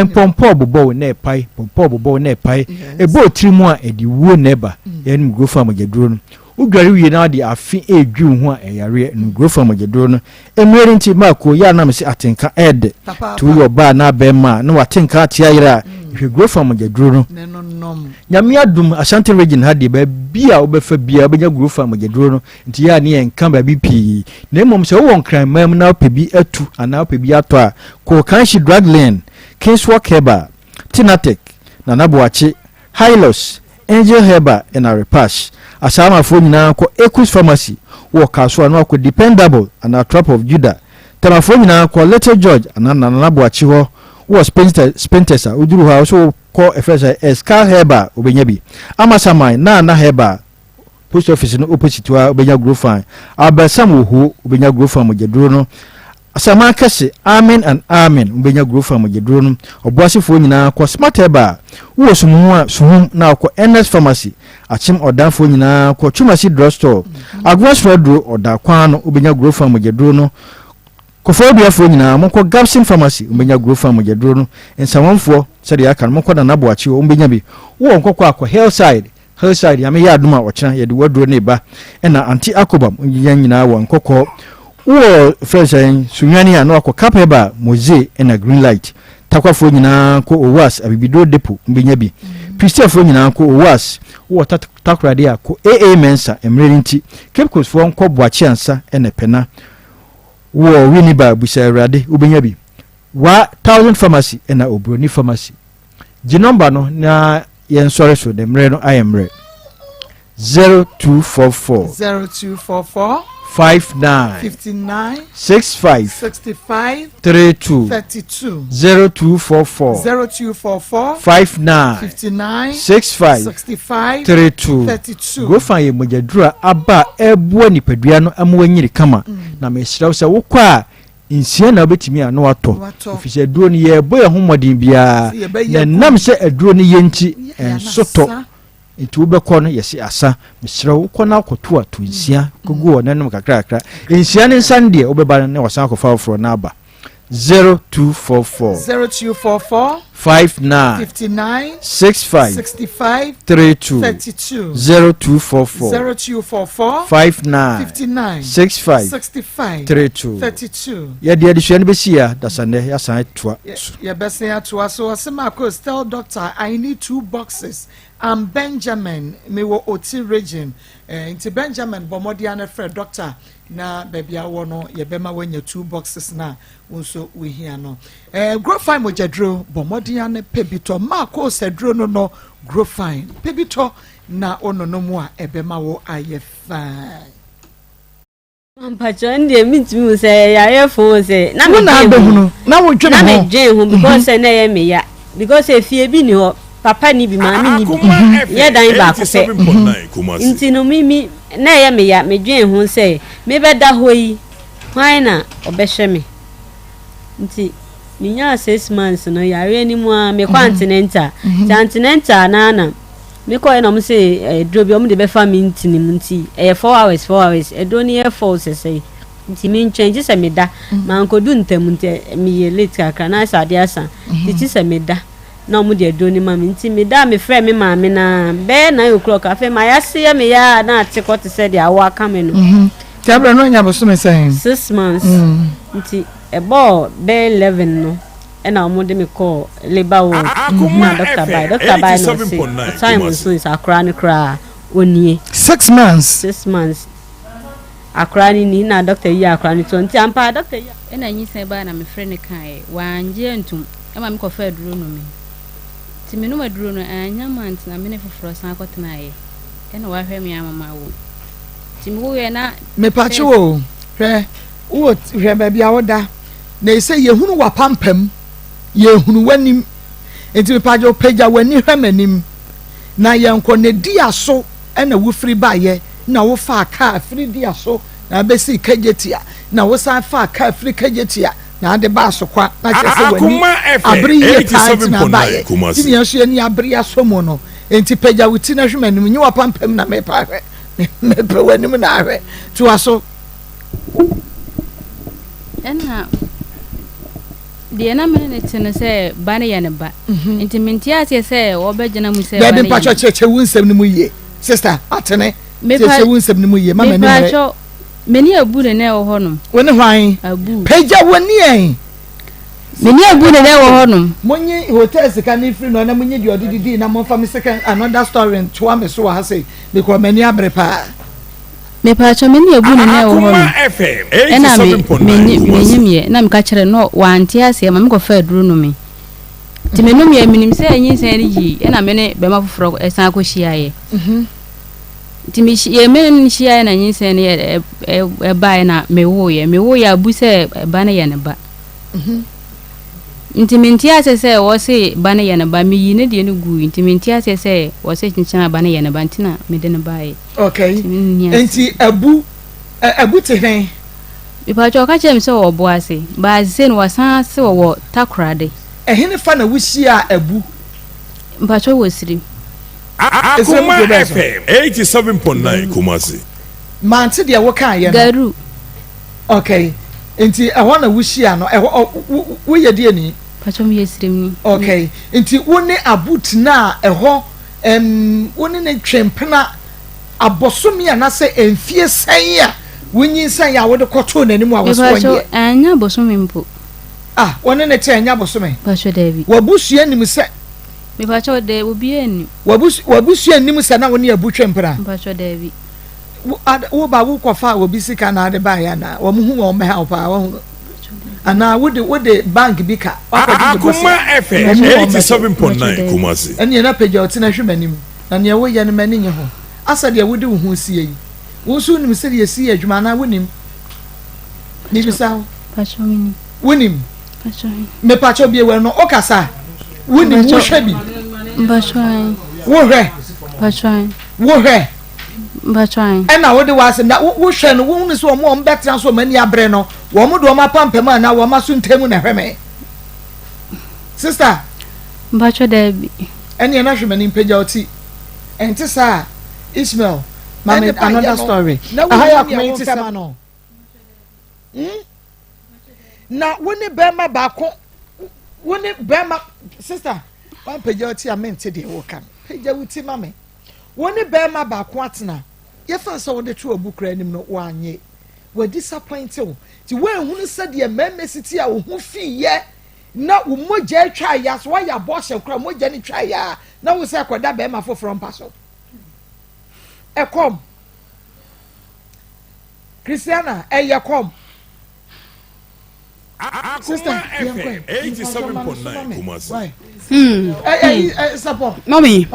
Mpɔmpɔ bobɔ wo na ɛpae, mpɔmpɔ bobɔ wo na ɛpae. Ɛbɔ wo tiri mu a, ɛde wuo na ɛba, yɛnom Grofa mogyaduro no. Wodware wie na wode afe redwi wo ho a ɛyareɛ no Grofa mogyaduro no mmerɛ no nti Marko yɛ a na mese atenka ɛɛdɛ nti woyɛ ɔbaa anaa bɛɛma a na watenka ate ayera a hwɛ Grofa mogyaduro no Nyame adom Ashanti region ha deɛ baabi a wobɛfa biara wobɛnya Grofa mogyaduro no nti yɛ a ne yɛnka baabi pii na mmom sɛ wowɔ Nkran man mu na wopɛ bi atu anaa wopɛ bi atɔ a kɔ Kanshi Drug Lane, Kingswalk Herbal, Tinatek, Nana Boakye, Hylos, Angel Herbal na Repash. Asaamafoɔ nyinaa kɔ Equus Pharmacy wɔ Kasoa na wakɔ Dependable anaa Trap of Judah. Tamafoɔ nyinaa kɔ Little George anaa Nana Boakye hɔ wɔ Spintex a woduru hɔ a wo sɛ wokɔ ɛfrɛ sɛ Escal Herbal wobɛnya bi. Amasaman, Nana Herbal, Post office no opposite hɔ ara wobɛnya Grofan. Abasam wɔ hoo wobɛnya Grofan mogyaduro no. Asaman kɛse, Amen and Amen wobɛnya Grofan mogyaduro no. Ɔboasefoɔ nyinaa kɔ Smart Herbal. Wowɔ Suhum a, Suhum na wokɔ Ernest Pharmacy. Akyem Ɔdanfoɔ nyinaa kɔ Twumasi Drug Store. Agoa Soro Aduro, Ɔda kwan ano wobɛnya Grofan mogyaduro no. Kofoɔduafoɔ nyinaa monkɔ Gabson Pharmacy wobɛnya Grofan mogyaduro no. Nsawamfoɔ, sɛdeɛ yɛaka no, monkɔ Nana Boakye hɔ wobɛnya bi. Wowɔ Nkɔkɔ a, kɔ Hillside. Hillside Nyame yɛ adom a ɔkyena yɛde waduro ne ba ɛna Auntie Akobam yɛn nyinaa wɔ nkɔkɔɔ wowɔ frɛ sɛn Sunyani a na wakɔ Cap Herbal Moze ɛna Green Light Takwafoɔ nyinaa kɔ Owas Abibiduro Depo mbɛnya bi Pristiafoɔ nyinaa kɔ Owas wowɔ Takoradi a kɔ AA Mensa mmerɛ no nti Cape Coast foɔ nkɔ Boakye Ansa ɛna Pɛna wowɔ Winneba busa Awurade wobɛnya bi Wa Thousand Pharmacy ɛna Obroni Pharmacy Gye nɔmba no na yɛnsɔre so na mmerɛ no ayɛ mmerɛ. 0244. 0244. 59. 59. 65. 65. 32. 32. 0244. 0244. 59. 59. 65. 65. 32. 32. Grofa yɛ mogyaduro a aba a ɛboa nipadua no ama wanyini kama. Na mesrɛ wo sɛ wokɔ a Nsia na wobɛtumi a na watɔ, ɛfiri sɛ aduro no yɛrebɔ yɛn ho mmɔden biara, na ɛnam sɛ aduro no yɛ nti ɛnso tɔ. Nti wobɛkɔ no yɛse asa, mesrɛ wo wokɔ na wokɔto a to nsia kɔgu hɔ na nom kakrakra. Nsia no nsa no deɛ wobɛba no na wasan akɔfa foforɔ na aba. 0244 0244 59 59 65 65 32 32 0244 0244 59 59 65 65 32 32. Yɛde adesua no bɛsi ya dasandɛ yɛasan atoa so. Yɛbɛsen atoa so. Ɔse Marcos tell doctor I need two boxes I'm Benjamin mewɔ Oti region eh, nti Benjamin bɔ mmɔden ara na frɛ doctor na baabi a wowɔ no yɛbɛma woanya two boxes no a wo nso wohia no. Eh, Grofine mogyaduro, bɔ mmɔden ara na pɛ bi tɔ. Marcos aduro no no, Grofine, pɛ bi tɔ na wononom a ɛbɛma wo ayɛ fine. Mpakyɛ ɛn deɛ mentumi hu sɛ yareɛ fo sɛ na Wo na medwen ho abɛhunu na wodwene na ho. medwen ho because sɛ na ɛyɛ me ya because efie bi ni hɔ papa ni bi maame ni bi yɛ dan baako pɛ nti no me mi na ɛyɛ me ya medwen ho sɛ mebɛda hɔ yi hwan na ɔbɛhwɛ me nti menyaa six months no yareɛ no mu a mekɔ antenatal nti antenatal naa na Mekɔɛ na ɔmo se aduro bi ɔmo de bɛfa me ntini mu nti ɛyɛ 4 hours 4 hours aduro no yɛ four sɛsɛe nti mentwɛn gye sɛ meda mankodu ntɛm nti meyɛ late kakra na ayɛ sɛ adeɛ asa nti gye sɛ meda na ɔmo de aduro no ma me nti meda a mefrɛ me maame no a bɛyɛ 9 o'clock afei mayase yɛ me ya a na ate kɔ te sɛ deɛ awo aka me no. Nti abrɛ no anya bosome sɛn? 6 months nti ɛbɔɔ bɛyɛ 11 no ɛna ɔmo de me kɔɔ labour ward na doctor bae doctor bae na ɔse ɔsan mo nso nsa akora no koraa onie. 6 months. 6 months akora no ni na doctor yi akora no to nti ampa doctor yi. Ɛna nyinsɛn bae na mefrɛ no kaeɛ, wangye antum ma me kɔfaa aduro nomee. Nti menom aduro no annya month na mene foforɔ san kɔtenaeɛ ɛna wahwɛ me ama mawo. Nti mewoeɛ na Mepakye first. o, hwɛ, wowɔ, hwɛ baabi a woda. Na ɛsɛ yɛhunu w'apampam, yɛhunu w'anim. Nti mepagye pagya w'ani hwɛ m'anim na yɛnkɔ. Na di aso ɛna wofiri baeɛ na wofaa kaa firi di aso na abɛsi Kejetia, na wosan faa kaa firi Kejetia na ade ba Asokwa, na kyerɛ sɛ w'ani abere yie paa nti na abaeɛ. Nti nea nso yɛni abere asɔ mu no, nti pagya wo ti na hwɛ m'anim, nye w'apampam na mepa ahwɛ, mepɛ w'anim na ahwɛ. Toa so. Ɛna deɛ na mene ne te no sɛ ba no yɛ ne ba, nti mente aseɛ sɛ wɔbɛgyina mu sɛ ba no yɛ ne ba. Dabi, kyerɛkyerɛ wo nsɛm no mu yie, sister atene, kyerɛkyerɛ wo nsɛm no mu yie ma m'ani mmere. Me ne Abu ne na ɛwɔ hɔnom. Wo ne hwan? Abu. Pagya w'ani ɛ. Me ne Abu ne na ɛwɔ hɔnom. Monyi hotel sika no mfiri no na monyi deɛ ɔde didii na momfa me sika another story ntoa me so wɔ ha sei because m'ani abere paa. Mepatwɔ me ne Abu ne na ɛwɔ hɔnom. Ɛna me menyim yɛ na meka kyerɛ no wante aseɛ ma mekɔfa aduro nomee. Nti menom yɛ menim sɛ nyinsɛn no yii ɛna me ne bɛma foforɔ ɛsan kɔhyiaeɛ. Nti me yɛ me ne no hyiaeɛ na nyinsɛn no yɛ ɛbaeɛ na mewoeɛ. Mewoeɛ a bu sɛ ba no yɛ ne ba. Nti mente aseɛ sɛ wɔse ba no yɛ ne ba. Meyii ne deɛ no gui nti mente aseɛ sɛ wɔse kyenkyena ba no yɛ ne ba nti na mede no baeɛ. Okay. Nti abu abu te he? Mepakyɛ ɔka kyerɛɛ me sɛ ɔwɔ Boase, but sesei no wasan se ɔwɔ Takoradi. Ɛhene fa na wohyiaa abu? Mpakyɛ wɔ Sirim. Akoma FM 87.9 Kumasi. Mante deɛ wokaeɛ no. Garu. Okay. Nti ɛhɔ na wohyia no. Ɛhɔ wo woyɛ deɛ ni? Pacho meyɛ sirimni. Okay. Nti wo ne Abu tenaa ɛhɔ ɛm wo ne ne twe mpena abosome anasɛ mfie sɛn a wonyinsɛn a wode kɔtoo n'anim a wɔsɛ wɔnyɛ? Mepacho ɛnyɛ abosome mpo. Ah, wo ne ne te ɛnyɛ abosome? Pacho daabi. W'abusua nim sɛ. Mepakyɛw dɛ obiara nnim. W'abusua nnim sɛ na wo ne Abu twe mpena? Mepakyɛw daabi. Wo ad wo ba wo kɔfaa obi sika na ade baeɛ anaa? Wɔn hu wɔn bɛha wo paa wahunu? Anaa wode wode bank bi ka wakɔgyegye bosea? Akoma FM Wɔn hu wɔn bɛhye. 87.9 Kumasi. Ɛnneɛ na pagya wo ti na hwɛ m'anim, na neɛ woyɛ no m'ani nnye ho. Asɛ deɛ wode wo ho sie yi, wo nso wonim sɛdeɛ yɛsi yɛ adwuma anaa wonnim? Mebisa wo. Pakyɛw mennim. Wonim? Mepakyɛw bie w'ano wokasa wonim wohwɛ bi wohwɛ wohwɛ ɛna wode w'asɛm na wohwɛ no wohunu sɛ wɔn a wɔbɛtena so wɔn ani abere no wɔn de wɔn apampam anaa wɔn aso ntam na ɛhwɛ me sista. Mpakyɛw daabi. Ɛnneɛ na hwɛ m'ani mpagya wo ti ɛnte saa Ishmael ma me another story aha yɛ akoma yi ti sɛ ma no. Hmm? Na wo ne bɛrima baako, wo ne bɛrima, sister, wampagya wo ti a mente deɛ woka no. Pagya wo ti ma me. Wo ne bɛrima baako atena, yɛfa sɛ wode to abu koraa anim no, wanye. Wa disappoint wo. Nti woanhunu sɛdeɛ mmarima si ti a wo ho fiiyɛ na wo mogya atwa ya so woayɛ abortion koraa mogya no twa ya na wo sɛ kɔda bɛrima foforɔ mpa so. Ɛkɔm. Christiana ɛyɛ kɔm. Sister, yɛn kɔ yi. 87.9 Kumasi. Mɔmi.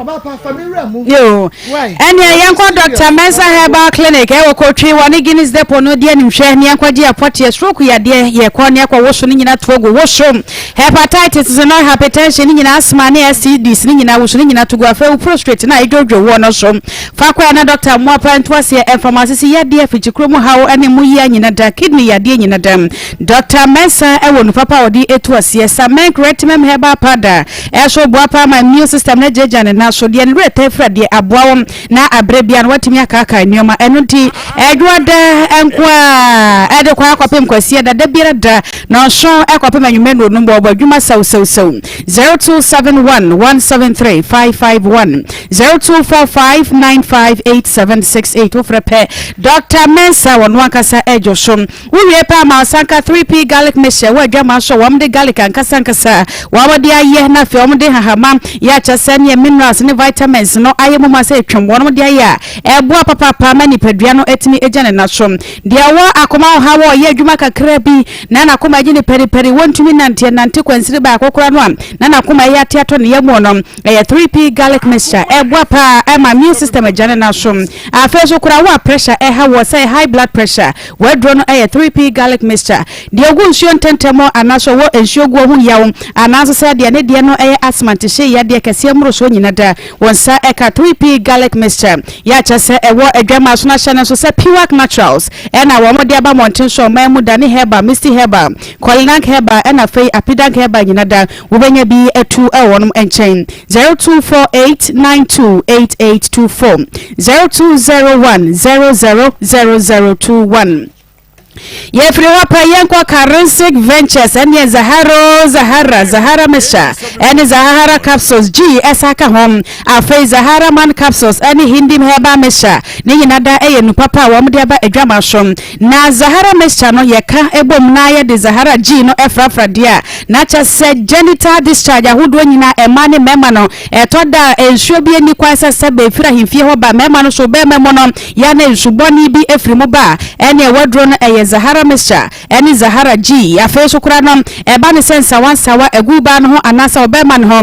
Yoo. Ɛnneɛ yɛnkɔ Dr. Mensah Herbal Clinic ɛwɔ Kotwi wɔ ne Guinness Depot no di animhwɛ ne yɛnkɔ gye apɔteɛ stroke yadeɛ yɛkɔ ne ɛkɔ woso ne nyina togo woso hepatitis no hypertension ne nyina asthma ne STDs ne nyina woso ne nyina togo afei wo prostrate na ɛdwodwo woɔ no so Fa kɔ na dɔkta mmoa paa nto aseɛ ɛmfa mo asese yadeɛ, afikyikuro mu haw ne mo yea nyina da, kidney yadeɛ nyina da. Dɔkta Mensah wɔ nu papa a ɔde ɛtu aseɛ, Samenk Retimem Herbal Powder ɛso boa paa ma immune system no agyinagyina ne nan so, deɛ ne werɛ taa firi adeɛ aboa wo na aberɛ biara no woatumi akaakae nnoɔma, ɛno nti Ɛdwoada nko ara ɛde kɔ akɔpem Kwasiada da biara da nɔnson ɛkɔpem anwummerɛ nnɔnum wɔbɔ adwuma sɛwsɛwsɛw. 0271 173 551 0245 958768 wofrɛ pɛ Dr. Mensah wɔno ankasa ɛdwo so. Wowie pɛ ama ɔsanka 3P garlic mixture wɔ adwama so wɔn de garlic ankasa ankasa wɔn de ayɛ na afei wɔn de hahama yɛ akyɛ sɛ neɛ minerals ne vitamins no ayɛ mu ma sɛ etwam wɔn de ayɛ a ɛboa papaapa ma nipadua no atumi agya ne nan so. Deɛ ɔwɔ akoma ɔhaw a ɔyɛ adwuma kakra bi na n'akoma agye ne pɛripɛri wɔntumi nanteɛ nante kwansiri baako koraa no a na n'akoma ɛyɛ ate atɔ ne yam no ɛyɛ 3P garlic mixture ɛboa paa ɛma immune system agya ne nan so. Afei nso koraa wo a pressure ɛha wɔ sɛ high blood pressure w'aduro no ɛyɛ 3P garlic mixture. Deɛ ogu nsuo nsuo ntɛntɛm anaasɛ ɔwɔ nsuo guo ho yaw anaasɛ sɛ deɛ ne deɛ no ɛyɛ asthma ntehyee yadeɛ kɛseɛ mmorosoɔ nyina da wo nsa ɛka 3P garlic mixture yɛ akyerɛ sɛ ɛwɔ adwammaa so no ahyɛ no nso sɛ Puac Naturals ɛna wɔn de aba mmɔnten so ɔman mu da ne herbal Misty herbal Kolinank herbal ɛna afei Apidank herbal nyina da wobɛnya bi atu ɛwɔ wɔn nkyɛn 0248928824 0201 000021. Yɛfiri hɔ pɛ yɛnkɔ Karinsic Ventures ɛneɛ Zaharo Zahara Zahara Mixture ɛne Zahahara Capsules G ɛsa ka ho. Afei Zahara Man Capsules ɛne Hindim Herbal Mixture ne nyina da ɛyɛ nu papa a wɔn de aba adwama so. Na Zahara Mixture no yɛka ɛbom na yɛde Zahara G no ɛfrafra deɛ a na kyɛ sɛ genital discharge ahodoɔ nyina ɛmaa ne mmarima no ɛtɔ da a nsuo bi ɛni kwan sɛ sɛbɛ ɛfiri ahemfie hɔ ba mmarima no so bɛrima mu no Yɛ na nsu bɔne bi firi mu ba a, ɛnneɛ w'aduro no ɛyɛ Zahara mixture ɛne Zahara G. Afei nso koraa no, ɛba no sɛ nsawansawa agu baa no ho anaasɛ ɔbarima no ho,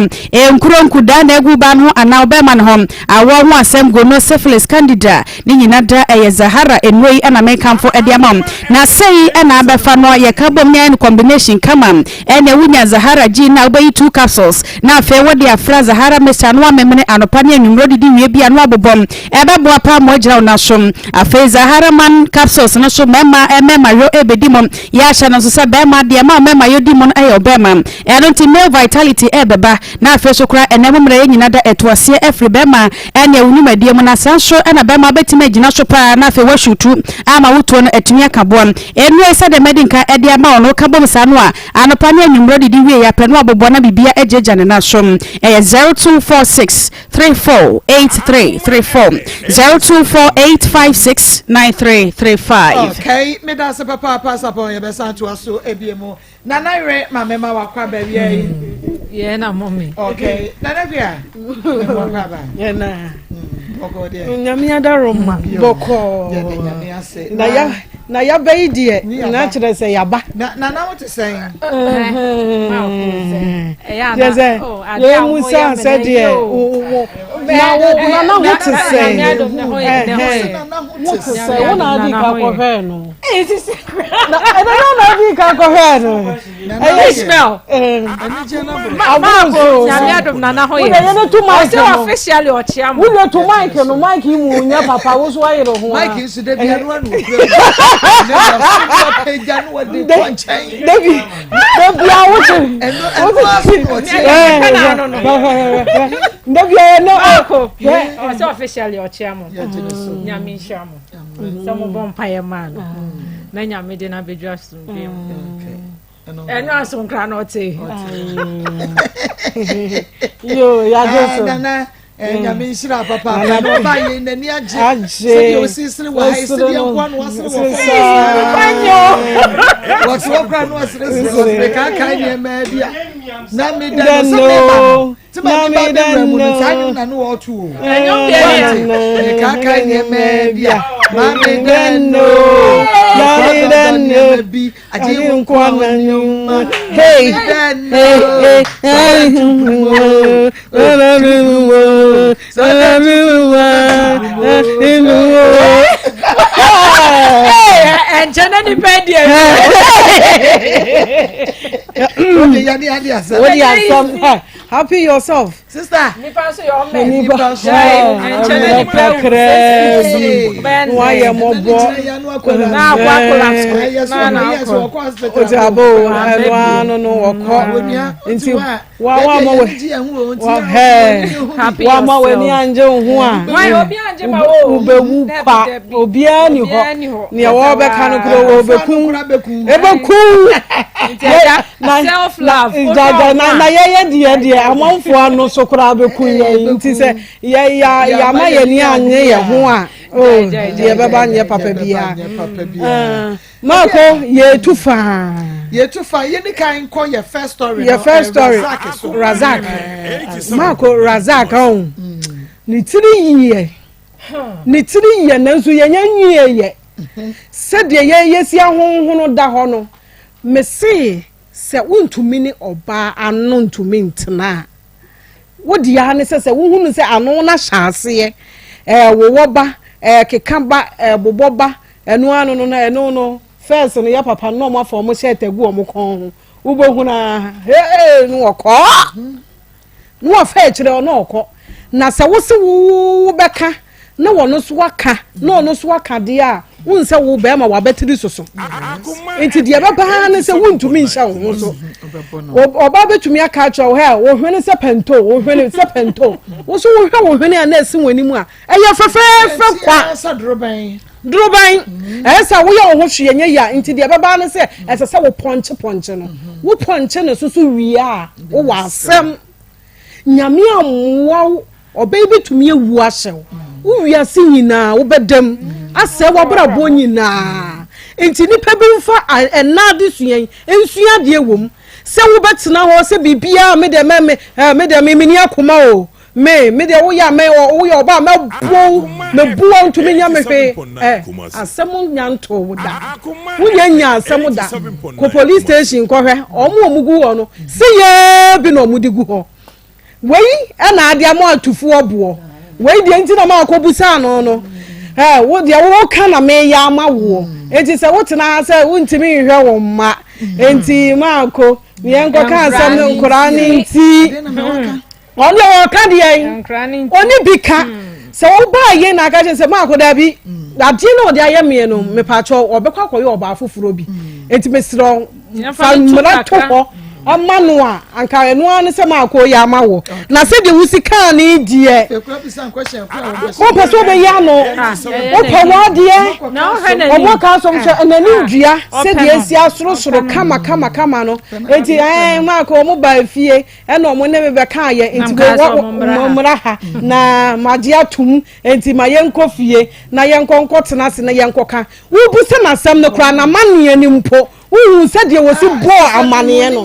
nkuro nkudaa na agu baa no ho anaa ɔbarima no ho, awɔ ho asɛm, gono, syphilis, candida, ne nyina da ɛyɛ Zahara nnuro yi na mekamfo de ama wo. Na sei na abɛfa no, yɛka bom na yɛayɛ no combination kama, ɛnneɛ wonya Zahara G no a wobɛyi two capsules na afei wode afra Zahara mixture no amemene anɔpa ne anwummerɛ wodidi wie bi a na wabobɔ Ɛbɛboa paa ma woagyina wo nan so. Afei Zaharaman capsules no nso mmarima mmarima yɔ ɛrebɛdi mu. Yɛahyɛ no nso sɛ barima deɛ ɛma mmarima yɔ di mu no yɛ ɔbarima. Ɛno nti male vitality ɛrebɛba. Na afei nso koraa ɛnɛ mu mmerɛ yɛ nyina da ɛto aseɛ afiri barima ɛne wo nnwumadie mu. Na saa nso na barima bɛtumi agyina so paa na afei woahyutu ama wo tuo no atumi aka boɔ. Nnuro yi sɛdeɛ madi nka ɛde ama wo no woka bom saa no a anɔpa ne anwummerɛ wodidi wie yɛ apɛ no abobɔ na biribiara agyagya ne nan so. Ɛyɛ 0246 3483 34 0248 56 9335. Okay, me da se papaapa sapɔn yɛbɛsan atoa so ebie mu. Nana yere ma mema wakɔ aba wia yi. Yɛ na mɔmi. Okay, Nana Bia, mema wakɔ aba. Yɛ na. Bɔkɔɔ deɛ. Nyame adaro ma bɔkɔɔ. Yɛde nyame ase. Na ya Na yaba yi deɛ na kyerɛ sɛ yaba. Na nana wo te sɛn? Kyerɛ sɛ yɛn mu sɛ sɛ deɛ na wo nana ho te sɛn? Wo te sɛn? Wo na adi ka kɔhwɛɛ no. Na ɛna na adi ka kɔhwɛɛ no. Ishmael. Aburo Nyame adom nana ho yɛ. Wode yɛne to mic no. Officially ɔkyea mo. Wode to mic no mic yi mu nyɛ papa wo so ayere ho. Mic nso da bia no ano okura mu. Na so pagya no wɔde kɔ nkyɛn. Dabi dabi a wote. Ɛno ɛno aso na ɔte. Dabi a ɛno. Marco ɔsɛ officially ɔkyea mo. Nyame nhyira mo. Sɛ mo bɔ mpaeɛ maa no. Na Nyame de no abɛdwa asomdwoeɛ mu. ɛno asonkra na ɔte yo yagye so nana nyame nhyira papa na ɔba yɛ n'ani agye sɛdeɛ ɔsi sere wɔ ha yi sɛdeɛ nkoa na wasere wɔ fam wɔte hɔ kora na wasere sere ɔsere kaakae nneɛma bi a na meda no sɛ meba no Ti ma mi ba mi wura mu no saa nnwom na no wɔto o. Ɛnwom deɛ yɛ. Mekaakae nneɛma bi a maame dɛn no. Maame dɛn no. Nneɛma bi agye wo nko a nnwuma. Hey dɛn no. Hey Ɛnkyɛ na nipa di ɛnu. Wode yɛ ade asɛm. Wode asɛm. Happy yourself. Sister. Nipa nso yɛ ɔmɛ. Nipa nso yɛ nkyɛn na nipa kakraa bi. Wayɛ mɔbɔ. Na akɔ akɔla Na na akɔ. O ti abo ɛnu ano no wɔkɔ. Nti wa wa ma wɛ wa hɛ wa ma wɛ ni angye wo ho a. Wobɛwu kwa obiara ni hɔ. Nea wɔbɛka no koro wɔbɛkum. Ɛbɛkum. Na self love. Na na na yɛyɛ deɛ deɛ amanfoɔ ano so koraa bɛku yɛn nti sɛ yɛ yɛ yɛama yɛn ani anye yɛn ho a oh deɛ bɛba nyɛ papa biara. Maako yɛtu faa. Yɛtu faa yɛni kan nkɔ yɛ first story no. Yɛ first story Razak so. Razak Maako Razak ɔn ne tiri yie ne tiri yie nanso yɛnyɛ nwie yɛ sɛdeɛ yɛn yɛsi ahonhono da hɔ no. Mese sɛ wontumi ne ɔbaa ano ntumi ntena a, wo deɛ ara ne sɛ sɛ wohunu sɛ ano no ahyɛ aseɛ ɛɛwowɔ ba, ɛɛkeka ba, ɛɛbobɔ ba, ɛno ano no na ɛno no First no yɛ papa no na ɔmo afa ɔmo shirt agu ɔmo kɔn ho. Wobɛhunu a hee no wɔkɔ. Na wafa akyire ɔno ɔkɔ. Na sɛ wo se wo bɛka na wɔno nso aka na ɔno nso aka deɛ a wohu sɛ wo bɛrima wabɛtiri soso. Nti deɛ ɛbɛba ara ne sɛ wontumi nhyɛ wo ho so. Ɔbaa bɛtumi aka akyerɛ wo hɛ wo hwene sɛ pɛnto wo hwene sɛ pɛnto. Wo so wohwɛ wo hwene a na ɛsi wɔn anim a ɛyɛ fɛfɛɛfɛ kwa. Dorobɛn. Ɛyɛ sɛ woyɛ wo ho hwee nyɛ yie a nti deɛ ɛbɛba ne sɛ ɛsɛ sɛ wo pɔnkye pɔnkye no. Wo pɔnkye no so so wie a wowɔ asɛm. Nyame ammoa wo ɔbɛ yi bɛtumi awu ahyɛ wo. Wo wiase nyinaa wobɛda mu asɛe w'abrabɔ nyinaa. Nti nipa bi mfa ɛna adesua yi nsua adeɛ wɔ mu. Sɛ wobɛtena hɔ sɛ biribiara me deɛ mɛ me deɛ me meni akoma o. Me, me deɛ woyɛ a mɛ, woyɛ ɔbaa mɛbo wo, mebu wo ntumi nyɛ me hwee. Ɛ, asɛm nya ntoo wo da. Wonya nya asɛm da. Kɔ police station kɔhwɛ, wɔn a wɔgu hɔ no, se yɛɛ bi na wɔde gu hɔ. Wei ɛna ade ama atufoɔ boɔ. Wei deɛ nti na ma akɔbusa ano no. Ɛ, wo deɛ woka na meyɛ ama woɔ. Enti sɛ wotena ha sɛ wontumi nhwɛ wo mma. Enti maako, yɛnkɔka asɛm no nkoraa no nti. Ɔno deɛ ɔka deɛ ɔne bi ka sɛ wobaa yie na aka kyerɛ sɛ maako daabi adeɛ na ɔde ayɛ meɛ no mepakyɛ ɔbɛkɔ akɔyɛ ɔbaa foforɔ bi nti mesrɛ fa mmara to hɔ ama no a anka ɛno ara ne sɛ maako yɛ ama wɔ na sɛdeɛ wosi kaa ne deɛ wopɛ sɛ wobɛyɛ ano wopɛ w'adeɛ ɔmo ka sɔm hwɛ n'anim dua sɛdeɛ asi asorosoro kama kama kama no nti ɛɛ maako ɔmo ba efie ɛna ɔmo ne me bɛka yɛ nti wɔ mmra ha na magye atum nti ma yɛnkɔ fie na yɛnkɔ nkɔ tena ase na yɛnkɔ ka wobu sɛ n'asɛm no koraa na amaneɛ no mpo wohu sɛdeɛ wɔsi bɔɔ amaneɛ no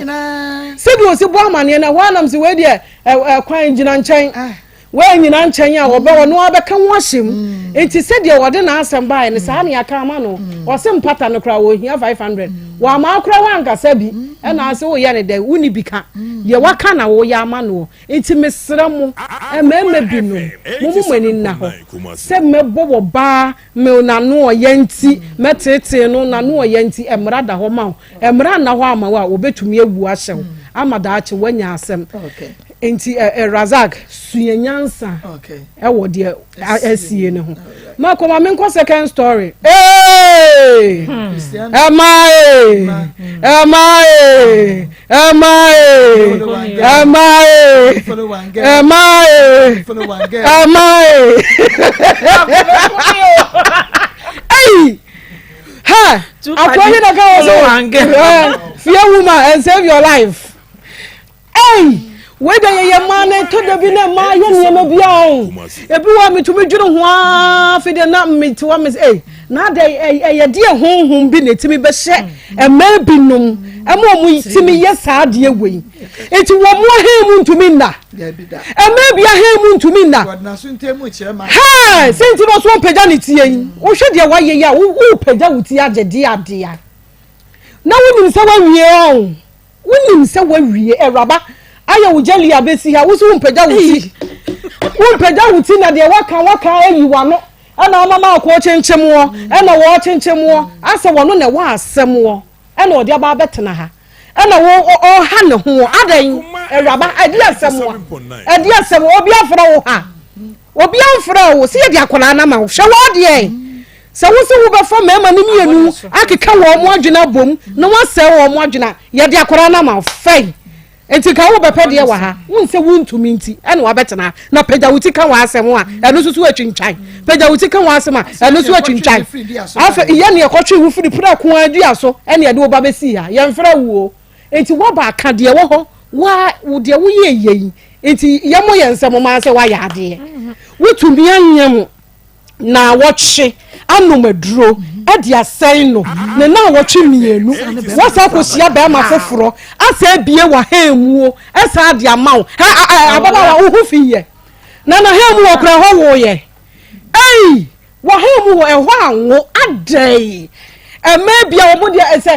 sɛdeɛ wɔsi bɔɔ amaneɛ no ɛhɔ anam sɛ wei deɛ ɛkwan gyina nkyɛn ah. Woannyina nkyɛn a, wɔbɛ ɔno ara bɛka ho ahyɛ mu. Mm. Nti sɛdeɛ wɔde n'asɛm baeɛ no, saa ne aka ama no. Mm. Ɔse mpata no koraa wɔhia 500. Mm. Wɔama koraa woankasa bi. Ɛna ase woyɛ ne dɛ, wonni bi ka. Deɛ waka na woyɛ ama noɔ. Nti mesrɛ mo, mmarima binom, mo mo mo ani nna hɔ sɛ mɛbɔ wɔ baa me n'ano ɔyɛ nti, mɛteetee no n'ano ɔyɛ nti, mmara da hɔ ma wo. Mmara nna hɔ ama wo a, wɔbɛtumi awu ahyɛ wo ama daakye woanya asɛm. Nti ɛ ɛ Razak sua nyansa ɛwɔ deɛ asie ne ho. Mako ma menkɔ second story. Ee! Ɛma ee! Ɛma ee! Ɛma ee! Ɛma ee! Ɛma ee! Ɛma ee! Ei! Ha! Akɔyi na ka wɔ so. Fear woman and save your life. Ei! Wei deɛ yɛyɛ mmaa no ɛtɔ da bi na mmaa yɛ nneɛma bi a ɔn. Ebi wɔ a metumi dwene ho ara afei deɛ na mete hɔ me ei na adɛ ɛyɛ deɛ honhom bi na ɛtumi bɛhyɛ mmaa binom ɛma wɔn tumi yɛ saa adeɛ wei. Nti wɔn mo ahan mu ntumi nna. Mmaa bi ahan mu ntumi nna. Hɛɛ sɛ nti na ɔso ɔmpagya ne tie yi. Wohwɛ deɛ wayɛ yi a wopagya wo ti agye deɛ adeɛ. Na wonim sɛ wawie ɔn. Wonim sɛ woawie, Awuraba ayɛ wo jelly abɛsi ha, wo so wompagya wo ti. Wompagya wo ti na deɛ waka waka ayi w'ano ɛna ama ma akɔ kyenkyem wɔ ɛna wɔkyenkyem wɔ asɛ wɔno na ɛwɔ asɛm wɔ ɛna ɔde aba abɛtena ha ɛna wo ɔha ne ho wɔ adɛn Awuraba ɛde asɛm wɔ ɛde asɛm wɔ obi afrɛ wo ha obi amfrɛ wo sɛ yɛde akwadaa no ama wo hwɛ wɔ adeɛ Sɛ wo se wobɛfa mmarima no mmienu akeka wɔn adwene abom na woasɛe wɔn adwene a, yɛde akwadaa no ama wo. Fɛn! Enti nka wobɛpɛ deɛ wɔ ha. Wohu sɛ wontumi nti ɛna wabɛtena ha. Na pagya wo ti ka w'asɛm a, ɛno nso so atwintwan. Pagya wo ti ka w'asɛm a, ɛno nso atwintwan. Afei yɛ nea ɛkɔtwee wo firi prɛko ara dua so ɛna yɛde wo ba bɛsii ha. Yɛmfrɛ wo o. Enti woaba aka deɛ ɛwɔ hɔ. Woa, wo deɛ woyɛɛ yei nti yɛmmɔ yɛn nsam mmaa sɛ woayɛ adeɛ. Wotumi anyɛ naawɔtwe anom aduro de asɛe no ne naawɔtwe mmienu wɔsan kɔhyia bɛrima foforɔ asɛ abie wɔ muo ɛsan de ama wo ababaawa wo ho fi yɛ na na hɛn mu wɔ kora hɔ woyɛ ei wɔ hɛn mu wɔ ɛhɔ anwo adɛn ɛmɛ bia wɔn deɛ ɛsɛ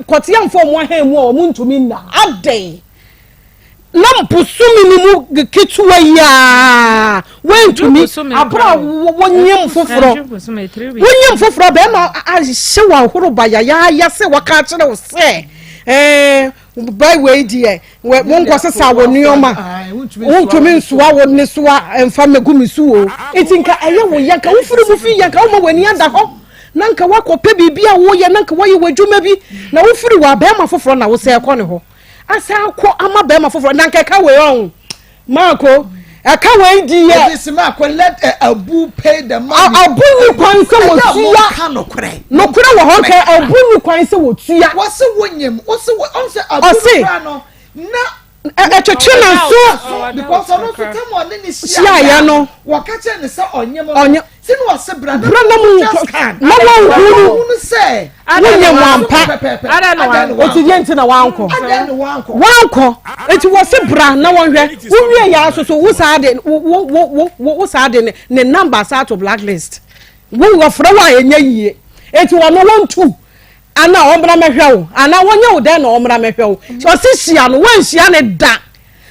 kɔteamfo wɔn ahɛn mu a wɔn ntumi nna adɛn na bosome no mu ketewa yi a wɔntumi. Wontumi abere a wonyim foforɔ wonyim foforɔ bɛrima ahyɛ wɔ ahoro ba yayaaya sɛ wɔka akyerɛ wo sɛ ɛɛ bɛɛ wei deɛ monkɔ sesa wo nneɛma wontumi nsoa wo ne soa mfa mmɛgu me so o nti nka ɛyɛ wo yɛ nka wofiri mu fi yɛ nka woma w'ani ada hɔ na nka woakɔpɛ biribi a woyɛ na nka woayɛ w'adwuma bi na wofiri wɔ abɛɛma foforɔ na wosɛ ɛkɔ ne hɔ asan akɔ ama bɛrima foforɔ na nka ɛka wei ɔho maako ɛka wei di yɛ. Ɛdi si maako let eh, abu pay the money. Abu ni kwan sɛ wɔtua nokorɛ nokorɛ wɔ hɔ nka abu ni kwan sɛ wɔtua. Wɔsi wo nyim wɔsi wo ɔn sɛ abu no kura no na. Ɛtwetwe na so. Because ɔno nso tɛm ɔne ne hyiaeɛ no. Wɔka kyerɛ ne sɛ ɔnyem no. Ti na ɔse bra na mu ntwa scan. Na wɔn hunu sɛ. Wonyɛ mu ampa. Eti deɛ nti na wankɔ. Wankɔ. Eti wɔse bra na wɔnhwɛ. Wowie yɛ aso so wo saa de wo wo wo wo saa de ne ne number saa to blacklist. Wo wɔfrɛ wo a ɛnyɛ yie. Eti wɔn wɔntu. Ana ɔmmra mɛhwɛ wo anaa wɔnyɛ wo dɛn na ɔmmra mɛhwɛ wo. Ɔse hyia no wanhyia ne da.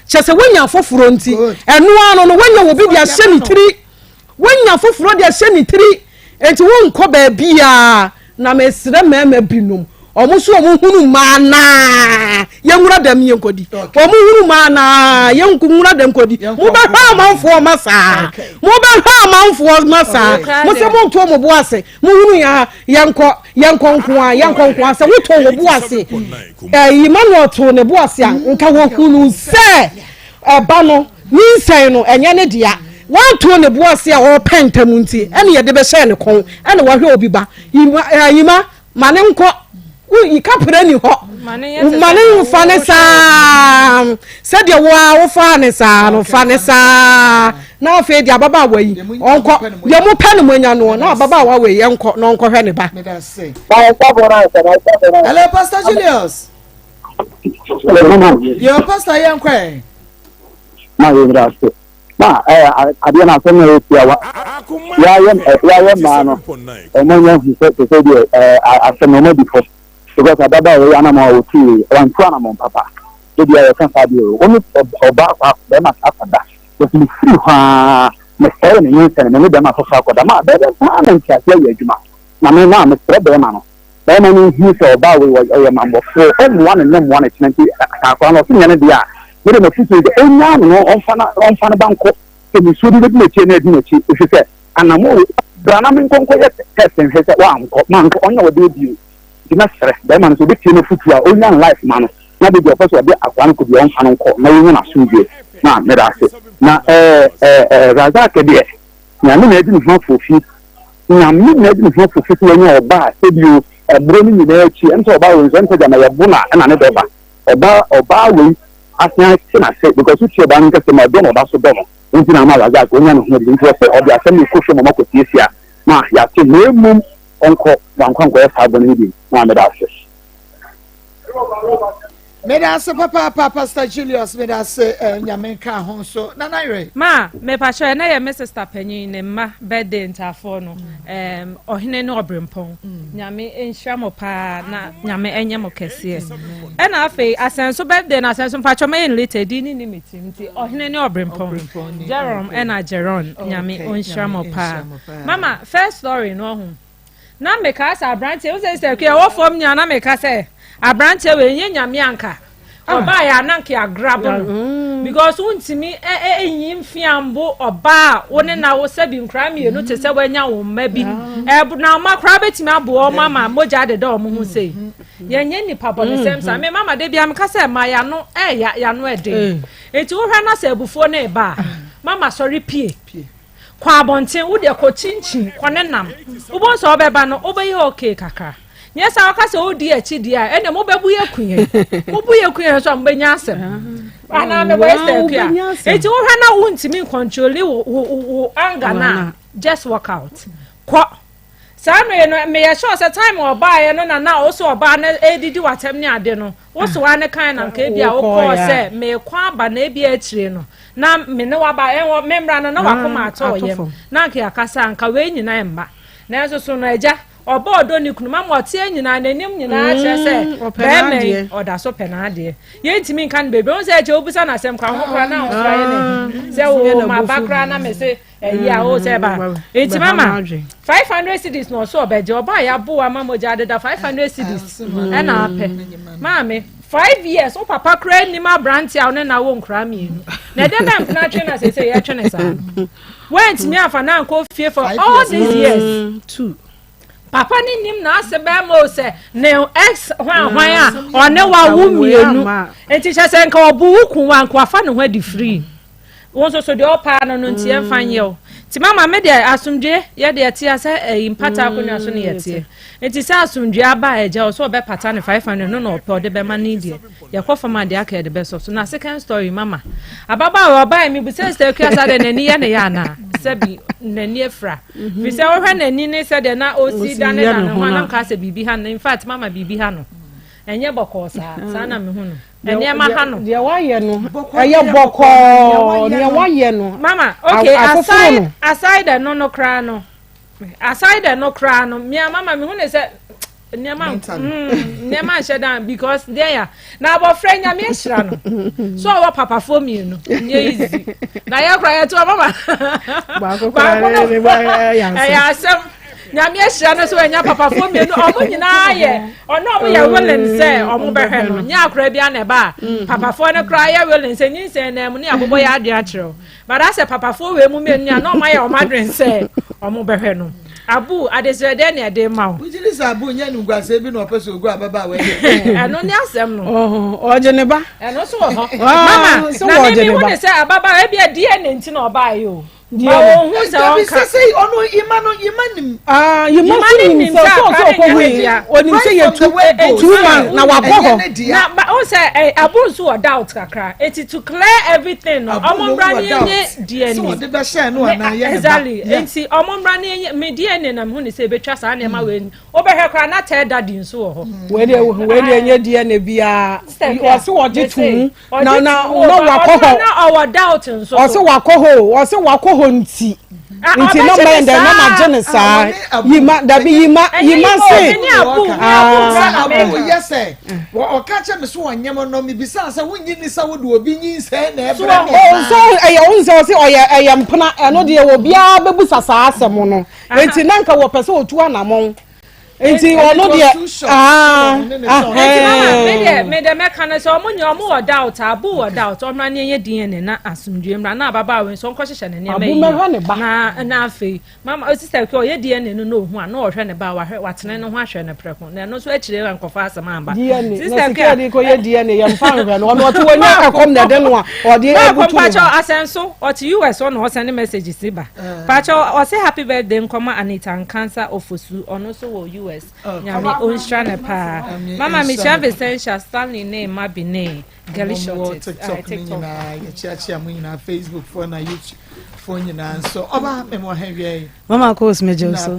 Kyɛ sɛ wonya foforɔ nti ɛno ano no woanya wɔ bi de ahyɛ ne tiri. Wanya foforɔ de ahyɛ ne tiri, enti wonkɔ baabiara. Na mesrɛ mmarima binom, wɔn nso wɔn hunu mmaa naa, yɛnwura dɛm yɛnkɔdi. Wɔn hunu mmaa naa, yɛnwura dɛm kɔdi. Mobɛhwɛ amanfoɔ ma saa. Mobɛhwɛ amanfoɔ ma saa. Mo sɛ monto mo bo ase. Mohunu yɛn a, yɛnkɔ, yɛnkɔ nko a, yɛnkɔ nko a. Sɛ wotoo wo bo ase, ɛɛ Emmanuel too ne bo ase a, nka wɔhunu sɛ Ɛba no, nyinsɛn no, ɛnyɛ ne dea. Wanto ne bo ase a ɔrepɛ ntɛm nti, ɛna yɛde bɛhyɛɛ ne kɔn, ɛna wahwɛ obi ba. Yima, eh, Yima, ma ne nkɔ. Wo, kaprɛ ni hɔ. Ma ne nfa ne saa. Sɛdeɛ wo a wofaa ne saa no, fa ne saa. Na afei deɛ ababaawa yi, ɔnkɔ. Deɛ mopɛ no moanya noɔ, na ababaawa wei ɛnkɔ na ɔnkɔhwɛ ne ba. Hello, Pastor Julius. Yo, pastor yɛn kɔ ɛ. Na yɛ nyina ase. Na ɛ adeɛ no asɛm na yɛ tia wa. Yɛayɛ yɛayɛ mmaa no ɔmo anya hu sɛ sɛ sɛ deɛ ɛ asɛm no ɔmo adi fɔ because ababaawa yi anamɔ a ɔtu yi wantu anamɔ papa. Ebi a yɛka saa deɛ o ɔne ɔbaa kɔ bɛrima akɔda but me firi hɔ aa me sɛe ne nyinsɛn me ne bɛrima foforɔ akɔda ma bɛrima paa na nteaseɛ yɛ adwuma na me na mesrɛ bɛrima no Barima no nhunu sɛ ɔbaa wei ɔyɛ mammɔfoɔ, ɔmmoa no nnɛ mmoa no kyena nti sɛ akwadaa no ɔse nyɛ ne deɛ a, me deɛ m'afotuo ne sɛ ɔnnyaa no na ɔmfa no ɔmfa ne ba nkɔ, sɛ nisuo bi bɛdi n'akyi a na adi n'akyi ɛfiri sɛ anammɔn wei bra na menkɔ nkɔyɛ test nhwɛ sɛ wankɔ mankɔ ɔnyɛ ɔdeɛ bio nti mɛsrɛ barima no sɛ ɔbɛtie m'afotuo a ɔnnya ne life ma no na baabi a ɔpɛ sɛ ɔde akwadaa no kɔ biara ɔmfa no nkɔ na wɔnya n'asomdwoeɛ na meda ase na ɛɛ ɛɛ Razak deɛ Nyame na adi ne ho afofi Nyame na adi ne ho afofi sɛ wanya ɔba a sɛbio ɛborɔ no nyinaa akyi ɛne sɛ ɔbaa wei nso ɛne sɛ gyama yɛbo no a ɛna ne dɔ ba ɔbaa ɔbaa wei asen ate n'ase because wotie ɔbaa no nkasa mu a dɔ na ɔda so dɔ no nti na ama Razak onya ne ho adi nti ɔsɛ ɔde asɛm no kɔ fie ma ɔmakɔ siesie a na yɛate na mmom ɔnkɔ wankɔ ankɔyɛ saa bɔne no bi na meda ase. Meda ase papaapa Pastor Julius meda ase eh, nyame nka ho nso nana yere. Ma mepakyɛ ɛnɛ yɛ me sister panyin ne mma birthday ntaafoɔ no um, ɔhene ne ɔbrempɔn mm. nyame nhyira mo paa na nyame ɛnyɛ mo kɛseɛ ɛna afei asɛnso birthday na asɛnso mpakyɛ mɛyɛ no later di ne ne me tirim nti ɔhene ne ɔbrempɔn Jerome ɛna Jeron nyame ɔnhyira mo paa mama first story no ɔho Na mekaa sɛ aberanteɛ wo sɛ sɛ kua ɛwɔ fam nyinaa na meka sɛ aberanteɛ wei nyɛ nyame anka ah. ɔbaa yɛ ananke agrabo no mm. because wontumi ɛnyi mfiambo ɔbaa a wo ne na wo sɛbi nkora mmienu te sɛ woanya wo mma bi ah. na ɔma koraa bɛtumi aboa ɔmo ama mogya adeda ɔmo ho sei mm-hmm. yɛnyɛ nnipa bɔnesɛm saa mm-hmm. me mama de bia meka sɛ ma yɛano ɛya yɛano ɛden mm. nti wohwɛ na sɛ abufuo no ɛba a mama sɔre pie Kɔ abɔnten, wo deɛ kɔ kyinkyin, kɔ ne nam. Wobɛhu sɛ wobɛba no, wobɛyɛ okay kakra. Nyɛ saa woka sɛ wodi akyi deɛ a, ɛnna mobɛbu yɛ ku yɛn. Mobu yɛ ku yɛn nso a, mobɛnya asɛm. Anaa mebɔ Esther akua. Enti wohwɛ na wontumi ncontroli wo, wo, wo anger no a, just walk out. Kɔ. Saa mmere no, meyɛ sure sɛ time a ɔbaeɛ no na na wo sɛ ɔbaa no redidi w'atɛm ne ade no, wo so ara ne kan na nka ebia wokɔɔ sɛ merekɔ aba na ebia akyire no na me ne waba ɛwɔ me mmra no na wakoma atɔ ɔyam na nka yɛakasa nka wei nyinaa mma. Nanso so no agya, Ɔbɔ ɔdɔ ne kunu mama ɔteɛ nyinaa n'anim nyinaa kyerɛ sɛ mm, bɛrima yi ɔda so pɛ n'adeɛ. Yɛntumi nka no bebree. Wohu sɛ ɛkyɛ wobisa no asɛm koraa ho koraa na ho koraa yɛ n'ahi. Sɛ wo ma ba koraa na me se ɛyi a wo sɛ ba. Nti mama 500 cedis na ɔso ɔbɛgye ɔba a yɛabo ama mogya adeda 500 cedis ɛna apɛ. Maame 5 years wo papa koraa nim aberante a wo ne na wo nkora mmienu. Na ɛdɛ bɛ mpena twe na sɛ yɛtwe ne saa no. Woantumi amfa no ankɔ fie for all these years. Two. Papa ne nim n'ase bɛrima o sɛ ne ex hwan hwan a ɔne wawo mmienu. Nti kyɛ sɛ nka ɔbu wo kun wa nka wafa ne ho adi free. Wo nso so deɛ ɔpaa no no nti ɛmfa nyɛ o. Nti mama me deɛ asomdwe yɛ deɛ ɛte sɛ ɛyi mpata akonnwa so ne yɛteɛ. Nti sɛ asomdwe aba a agya ɔsɛ ɔbɛpata ne 500 no na ɔpɛ ɔde bɛma ne deɛ. Yɛkɔ fam a deɛ aka yɛde bɛsɔ so. Na second story mama ababaawa ɔbaa mi bu sɛ sɛ akua sa deɛ n'ani yɛ ne yɛ anaa sɛbi n'ani afira. Fi sɛ wohwɛ n'ani ne sɛdeɛ na ɔsi dane dane ho anam kaa sɛ biribi ha no. In fact mama biribi ha no. Ɛnyɛ bɔkɔɔ saa saa na mehu no. Nneɛma ha no. Deɛ wayɛ no ɛyɛ bɔkɔɔ deɛ wayɛ no. Mama okay aside ɛno no koraa no aside ɛno koraa no mia mama mehu ne sɛ nneɛma nhyɛ dan because deɛ ya na abɔfra nyame ahyira no so ɔwɔ papafoɔ mmienu nyɛ easy na yɛ koraa yɛto mama baako koraa ɛyɛ asɛm. Nyame ahyira no so ɛnya papafoɔ mmienu ɔmo nyinaa yɛ ɔno ɔmo yɛ willing sɛ ɔmo bɛhwɛ no nyɛ akora bi ana ɛba a papafoɔ no koraa yɛ willing sɛ nyinsɛn nan mu ne abobɔ yɛ adwene akyerɛw but asɛ papafoɔ wei mu mmienu a na ɔmo ayɛ ɔmo adwene sɛ ɔmo bɛhwɛ no. Abu adesrɛdeɛ ne ɛde ma wo. Wogyina sɛ Abu nyɛ nimguaseɛ bi na ɔpɛ sɛ ogu ababaawa yi. Ɛno ne asɛm no. Ɔgye ne ba. Ɛno nso wɔ hɔ. Mama na me mi hu ne sɛ ababaawa ebi a DNA nti na ɔbaa yi o. Ma wɔn hu sɛ Dabi ɔnka. sɛ sɛ ɔno yima no yima nim. Ah, yima so nim sɛ ɔsɛ ɔsɛ ɔkɔ hu yi onim sɛ yɛ 2 2 months na wakɔ hɔ. Na ba o sɛ ɛ Abu nso wɔ doubt kakra eti to clear everything no ɔmo mbra ne enye DNA. Sɛ ɔde bɛhyɛ no anaa yɛ ne ba. Exactly, nti ɔmo mbra ne enye me DNA na mehu ne sɛ ebetwa saa nneɛma wei wobɛhwɛ koraa na tɛɛ daddy nso wɔ hɔ. Wei deɛ nye DNA biara ɔsɛ wɔgye to mu na na na wakɔ hɔ. Na ɔwɔ doubt nso. Ɔsɛ wakɔ hɔ o, ɔsɛ wakɔ hɔ nti nti na mɛn dɛ na ma gye ne saa yima dabi yima yima se. Sɛ Abu yɛ sɛ ɔka kyerɛ me so ɔnyɛm no mebisa sɛ wonyi ni sɛ wode obi nyinsɛn na ɛbrɛ me. Ɔsɛ ɛyɛ wo nsɛ ɔsɛ ɔyɛ ɛyɛ mpena ɛno deɛ obiara bɛbusa saa asɛm no nti na nka wɔpɛ sɛ ɔtu anamɔn nti ɔno deɛ aa. Nti mama me deɛ me deɛ mɛka no sɛ ɔmo nyɛ ɔmo wɔ doubt Abu wɔ doubt ɔmra ne ɛnyɛ DNA na asomdue mmra na ababaawa nso ɔnkɔ hyehyɛ ne nneɛma Abu mɛhwɛ ne ba. Na afei mama sister kɛ ɔyɛ DNA no na ohu a na ɔhwɛ ne ba wahwɛ watene ne ho ahwɛ no prɛko na ɛno nso akyire na nkɔfa asɛm amba. DNA na sika yɛde kɔ yɛ DNA yɛn mfa nhwɛ no ɔno ɔte wɔ nyɛ ɛkɔm na ɛde no a ɔde ebutu ne ho. Asɛnso ɔte US ɔna ɔsɛn message si ba pakyɛ ɔsɛ happy birthday nkɔma Anita Nkansa Ofosu ɔno nso wɔ US. Nyame ɔnhyira no paa. Mama mehyia Vicentia Stanley ne Mabi ne Girly Shorted. TikTok ne nyinaa yɛkyeakyea mo nyinaa, Facebook foɔ na YouTube foɔ nyinaa nso. Ɔba mema ɔha wia yi. Mama Kos, megye wo so.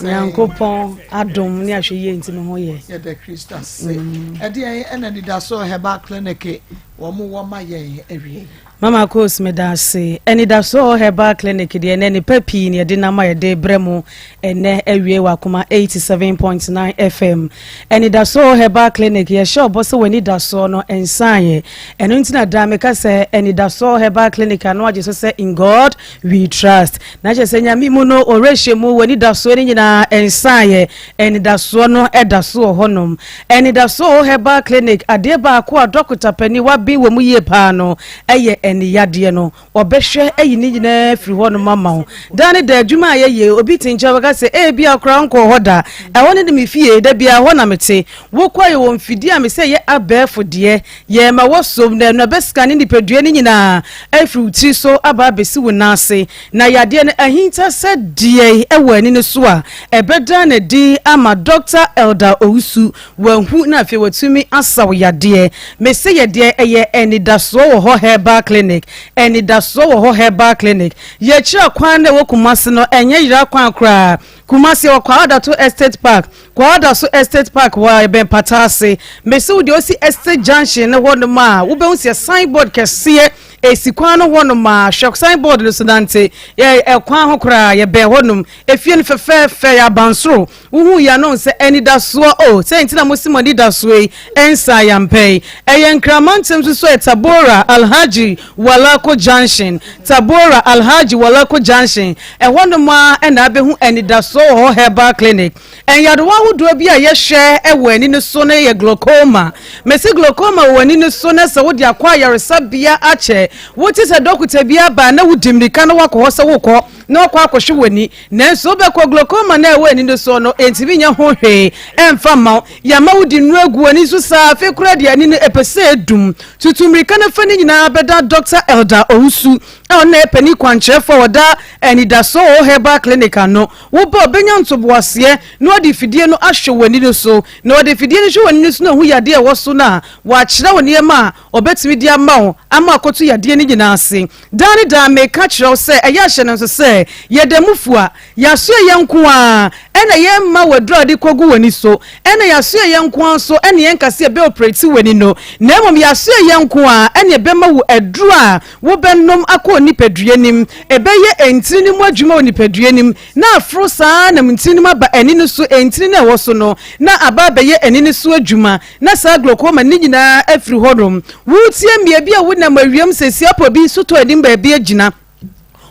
Nyankopɔn adom ne ahwɛ yie nti me ho yɛ. Yɛda Kristo ase. Ɛdeɛn ɛna Anidasoɔ Herbal Clinic wɔn wɔ ma yɛn awie yi? Mama Kos, meda ase. Anidasoɔ Herbal Clinic deɛ ɛnɛ nnipa pii na yɛde nam a yɛde brɛ mo ɛnɛ awie wɔ Akoma 87.9 FM. Anidasoɔ Herbal Clinic, yɛhyɛ ɔbɔ sɛ w'anidasoɔ no nsaeɛ. Ɛno nti na daa meka sɛ Anidasoɔ Herbal Clinic ano agye so sɛ in God we trust. Na kyerɛ sɛ Nyame mu no ɔwerɛhyɛ mu w'anidasoɔ no nyinaa nsaeɛ. Anidasoɔ no da so wɔ hɔnom. Anidasoɔ Herbal Clinic, adeɛ baako a dɔkota panin waben wɔ mu yie paa no yɛ aniyadeɛ no. Ɔbɛhwɛ ayi ne nyinaa afiri hɔnom ama wo. Daa ne daa adwuma a yɛyɛ, obi te nkyɛn ɔbɛka sɛ, Ebia koraa wonkɔɔ hɔ da. Ɛhɔ no ne me fie, da biara ɛhɔ na mete. Wokɔ a yɛwɔ mfidie a mesɛ ɛyɛ abɛɛfo deɛ, yɛma wɔsom na ɛno ɛbɛskane nipadua no nyinaa afiri wo tiri so aba abɛsi wo nan ase. Na yadeɛ no ahinta sɛ deɛn wɔ ani no so a, ɛbɛda no adi ama Dɔkta Elder Owusu, wahu na afei watumi asa wo yadeɛ. Mese yɛ deɛ ɛyɛ Anidasoɔ wɔ hɔ Herbal Clinic, Anidasoɔ wɔ hɔ Herbal Clinic. Yɛkyerɛ kwan no a ɛwɔ Kumasi no, ɛnyɛ yera kwan koraa. Kumasi yɛwɔ Kwadato Estate Park, Kwadaso Estate Park hɔ a, ɛbɛn Pata ase. Mese wo deɛ wosi Estate Junction no hɔ nom a, wobɛhu sɛ signboard kɛseɛ. Ɛsi kwan no hɔnom a, hwɛ sign board no so nante. Yɛ ɛkwan ho koraa, yɛbɛn hɔnom. Efie no fɛfɛɛfɛ, yɛ abansoro. Wohuu yɛn ano sɛ anidasoɔ o, sɛ nti na mosi mo anidasoɔ yi nsa ayampɛ yi. Ɛyɛ Nkraman ntɛm so so ɛ Tabora Alhaji Walako Junction, Tabora Alhaji Walako Junction, ɛhɔnom ara na abɛhu anidasoɔ wɔ hɔ Herbal Clinic. Nyarewa ahodoɔ bi a yɛhwɛ wɔ ani no so no yɛ glaucoma. Mese glaucoma wɔ w'ani no so na sɛ wode akɔ ayaresabea akyɛ, wote sɛ dɔkota bi aba a na wodi mmirika na woakɔ hɔ sɛ wokɔ na wakɔ akɔhwɛ w'ani. Nanso wobɛkɔ, glaucoma no a ɛwɔ ani no so no, ɛntumi nyɛ ho hwee ɛmfa mma wo. Yɛama wode nnuro agu w'ani so saa, afei koraa deɛ ani no ɛpɛ sɛ ɛdum. Tutu mmirika na fa ne nyinaa bɛda Dɔkta Elder Owusu a ɔno na ɛyɛ panin kwankyerɛfoɔ a ɔda Anidasoɔ Herbal Clinic ano. Wo ba ɔbɛnya ntoboaseɛ na ɔde fidie no ahwɛ w'ani no so. Na ɔde fidie no hwɛ w'ani no so na ɔhu yadeɛ a ɛwɔ so no a, wakyerɛ wo nneɛma a ɔbɛtumi de ama wo ama akɔto yadeɛ no nyinaa ase. Daa ne daa meka kyerɛ wo sɛ ɛyɛ ahyɛ no nso sɛ yɛda mu fua. Yɛasoɛ yɛn nko ara ɛna yɛmma w'aduro a wode kɔgu w'ani so, ɛna yɛasoɛ yɛn nko ara nso ɛna yɛnka sɛ yɛbɛ operate w'ani no, na mmom yɛasoɛ yɛn nko ara ɛna yɛbɛma wo aduro a wobɛnom akɔ wo nipadua no mu. Ɛbɛyɛ ntini no mu adwuma wɔ nipadua no mu, na aforo saa ara nam ntini no mu aba ani no so, ntini no a ɛwɔ so no, na aba abɛyɛ ani no so adwuma, na saa glaucoma no nyinaa afiri hɔnom. Woretie mmea bi a wonam awiam sɛ siapɔ bi sotɔ anim baabi agyina.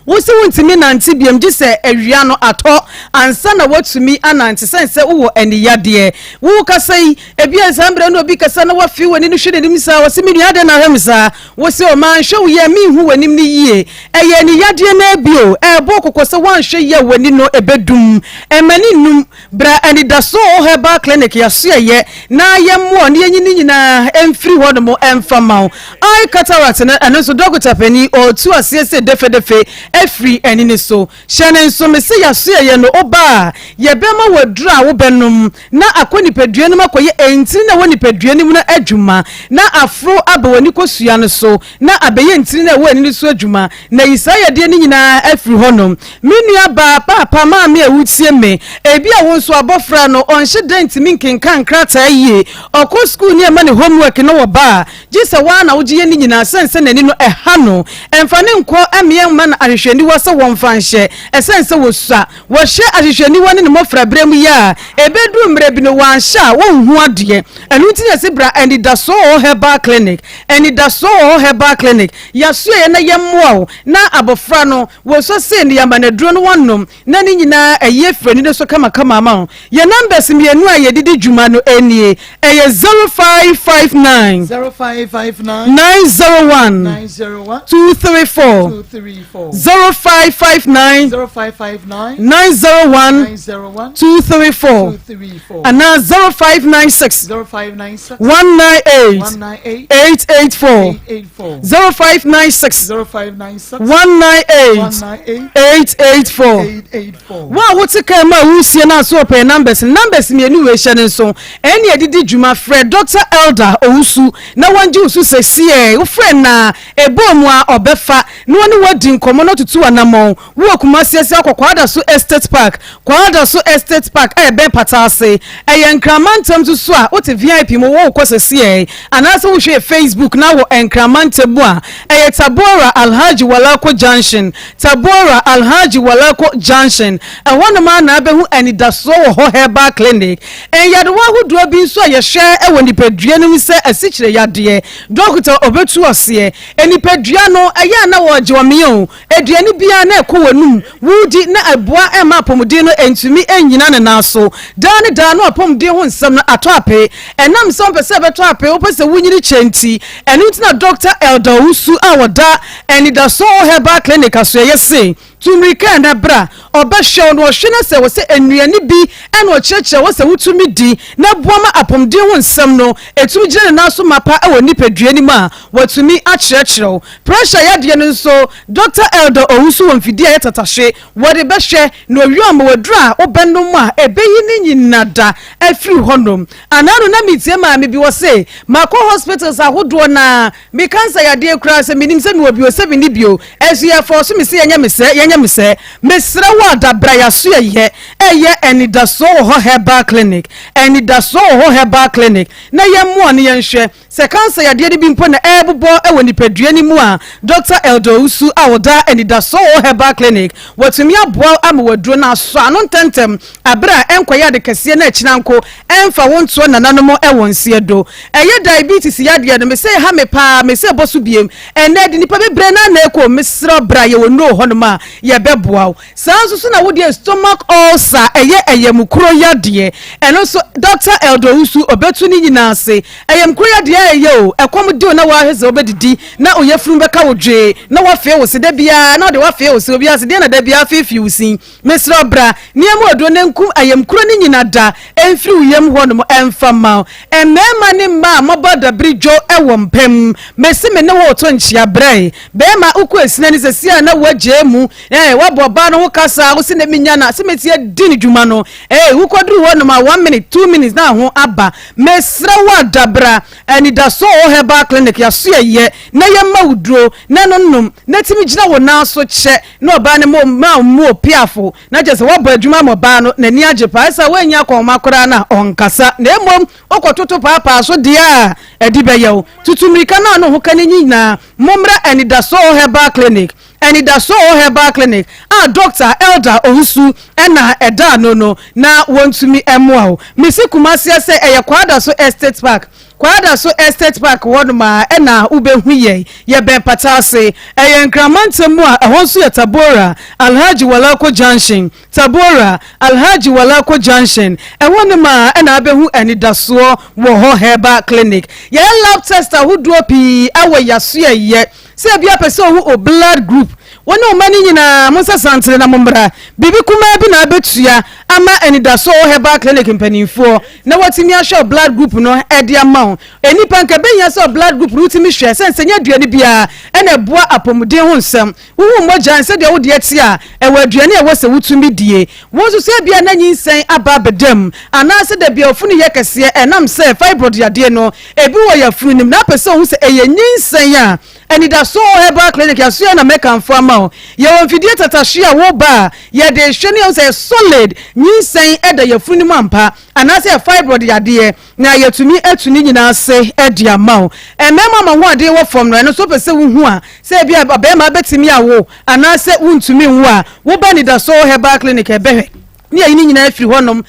Wose wontumi nnante biom gye sɛ awia no atɔ ansa na woatumi anante sɛne sɛ wowɔ aniyadeɛ. Worekasa yi, ebia saa mmerɛ no obi kasa na wafee w'ani no hwɛ n'anim saa, ɔse me nua adɛn na ahwɛ me saa? Wose o manhwɛ wo yie a menhu w'anim no yie. Ɛyɛ aniyadeɛ no ara bio, ɛrebɔ wo kɔkɔ sɛ woanhwɛ yie a w'ani no ɛbɛdum. Mma no nnum. Bra Anidaso Herbal Clinic yɛasoɛyɛ na yɛmmoa wo na yɛnyi ne nyinaa mfiri hɔ nom mfa ma wo. Eye cataract no ɛno nso dɔkota panin ɔretu aseɛ sɛ defedefe afiri ani no so. Hyɛ no nso mese yɛasoɛyɛ no woba a yɛbɛma wo aduro a wobɛnom na akɔ nipadua no mu akɔyɛ ntini no a ɛwɔ nipadua no mu no adwuma na aforo aba w'ani kosua no so na abɛyɛ ntini no a ɛwɔ ani no so adwuma na yi saa yadeɛ no nyinaa afiri hɔnom. Me nua baa, paapa, maame a wotie me, ebia wo nso abɔfra no ɔnhye da ntumi nkenkan nkrataa yie, ɔkɔ sukuu ne ɛma no homework na ɔba a, gye sɛ wo ara na wogye yɛ ne nyinaa sɛne sɛ n'ani no ɛha no. Ɛmfa no nkɔ mmea mma no ahwehwɛniwa sɛ wɔmfa nhyɛ, ɛsɛne sɛ wɔsua. Wɔhyɛ ahwehwɛniwa ne ne mmɔfraberɛ mu yi a, ɛbɛduru mmerɛ bi no wɔanhyɛ a wɔnhu adeɛ. Ɛno nti na yɛse bra Anidasoɔ wɔ hɔ Herbal Clinic. Anidasoɔ wɔ hɔ Herbal Clinic. Yɛasoɛeɛ na yɛmmoa wo na abɔfra no wɔsɔ sei no yɛama no aduro no wanom na ne nyinaa ayi afiri ani no so kamakama ama wo. Yɛn numbers mmienu a yɛde di dwuma no nie, ɛyɛ 0559 0559 901 901 234 234 0559 0559 901 901 234 234 anaa 0596 0596 198 198 884 884 0596 0596 198 198 884 884 Wo a wote kaa mu a woresie no aso ɔpɛ numbers no, numbers mmienu wei hyɛ no nso ɛne ɛde di dwuma. Frɛ Doctor Elder Owusu na wɔngye wo so sɛsiɛ. Wofrɛ no a, ɛbɔɔ mu a ɔbɛfa na ɔne wo adi nkɔmmɔ na ɔtutu anammɔn. Wowɔ Kumasi ase akɔ Kwadaso Estate Park, Kwadaso Estate Park a ɛbɛn Pata ase. Ɛyɛ Nkran mantam nso so a wote VIP mu wokɔ sɛsiɛ anaasɛ wohwɛ yɛ Facebook na wɔ Nkran mantam mu a, ɛyɛ Tabora Alhaji Walako Junction, Tabora Alhaji Walako Junction. Ɛhɔnom ara na abɛhu anidasoɔ wɔ hɔ Herbal Clinic. Nyarewa ahodoɔ bi nso a yɛhwɛ wɔ nipadua no mu sɛ asikyire yadeɛ, dɔkota ɔbɛtu aseɛ. Nipadua no, ɛyɛ a na wɔregye ɔmee o, Aduane biara na ɛkɔ w'anum, wodi na ɛboa ɛmma apɔmuden no ntumi nnyina ne nan so. Daa ne daa no apɔmuden ho nsɛm no atɔ ape. Ɛnam sɛ wompɛ sɛ ɛbɛtɔ ape, wopɛ sɛ wonyini kyɛ nti. Ɛno nti na Dɔkta Elder Owusu a ɔda Anidaso Herbal Clinic asoɛeɛ se, Tu mmirika na bra. Ɔbɛhwɛ wo na ɔhwɛ na sɛ ɛwɔ sɛ nnuane bi na ɔkyerɛkyerɛ wo sɛ wotumi di na ɛboa ma apɔmuden ho nsɛm no ɛtumi gyina ne nan so mapa wɔ nipadua no mu a, watumi akyerɛkyerɛ wo. Pressure yadeɛ no nso, Dɔkta Elder Owusu wɔ mfidie a ɛyɛ tatahwe, wɔde bɛhwɛ na owie ama wo aduro a wobɛnom a ɛbɛyi ne nyina da afiri hɔnom. Anaa no na metie maame bi ɔse, makɔ hospitals ahodoɔ no ara, me cancer yadeɛ koraa sɛ menim sɛ mewɔ bio sɛ menni bio, ɛnso yɛfɔɔso me sɛ yɛnyɛ me sɛɛ, yɛnyɛ me sɛɛ. Mesrɛ wo ada bra yɛasoɛyɛ ɛyɛ Anidasoɔ wɔ hɔ Herbal Clinic, Anidasoɔ wɔ hɔ Herbal Clinic, na yɛmmoa no yɛnhwɛ. Sɛ kansa yadeɛ no bi mpo na ɛrebobɔ wɔ nipadua no mu a, Dɔkta Eldor Owusu a ɔda Anidasoɔ Wɔ Herbal Clinic, watumi aboa wo ama w'aduro no asɔ ano ntɛmntɛm aberɛ a ɛnkɔyɛ ade kɛseɛ na akyina nko ɛmfa wo ntoɔ nananom wɔ nseɛ do. Ɛyɛ diabetes yadeɛ no, mese ɛha me paa, mese ɛbɔ so biem. Ɛnnɛ de nnipa bebree no ara na ɛkɔ, mesrɛ wo bra yɛwɔ nnuro wɔ hɔnom a yɛbɛboa wo. Saa nso so na wo deɛ stomach ulcer ɛyɛ ɛyamkuro yadeɛ ɛno nso Doctor Elder Owusu ɔbɛtu ne nyinaa ase. Ɛyamkuro yadeɛ a ɛyɛ o, ɛkɔm de wo na woahwɛ sɛ wobɛdidi na oyafunu bɛka wo dwee na woafee wo se da biara na ɔde woafee wo se obiara se deɛ na da biara afeefee wo sin. Mesrɛ wo bra na yɛmma aduro no nkum ayamkuro no nyina da ɛmfiri wo yam hɔnom ɛmfa mma wo. Mmarima ne mmaa a moabɔ adabiri dwo wɔ mpa mu, mese me ne wo reto nkyea brɛ. Barima wokɔ esina ni sɛsi a na woagyae mu Eh, woabɔ ɔbaa no ho kasa a wose na menya na sɛ mɛti adi ne dwuma no. Eh, wokɔduru hɔ nom a one minute, 2 minutes na ho aba. Mesrɛ wo adabra, anidasoɔ wɔ herbal clinic yɛaso yɛyɛ na yɛma wo duro na no nom na tumi gyina wo nan so kyɛ na ɔbaa no ma mu opiafo na kyerɛ sɛ woabɔ adwuma ama ɔbaa no n'ani agye paa. Ɛsɛ woannya akɔnhoma koraa na ɔnkasa na mmom wokɔtoto paapaa so deɛ a ɛde bɛyɛ wo. Tutu mmirika na ano ho ka no nyinaa. Mommra Anidasoɔ Herbal Clinic. Anidaso Herbal Clinic a Dɔkta Elder Owusu na ɛda ano no na wɔntumi mmoa wo. Mesi Kumasi sɛ ɛyɛ Kwadaso Estate Park. Kwadaso Estate Park hɔnom a ɛna wobɛhu yɛn. Yɛbɛn Pataase. Ɛyɛ Nkran mantam mu a ɛhɔ nso yɛ Tabora, Alhaji Walako Junction. Tabora, Alhaji Walako Junction. Ɛhɔnom a ɛna abɛhu Anidasoɔ wɔ hɔ Herbal Clinic. Yɛyɛ lab test ahodoɔ pii wɔ Yasoɛyɛ. Sɛ ebia pɛ sɛ ohu o blood group. Wo ne wo mma no nyinaa monsɛ santere na mommra. Biribi kumaa bi na abetua ama Anidaso Herbal Clinic mpanimfoɔ na wɔatumi ahwɛ wo blood group no de ama wo. Nnipa nka ɛbɛhia sɛ wo blood group no wotumi hwɛ sɛ nsɛ nyɛ aduane biara na ɛboa apɔmuden ho nsɛm. Wohu mogya nsɛ deɛ wo deɛ te a, ɛwɔ aduane a ɛwɔ sɛ wotumi die. Wo nso sɛ ebia na nyinsɛn aba abɛda mu anaasɛ da bi a ofunu yɛ kɛseɛ ɛnam sɛ fibroid yadeɛ no ebi wɔ yafunu no mu na apɛ sɛ ohu sɛ ɛyɛ nyinsɛn a, Anidaso Herbal Clinic yɛasoɛ na mɛkamfo ama wo. Yɛwɔ mfidie tatahwe a woba a yɛde hwɛ na yɛhu sɛ ɛyɛ solid nyinsɛn ɛda yafunu no mu ampa anaasɛ ɛyɛ fibroid yadeɛ na yɛatumi atu ne nyinaa ase de ama wo. Mmarima ma ho adeɛ wɔ fam no ɛno nso wopɛ sɛ wohu a sɛ ebia ɔbarima bɛtumi awo anaasɛ wontumi nwo a, woba Anidaso Herbal Clinic ɛbɛhwɛ ne yɛyi ne nyinaa afiri hɔnom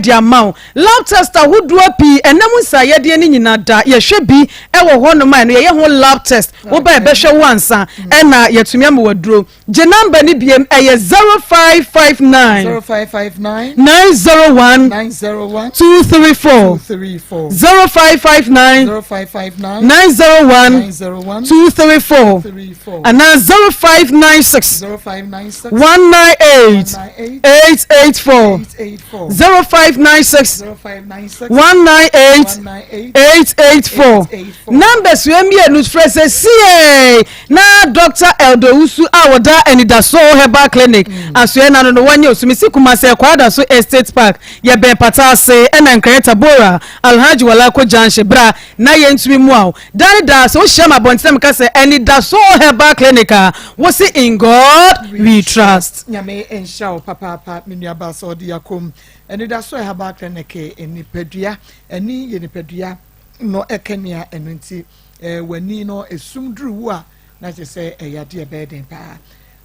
de ama wo. Lab test ahodoɔ pii, ɛnam nsayɛdeɛ no nyinaa da, yɛhwɛ bi wɔ hɔnom a ɛno yɛyɛ ho lab test, woba ɛbɛhwɛ wo ansa ɛna yɛatumi ama waduro. Gye number no biem, ɛyɛ 0559 0559 901 901 234 234 0559 0559 901 901 234 234 anaa 0596 0596 198 884 884 0596 0596 198 884 numbers wei mmienu frɛ sɛ siee na Dr. Eldo Owusu a wɔda Anidaso Herbal Clinic asoɛ na no no wɔnyɛ osumisi Kumasi Kwadaso Estate Park yɛbɛn Pata ase ɛna Nkran Tabora Alhaji Walako Junction bra na yɛntumi mmoa wo daa ne daa sɛ wohyia ma abɔntene meka sɛ Anidaso Herbal Clinic a wose in God we trust. Nyame nhyira wo papaapa me nuabaa sɛ ɔde yakom Anidaso Herbal Clinic nipadua ɛne yɛ nipadua no ɛka nea ɛno nti eh, w'ani no esum duru wo a na kyerɛ sɛ ɛyɛ adeɛ ɛbɛyɛ den paa.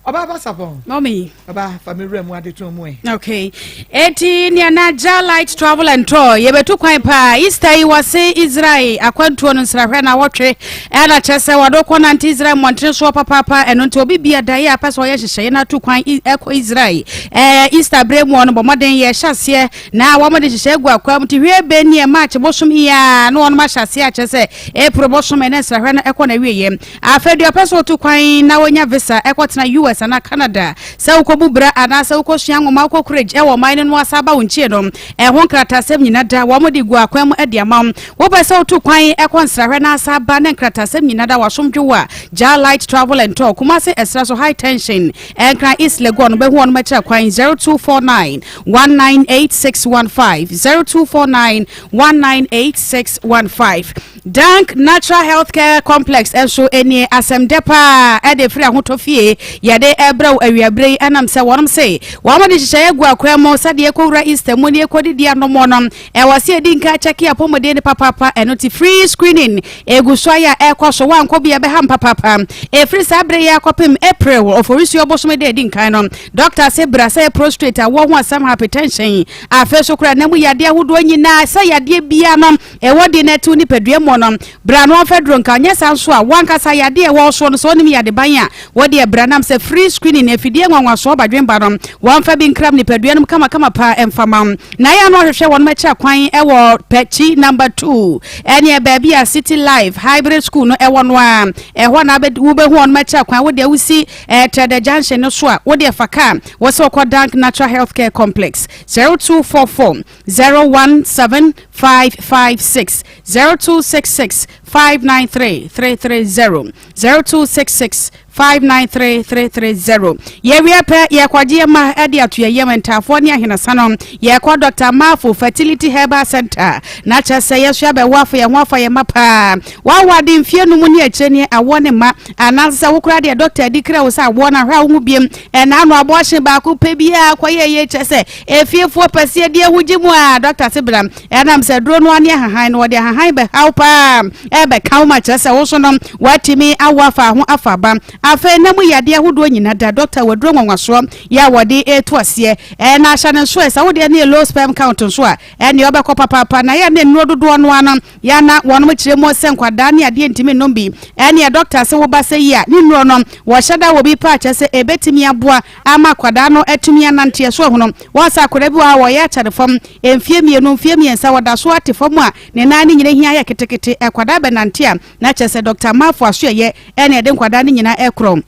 Ɔbaa Basapɔn. Mommy. Ɔbaa fa me wura mu adetɔn mu ɛ. Okay. Eti nea na Jah Light Travel and Tour yɛbɛtu kwan paa Easter yi wɔse Israel akwantuo no nsrahwɛ na wɔtwe ɛna kyerɛ sɛ wɔde kɔ nante Israel mmɔntene soɔ papaapa ɛno nti obi bia daeɛ a pɛ sɛ ɔyɛ nhyehyɛeɛ no atu kwan ɛkɔ Israel ɛɛ Easter berɛ mu no bɔ mmɔden yɛhyɛ aseɛ na wɔn de nhyehyɛeɛ gu akwan mu nti hwɛ bɛ neɛ March bosom yi a na wɔn ahyɛ aseɛ akyerɛ sɛ April bosom ɛna nsrahwɛ no ɛkɔ na wieɛ. Afei deɛ ɔpɛ sɛ ɔtu kwan na ɔnya visa kɔtena US anaa Canada, sɛ wokɔbu bra anaasɛ wokɔsua nwoma, wokɔ korej wɔ ɔman no no asa aba wo nkyie no, ɛho nkratasɛm nyina da wɔn de gu akwan mu de ama wo. Wopɛ sɛ wotu kwan kɔ nsrahwɛ na asa aba ne nkratasɛm nyina da w'asomdwe wo a, Jah Light Travel and Tour, Kumasi Ɛserɛ so High Tension, Nkran East Legon, wobɛhu wɔn akyira kwan 0249 198615, 0249 198615. Dank Natural Health Care Complex nso nie, asɛm dɛ paa ɛde firi ahotɔ fie. Yɛde. Yɛde rebrɛ wo awiaberɛ yi ɛnam sɛ wɔnom se wɔn de nhyehyɛeɛ agu akwan mu sɛdeɛ yɛkɔwura Easter mu ne yɛkɔdidi anom no, ɛwɔ sɛ yɛdi nka kyɛke apɔmuden no papaapa. Ɛno nti free screening ɛgu so ayɛ a ɛrekɔ so, woankɔ bi a ɛbɛha mpapaapa. Ɛfiri saa berɛ yi ara kɔpem April, Oforisuo bosome da ɛdi nkan no, dɔkta se bra sɛ prostrate, awoɔ ho asɛm, hypertension, afei so koraa nna mu yadeɛ ahodoɔ nyinaa, sɛ yadeɛ biara no ɛwɔ din na ɛte wo nipadua mu no, bra na wɔmfa aduro nka wo. Nyɛ saa nso a, wo ankasa yadeɛ a ɛwɔ wo soɔ no, sɛ wonim yadeban a, wo deɛ bra nam sɛ free screening, afidie nwanwasoɔ badwemba no, wɔmfa bi nkram nipadua no mu kamakama paa mfa ma wo. Na ɛyɛ a na wɔhwehwɛ wɔnom akyira kwan wɔ Pɛkyi number 2, ɛneɛ baabi a City Life Hybrid School no ɛwɔ no ara, ɛhɔ na wobɛhu wɔnom akyira kwan. Wo deɛ wosi Trɛdɛ Junction no so a, wo deɛ fa kaa, wɔ sɛ wokɔ Dank Natural Healthcare Complex, 0244 017 556 0266 593 330 0266 593 330. Yɛwie pɛ, yɛkɔgye yɛn mma de ato yɛn yam, ntaafoɔ ne ahenasa no. Yɛkɔ Dr. Mafo Fertility Herbal Center na kyerɛ sɛ yɛso abɛwo afa yɛn ho afa yɛn mma paa. Wawo ade mfeɛ num ne akyire ne awoɔ ne mma, anaasɛ sɛ wo koraa deɛ dɔkta adi kra wo sɛ awoɔ no ahwɛ a wo ho biem ɛna ano abɔɔhye baako pɛ biara kɔyɛ yie kyerɛ sɛ Efiefoɔ pɛ sɛ yɛde ehu gye mu a, dɔkta se bra. Ɛnam sɛ aduro no ano ahahan no, wɔde ahahan bɛhaw paa, ɛbɛka wo ma kyerɛ sɛ wo so no, woatumi awo afa ho afa aba. Afei nna mu yadeɛ ahodoɔ nyina da, dɔkta wɔ aduro nwanwasoɔ yɛ a wɔde reto aseɛ. Ɛna ahyɛ no nso ɛ, sɛ wo deɛ no yɛ low sperm count nso a, ɛneɛ wobɛkɔ papaapa. Na yɛ a na nnuro dodoɔ no ara no, yɛ a na wɔnom kyerɛ mu sɛ nkwadaa ne adeɛ ntumi nnom bi. Ɛneɛ dɔkta se wo ba sɛ yi a, ne nnuro no, wɔhyɛ da wɔ bi paa kyerɛ sɛ ɛbɛtumi aboa ama akwadaa no atumi anante ɛso ahunu. Wɔn sɛ akwadaa bi wɔ hɔ a wɔyɛ akyɛ no fam mfeɛ mmienu, mfeɛ mmiɛnsa, wɔda so ara te fam a ne nan no nyina hia yɛ ketekete. Akwadaa bɛnante a, na kyerɛ sɛ Dɔkta Marfo asoɛyɛ na ɛde nkwadaa no nyina rekorɔ.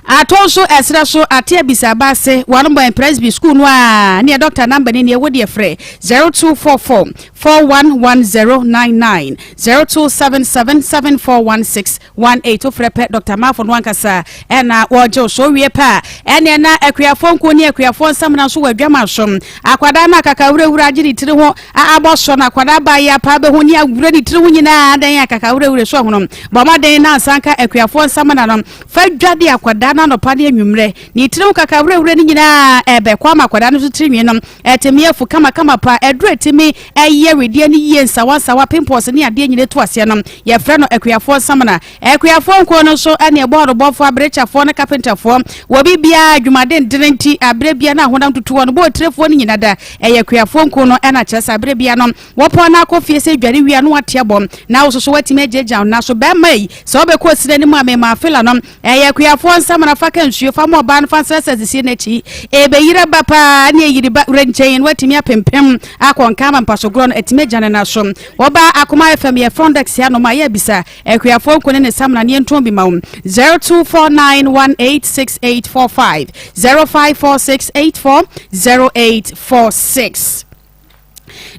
Ato nso ɛserɛ so ate abisa aba ase wɔn bɛn Presby school no a neɛ dɔkta namba ni neɛ wodeɛ frɛ 0244 411099 0277 7416 18 wofrɛ pɛ Dɔkta Marfo no ankasa ɛna wɔgye wo so wowie pɛ a ɛneɛ na akuafoɔ nkuo ne akuafoɔ nsamena nso wɔ adwama so akwadaa no akaka wurawura agye ne tiri ho abɔ so no akwadaa baa yi apaa bɛhu ne awura ne tiri ho nyinaa dɛn akaka wurawura so ahono bɔ mmɔden na nsanka akuafoɔ nsamena no fa dwa de akwadaa no anɔpa ne anwummerɛ ne tiri ho kaka wurawura no nyinaa ɛbɛkɔ ama akwadaa no so tiri nwi no ɛtumi afu kamakama pa ɛduru ɛtumi ɛyɛ wedeɛ no yie nsawansawa pimples ne adeɛ nyina ɛtu aseɛ no yɛfrɛ no akuafoɔ nsamena. Akuafoɔ nkuo no nso ne bɔɔlobɔfoɔ, aberekyafoɔ ne kapentafoɔ. Wɔ biribiara adwumadendene nti aberɛ biara na ahonam tutu wɔn. Bɔɔtirefoɔ no nyina da ɛyɛ akuafoɔ nkuo no na kyerɛ sɛ aberɛ biara no wɔpɔn no akɔ fie sɛ dware wie a na wɔate abɔ na wo soso woatumi agyinagyina wo nan so. Bɛrima yi sɛ wobɛkɔ osire no mu a mema afela no ɛyɛ akuafoɔ nsamena fa ka nsuo fa ma ɔbaa no fa nsrasra sisie no akyi ɛbɛyira ba paa ne ɛyiri ba werɛ nkyɛn na watumi apempem akɔ nka ama mpasogorɔ no atumi agya ne nan so. Wɔba Akoma FM yɛ front desk hanom a yɛ bisa Akuafoɔ nko ne ne samina ne yɛntɔn bi ma wo 0249186845 0546840846.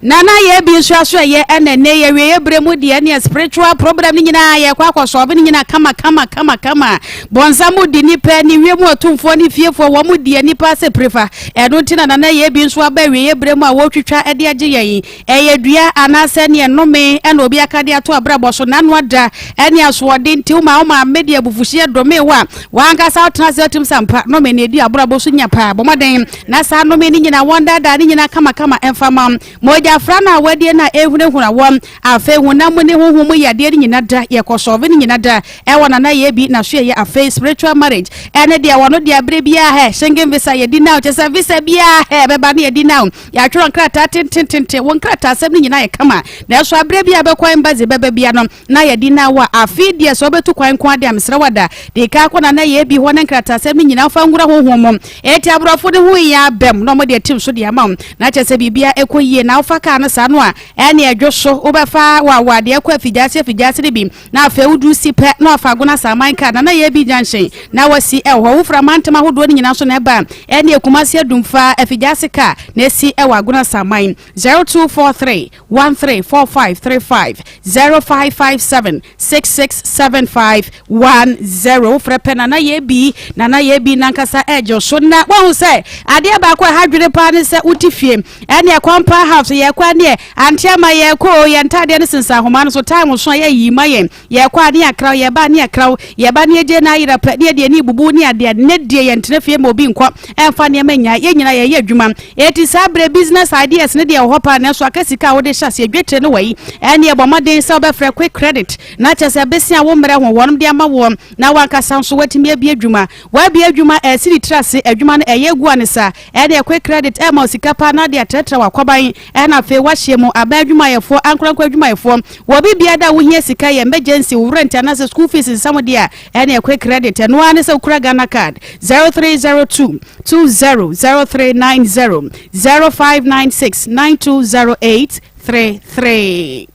Nana yɛ bi nso aso ɛyɛ ɛna ɛnɛ yɛ wie yɛ berɛ mu deɛ ɛneɛ spiritual problem no nyinaa yɛkɔ akɔ sɔɔbe no nyinaa kama kama kama kama bɔnsa mu di nipa ne wie mu atumfoɔ ne fiefoɔ wɔn mu di nipa ase prefa ɛno nti na nana yɛ bi nso aba wie yɛ berɛ mu a wɔretwitwa ɛde agye yɛn Ɛyɛ dua anaasɛ neɛ nnome na obi aka de ato abrabɔ so, n'ano ada ne asoɔden nti woma wo maame de abufuhyeɛ domee wo a, w'ankasa wotena ase wotim sɛ ampa nnome na ɛdi abrabɔ so nya paa. Bɔ mmɔden na saa nnome no nyinaa wɔndaadaa ne nyinaa kamakama mfa ma wo. Mogyafra no a woadie no a ɛrehunahuna woɔ, afei honam mu ne honhom mu yadeɛ no nyina da, yɛkɔ sɔɔve no nyina da ɛwɔ Nana Yebi n'asoɛyɛ afei spiritual marriage ɛne deɛ wɔno deɛ aberɛ biara hɛ Schengen visa yɛdi now kyɛ sɛ visa biara hɛ bɛba ne yɛdi now. Yɛatwerɛ nkrataa tentententen, wo nkrataasɛm no nyinaa yɛ kama, nanso aberɛ bi a bɛkɔ embassy bɛba bia no, na yɛde na wo a, afei deɛ sɛ wobɛtu kwan nko ara deɛ a, mesrɛ wo ada, di kan kɔ Nana Yebi hɔ na nkrataasɛm no nyinaa fa nwura honhom mu. Enti aborɔfo no hui yɛn abam na wɔde atim so de ama wo, na kyerɛ sɛ biribiara ɛkɔ yie, na wofa kaa no saa no a, ɛne ɛdwo so, wobɛfa wawa deɛ ɛkɔ afigyaase afigyaase no bi, Na afei woduru si pɛ na wafa Agona Saman kaa Nana Yebi Junction na wasi ɛwɔ hɔ. Wofra mantam ahodoɔ no nyinaa nso na ɛba a, ɛne Kumasi Adumfa Afigyase kaa na ɛsi ɛwɔ Agona Saman. 0243 134535 0557 6675 10. Wofrɛ pɛ Nana Yebi, Nana Yebi nankasa ɛgye wo so. Na woahu sɛ adeɛ baako a ɛha adwene paa ne sɛ wote fie ɛne ɛkwan paa house yɛ. Yɛkɔ a neɛ ante ama yɛkɔ o, yɛn ntaadeɛ no sensan ahoma no so, time so a yɛyi ma yɛn. Yɛkɔ a ne yɛakraw, yɛba a ne yɛkraw, yɛba ne yɛgye na ayera pɛ, ne yɛde ani bubu ne adeɛ. Nnɛ deɛ yɛntena fie ma obi nkɔ ɛmfa nneɛma nnyae, yɛn nyinaa yɛyɛ adwuma. Enti saa berɛ business ideas no deɛ ɛwɔ hɔ paa, nanso aka sika a wode hyɛ aseɛ dwetire no wɔ yi. Ɛnneɛ bɔ mmɔden sɛ wobɛfrɛ Quick Credit na kyerɛ sɛ bese a wo mmerɛ ho wɔnom de ama woɔ na w'ankasa nso woatumi abue adwuma. Woabue adwuma a ɛsi ne tiri ase, adwuma no ɛyɛ gu a ne sa. Ɛnneɛ Quick Credit ɛrema wo sika paa na ade atrɛtrɛ w'akwaban ɛna afei woahyɛ mu aban adwumayɛfoɔ, ankorankoro adwumayɛfoɔ. Wɔ biribiara da a wohia sika yɛ emergency, wo rent anaasɛ school fees nsɛm deɛ a, ɛnneɛ Quick Credit. Ɛno ara ne sɛ wokura Ghana card 0302 20 0390 0596 9208 33.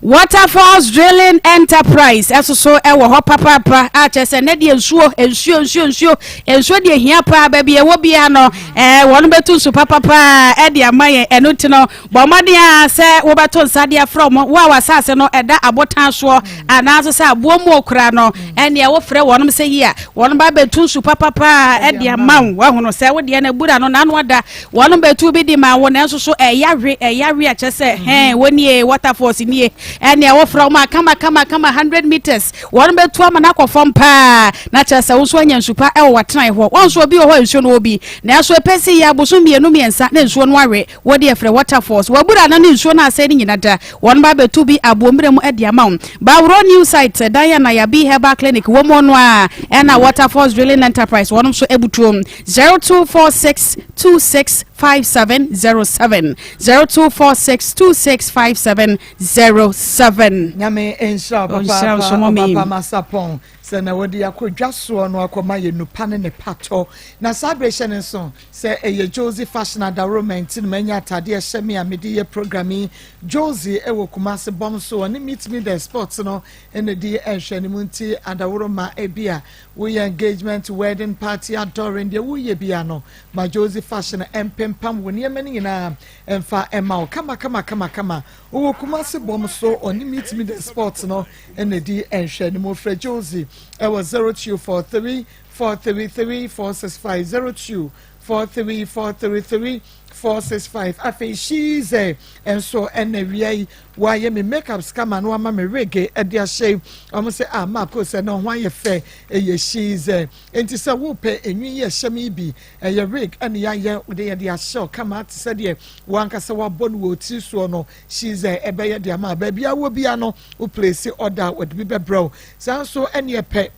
Waterfalls Drilling Enterprise ɛso so ɛwɔ hɔ papaapa a kyerɛ sɛ nɛ deɛ nsuo nsuo nsuo nsuo nsuo deɛ hia paa baabi ɛwɔ biara no ɛɛ wɔn bɛtu nsu papapa ɛde ama yɛn. Ɛno ti no bɔ mmɔden a sɛ wobɛto nsa de afrɛ wɔn wo a w'asase no ɛda abotan soɔ anaasɛ sɛ aboɔ mu okura no, ɛnneɛ wofrɛ wɔn sɛ yi a wɔn ba bɛtu nsu papapa ɛde ama wo. Wahunu sɛ wodeɛ no abura no n'ano ada, Wɔnom bɛtu bi de ma wo, nanso so ɛyawe, ɛyawe a kyerɛ sɛ hɛn wɔn nie, waterfalls nie, ɛnea wɔfrɛ wɔn a kama kama kama 100 meters, wɔnom bɛtu ama no akɔ fam paa, na kyerɛ sɛ wo nso anya nsu pa ɛwɔ w'atenae hɔ. Wɔn nso obi wɔ hɔ a nsuo no wɔ bi, nanso ɛpɛ si yɛ abosom mmienu mmiɛnsa na nsuo no awe. Wo deɛ frɛ waterfalls, w'abura no ne nsuo no asɛe no nyina da, wɔnom ba bɛtu bi aboɔ mmerɛ mu de ama wo. Baworo New Site dan a Nayabi Herbal Clinic wɔ mu no a ɛna Waterfalls Drilling Enterprise wɔnom nso abutuo. 0246 26 5707 0246 26 5707. Nyame nhyira wo papaapa ɔpapa Masapɔn sɛ na wɔde akɔ dwa soɔ no akɔma yɛ nupa ne ne patɔ. Na saa berɛ hyɛ ne nso sɛ ɛyɛ Josie Fashion Adaworoma nti no manya atadeɛ ɛhyɛ me a mede yɛ program yi. Josie ɛwɔ Kumase bɔm so ɔne Meet Me The Sports no ɛna di ɛnhwɛ ne mu nti Adaworoma ebi a Woyɛ engagement, wedding party, adoring, deɛ woyɛ biara no, ma Josie Fashion mpempam wo nneɛma no nyinaa mfa mma wo kama kama kama kama. Ɔwɔ Kumasi bɔm so, ɔne Meet Me The Sports no na ɛdi nhwɛanimu. Frɛ Josie ɛwɔ 0243 433 465, 0243 433 465. Afei Shize nso ɛna wia yi Wayɛ me makeups kama na wama me wig de ahyɛ yi. Wɔn sɛ ah Marco sɛ na ɔho ayɛ fɛ. Ɛyɛ she's Enti sɛ wopɛ enwi yi ɛhyɛ me yi bi, ɛyɛ wig ɛna yɛayɛ de yɛde ahyɛ wo kama te sɛ deɛ wankasa wabɔ no wɔ tiri soɔ no. She's ɛbɛyɛ de ama. Baabi a wɔ bia no wo place order a wɔde bi bɛbrɛ wo. Saa nso ɛne ɛpɛ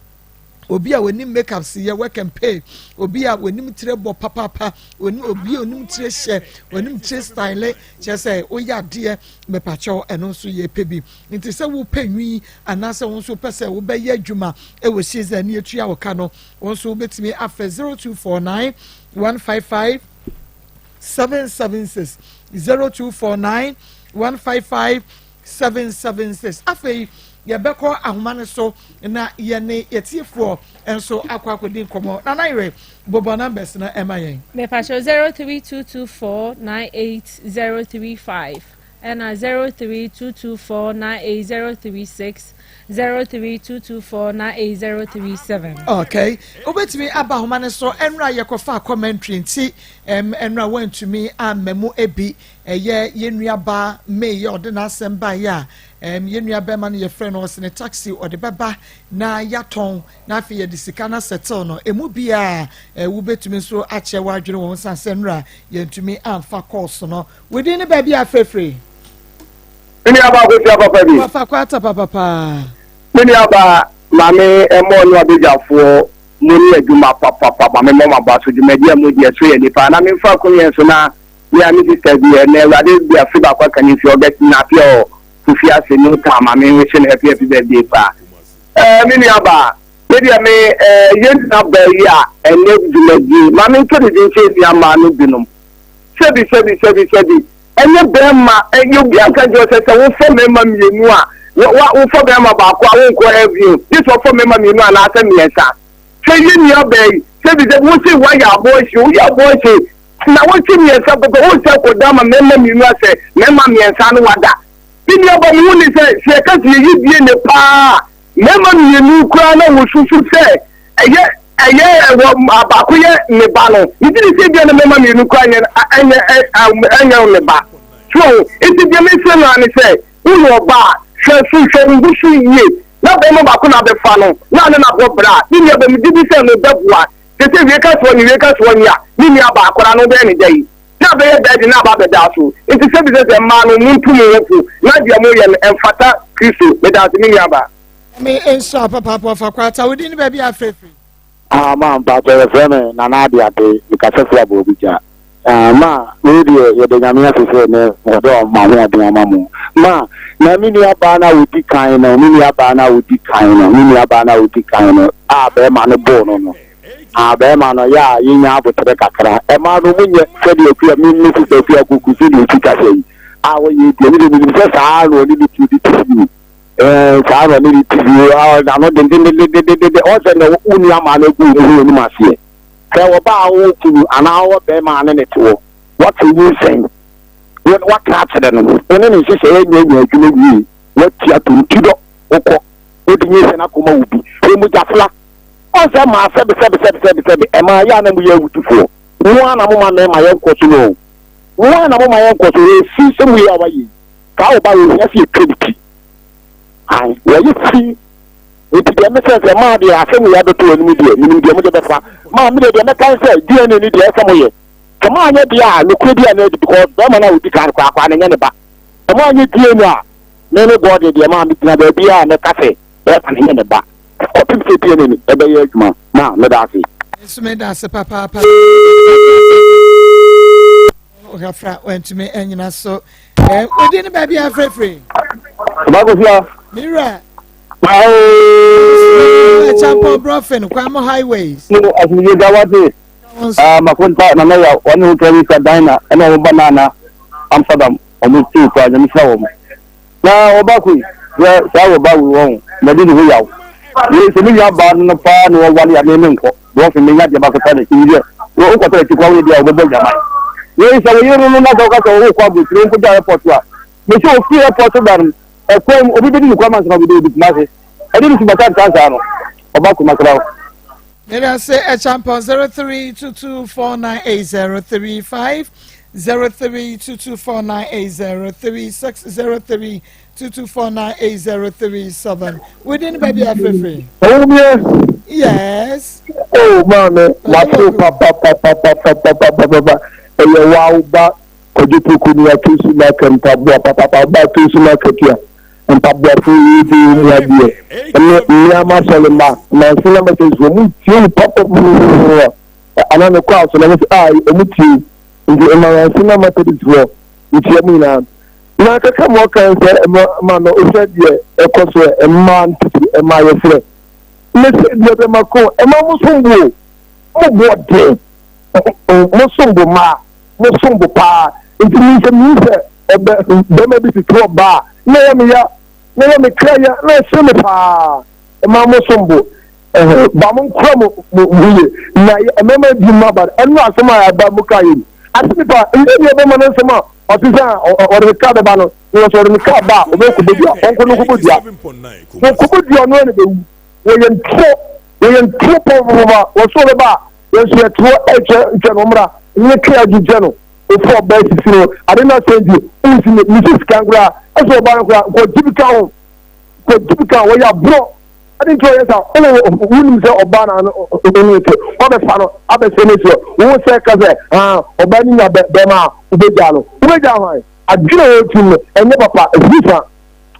obi a onim makeup si yɛ work and pay, obi a onim tire bɔ papaapa, obi a onim tire hyɛ, onim tire style, kyerɛ sɛ woyɛ adeɛ mepakyɛw ɛno nso yɛ pɛ bi. Nti sɛ wopɛ nwi anaasɛ wo nso pɛ sɛ wobɛyɛ adwuma ɛwɔ Caesar ne atua wo ka no, wo nso wobɛtumi afɛ 0249 155 776, 0249 155 776. Afei yɛbɛkɔ ahoma no so na yɛne yɛtiefoɔ nso akɔ akɔdi nkɔmmɔ. Nana Yerɛ, bobɔ numbers no ɛma yɛn. Mepakyɛw 0322498035 ɛna 0322498036, 0322498037. Okay, wobɛtumi aba ahoma no so. Ɛnora yɛkɔfa commentary nti ɛnora woantumi amma mu ebi. Ɛyɛ yɛn nua baa May yɛ ɔde n'asɛm baeɛ a, yɛn nua bɛrima no yɛfrɛ no ɔse ne taxi ɔde bɛba na yɛatɔn na afei yɛde sika no asɛtew no. Emu biara wobɛtumi nso akyerɛ w'adwene wɔ ho sane sɛ nnora yɛntumi amfa kɔɔso no. Wo din ne baabi a afrɛfiri? Me nua baa Akosua papa bi. Wafa kwata papa paa. Me nua baa maame ɛmɔ ne abadwafoɔ mo ne adwuma papapa maame mɔ maba so dwumadi a mo di ɛso yɛ nipa na memfa akonnwa so na Me a me sister bi ɛnɛ awurade de afe baako aka ne mfe August na afe a ɔfi ase no taa ma me wish no happy happy birthday paa. Ɛɛ me nua baa me deɛ me ɛɛ yɛ nua baa yi a ɛnɛ dwumadie ma me nto ne din kyɛ nua mmaa no binom sɛbi sɛbi sɛbi sɛbi ɛnyɛ bɛrima ɛyɛ obi anka nkyerɛ sɛ sɛ wofɔ mmarima mmienu a wa wofɔ bɛrima baako a wonkɔ heaven gye sɛ ɔfɔ mmarima mmienu anaasɛ mmiɛnsa sɛ yɛ nua baa yi sɛbi sɛbi wo se woayɛ abortion woyɛ abortion Nnawɔtwe mmiɛnsa pɛpɛ, wonsɛ kɔda ma mmarima mmienu asɛ mmarima mmiɛnsa no wada. Me nua ba, mehu ne sɛ, sɛ yɛka sɛ yɛyi DNA paa a, mmarima mmienu koraa na wɔsusu sɛ ɛyɛ ɛyɛ wɔ baako yɛ ne ba no. Megye di sɛ ebia na mmarima mmienu koraa nyɛ ɛnyɛ ɛnyɛ ne ba. So wahu? Nti deɛ mesrɛ no ara ne sɛ, woyɛ ɔbaa a, hwɛ so, hwɛ wo ho so yie, na barima baako na abɛfa no, na ɔne no abɔ bra a, me nua ba, megye di sɛ no bɛboa. Seesei wie ka soɔ nye, wie ka soɔ nye a, me nua baa, akwadaa no wobɛyɛ no dɛn? Na abɛyɛ bɛɛde na aba abɛda so. Nti sɛbi sɛ sɛ mmaa no, montu mo ho fo, na deɛ moyɛ no, ɛmfata Kristo. Meda ase, me nua baa. Nyame nhyira wo papaapa ɔfa kwata wo din ne baabi a afrɛ firi. Ah ma mpakyɛ yɛfrɛ me Nana Adeade mekasa firi Aborɔbigya ah ma wei deɛ yɛda Nyame ase sɛ nɛ ɔde ɔma ahoɔden ama mo ma na me nua baa no a ɔdi kan no me nua baa no a ɔdi kan no me nua baa no a ɔdi kan no a bɛɛma no boo no no ah bɛɛma no yɛ a yɛnya aboterɛ kakra ɛmaa no ɔmo nyɛ sɛdeɛ akua me me sista akua kuku sɛdeɛ ɔsi kasa yi a ɔyɛ deɛ me deɛ menim sɛ saa na ɔne ne kunu de te fie Ɛɛ, saa na ɔne ne ti bio, a n'ano dendendendendenden. Ɔn sɛ nea wo nua maa no agu wo ho anim aseɛ. Sɛ ɔbaa a ɔwɔ kunu anaa ɔwɔ bɛrima a ne ne te hɔ, wate nyinsɛn, wo waka akyerɛ no, wo ne ne nhyehyɛeɛ nyɛ nya adwuma wie, watua tonti dɔ, wokɔ, wode nyinsɛn akɔma wo bi. Hwɛ mogyafla. Ɔn sɛ maa sɛbe sɛbe sɛbe sɛbe sɛbe, ɛmaa yɛ a na moyɛ awudifoɔ. Mo ara na moma mmarima yɛnkɔ so no o. Mo ara na moma yɛnkɔ so, ɛfiri sɛ moyɛ a wayɛ yi. Saa ɔba wei ohia sɛ yɛtwa ne ti. Ae, wɔyɛ fi. Nti deɛ mesɛ sɛ maa deɛ asɛm wei abɛto anim deɛ, menim deɛ mode bɛfa. Maa me deɛ deɛ mɛka ne sɛ DNA ni deɛ ɛsɛ moyɛ. Sɛ moanyɛ deɛ a, nokorɛ bi a na adi because bɛrima no a ɔdi kan no koraa koraa no nyɛ ne ba. Sɛ moanyɛ DNA a, me ne God deɛ maa megyina baabi a mɛka sɛ bɛrima no nyɛ ne ba. Kɔpem sɛ DNA no ɛbɛyɛ adwuma. Maa meda ase. Me nso meda ase papaapa. Ɔhafra wantumi anyina so. Eh, wodi ne baabi afrɛfrɛ. Ɔbakosia. Mira. Champon Brɔfin, Kwamo Highways. No, asomdwe da wate. Ah, makonta na na ya wɔne ho kɛri sa dan na ɛna wɔn ba nana Amsterdam wɔn tu kwa nyame hyira wɔn. Na ɔba ko yi, sɛ saa ɔba wei wɔn na de ne ho yaw. Wei sɛ me nua baa no no paa na wɔwale a me me nkɔ. Brɔfin menya deɛ makɔta n'akyi yi deɛ wokɔta n'akyi koraa woyɛ deɛ a wɔbɛbɔ adwaman. Wei sɛ wo yere no no na sɛ woka sɛ wokɔ aburokyire wonkɔgya airport a mese ofiri airport ba no ɛkwan mu obi bɛdi ne kwan ma nsɛm abɛdi odi Kumase ɛde ne subata nka saa no ɔba Kumase ra. Meda se Ɛkyampɔn 0322498035 0322498036 0322498037 Within baabi afefere. Owumie. Yes. Oh maame, mato papapapapapapapapa. Ɛyɛ wa wo ba Kwadwo Poku ni ato su market mpaboa papapa ɔba ato su market a mpaboafo yi de mu adeɛ ɛne mmea ma sɔle ma nansi na mɛsɛ so ɔmo tie wo papapapapa ana ne kɔ aso na mo sɛ ah ɔmo tie nti ɛma nansi na Methodist foɔ ntia mu nyinaa na kaka mu ɔkan sɛ ɛma ma no wohwɛ deɛ ɛkɔ so ɛma ntete ɛma yɛserɛ ne sɛ deɛ bɛma ko ɛma mo som bo mo boɔ den mo som bo maa mo som bo paa nti mi sɛ mi sɛ ɔbɛ bɛma bi tete ɔbaa na ɛyɛ me ya na ɛyɛ me kra ya na ɛhyɛ me paa ɛma mo som bo ɛhɛ ba mo nkura mo mo mo yie na mmarima di mma ba ɛno asɛm a ɛba mo ka yɛ ase nipa ndé deɛ bɛma no nsɛm a ɔte sɛ ɔde ne kaa bɛba no na wɔsɛ ɔde ne kaa ba a ɔbɛkɔ bɛdua ɔnkɔ no nkɔbɔ dua wɔkɔbɔ dua ɔno ɛna bɛwu wɔyɛ ntorɔ wɔyɛ ntorɔ pɔpɔpɔpɔ wɔsɛ ɔbɛba a yɛn nso yɛtoɔ ɛkyɛ nkyɛ no ɔmmra ne kra gyigya no ofu ɔbaa sisi no ade no asɛn nti wosi ne ne sika nkoraa ɛsɛ ɔbaa no koraa nkɔgye bi ka ho kɔgye bi ka ho wɔyɛ aborɔ ade nti ɔyɛ sa ɔwɔ wonim sɛ ɔbaa na ano ɔno te wabɛfa no abɛsɛ ne soɔ wo sɛ ka sɛ ah ɔbaa no nya bɛrima a wobɛgyaa no wobɛgyaa hwan adwene a wɔtim no ɛnyɛ papa ɛfiri sa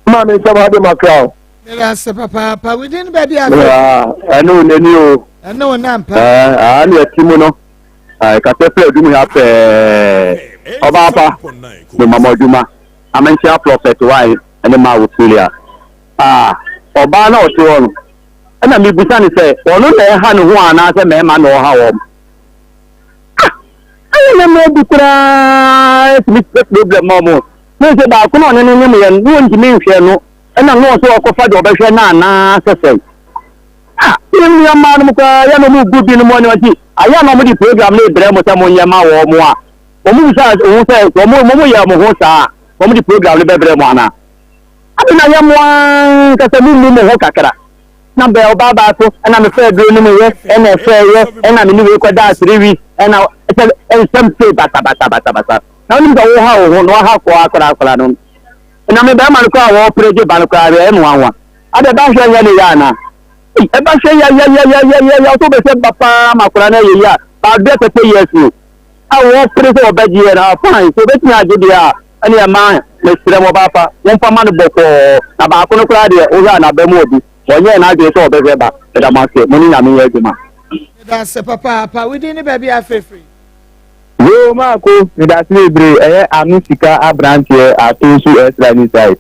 maa me nsɛm ade makra o. Meda ase papaapa within baabi a. Ɛne wo n'ani o. Ɛne wo nampa. Ɛɛ ne ɛte mu no kasa fɛ adum ha pɛɛ ɔbaa pa me mama adwuma amenkyea prɔfɛt wae ɛne maa Ophelia ah ɔbaa na ɔte hɔ no ɛna mebusa ne sɛ ɔno na ɛha ne ho anaasɛ mmarima na ɔha wɔn ah ɛyɛ na mmaa bi koraa tumi sɛ problem ma wɔn ne sɛ baako na ɔne ne nyem yɛ no ne wɔntumi nhwɛ no ɛna no ɔsɛ ɔkɔfa deɛ ɔbɛhwɛ no anaa sɛ sɛn ah ne nua mmaa no mu koraa yɛ na ɔmo gu binom ani ɔsi ayɛ na ɔmo de program no brɛ mo sɛ mo nyɛ ma wɔn mo a wɔn bisa wɔn sɛ wɔn mo yɛ mo ho saa wɔn de program no bɛbrɛ mo anaa ade na yɛ mo ankasa mo mu mo ho kakra na bɛ ɔbaa baako ɛna me fɛ aduro no mu yɛ ɛna ɛfɛ yɛ ɛna me ne wei kɔda 3 weeks ɛna ɛsɛ nsɛm sei basabasabasabasa. Na wonim sɛ woha wo ho na waha kɔ akwadaa akwadaa no. Na me bɛrima no koraa a wɔpere gye ba no koraa deɛ ɛyɛ me nwanwa. Adɛ ba hwɛ nyɛ ne yɛ anaa? Ei, ɛba hwɛ yɛ yɛ yɛ yɛ yɛ yɛ yɛ ɔsɛ wobɛsɛ ba paa ma akwadaa no ayɛ yie a baabia 30 years o. A wɔpere sɛ wɔbɛgye yɛ no a fine sɛ wɔbɛtumi agye deɛ a ɛne ɛma mesrɛ mo ɔbaa pa momfa ma no bɔkɔɔ na baako no koraa deɛ wohwɛ a n'aba mu obi wɔnyɛɛ n'adwene sɛ ɔbɛhwɛ ba meda mo ase mo ne Nyame nyɛ adwuma. Meda ase papaapa. Wo din ne baabi a afirafiri? Yoo Maako medase bebree ɛyɛ ano sika abranteɛ ato nso ɛsra ni side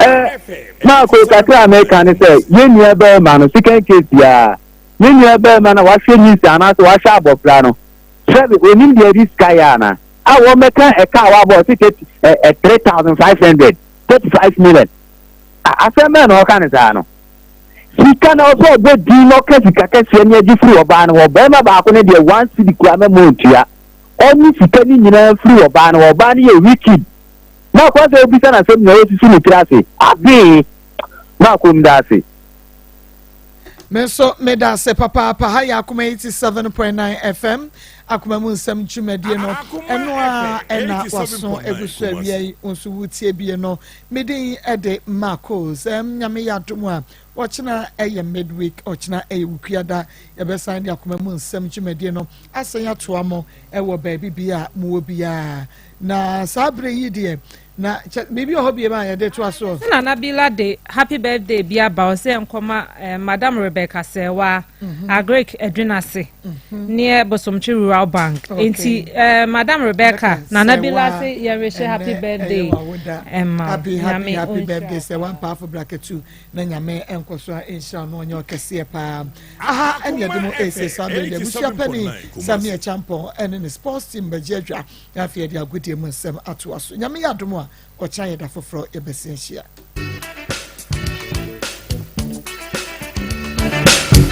eh Maako kakra a meka ne sɛ yɛn nua bɛɛma no second case yaa yɛn nua bɛɛma na wahwɛ nyinsa anaasɛ wahwɛ abɔfra no sɛbe onim deɛ ɛde sika yɛ ana a wɔmɛka ɛka a wabɔ ɔse ɛ 3500 35 million asɛm bɛn na ɔka ne saa no Sika na ɔsɛ ɔbɔ din na ɔka sika kɛseɛ ne agye firi ɔbaa no hɔ. Barima baako no deɛ one cedi koraa mɛma ɔntua. Ɔnye sika no nyinaa mfiri ɔbaa no hɔ. Ɔbaa no yɛ wicked. Mark wansɛ wobisa no asɛm nyinaa ɔsisi ne tiri ase. Abee! Mark meda ase. Me nso meda ase papaapa. Ha yɛ Akoma 87.9 FM, Akoma mu nsɛm dwumadie no. Ɛno a ɛna waso egu so awia yi, wo nso wotie bie no. Me din de Marcos. Ɛm Nyame yɛ adom a, ɔkyena ɛyɛ midweek, ɔkyena ɛyɛ Wukuada. Yɛbɛsan de akoma mu nsɛm dwumadie no asan atoa mo ɛwɔ baabi bia a mowɔ biara. Na saa bere yi deɛ, na kyɛ biribi wɔ hɔ biem a yɛde toa soɔ. Sɛ Nana Bila de happy birthday bi aba ɔsɛ nkɔma eh, Madam Rebecca Sɛwa mm -hmm. Agric Adwinase mm -hmm. near Bosomtwe Rural Bank. Okay. Nti eh, Madam Rebecca Nana Bila se yɛrehyɛ happy birthday ɛma happy happy happy birthday sɛ wampaafo braketu na nyame nkɔ so a nhyira no ɔnyɛ ɔkɛseɛ paa aha ɛne ɛde mu ɛsɛ saa bere deɛ abusua pani Sami Acheampong ɛne ne sports team bɛgye adwa na afei yɛde agodie mu nsɛm atoa so. Nyame yɛ adom a, ɔkyena yɛ da foforɔ yɛbɛsen ahyia.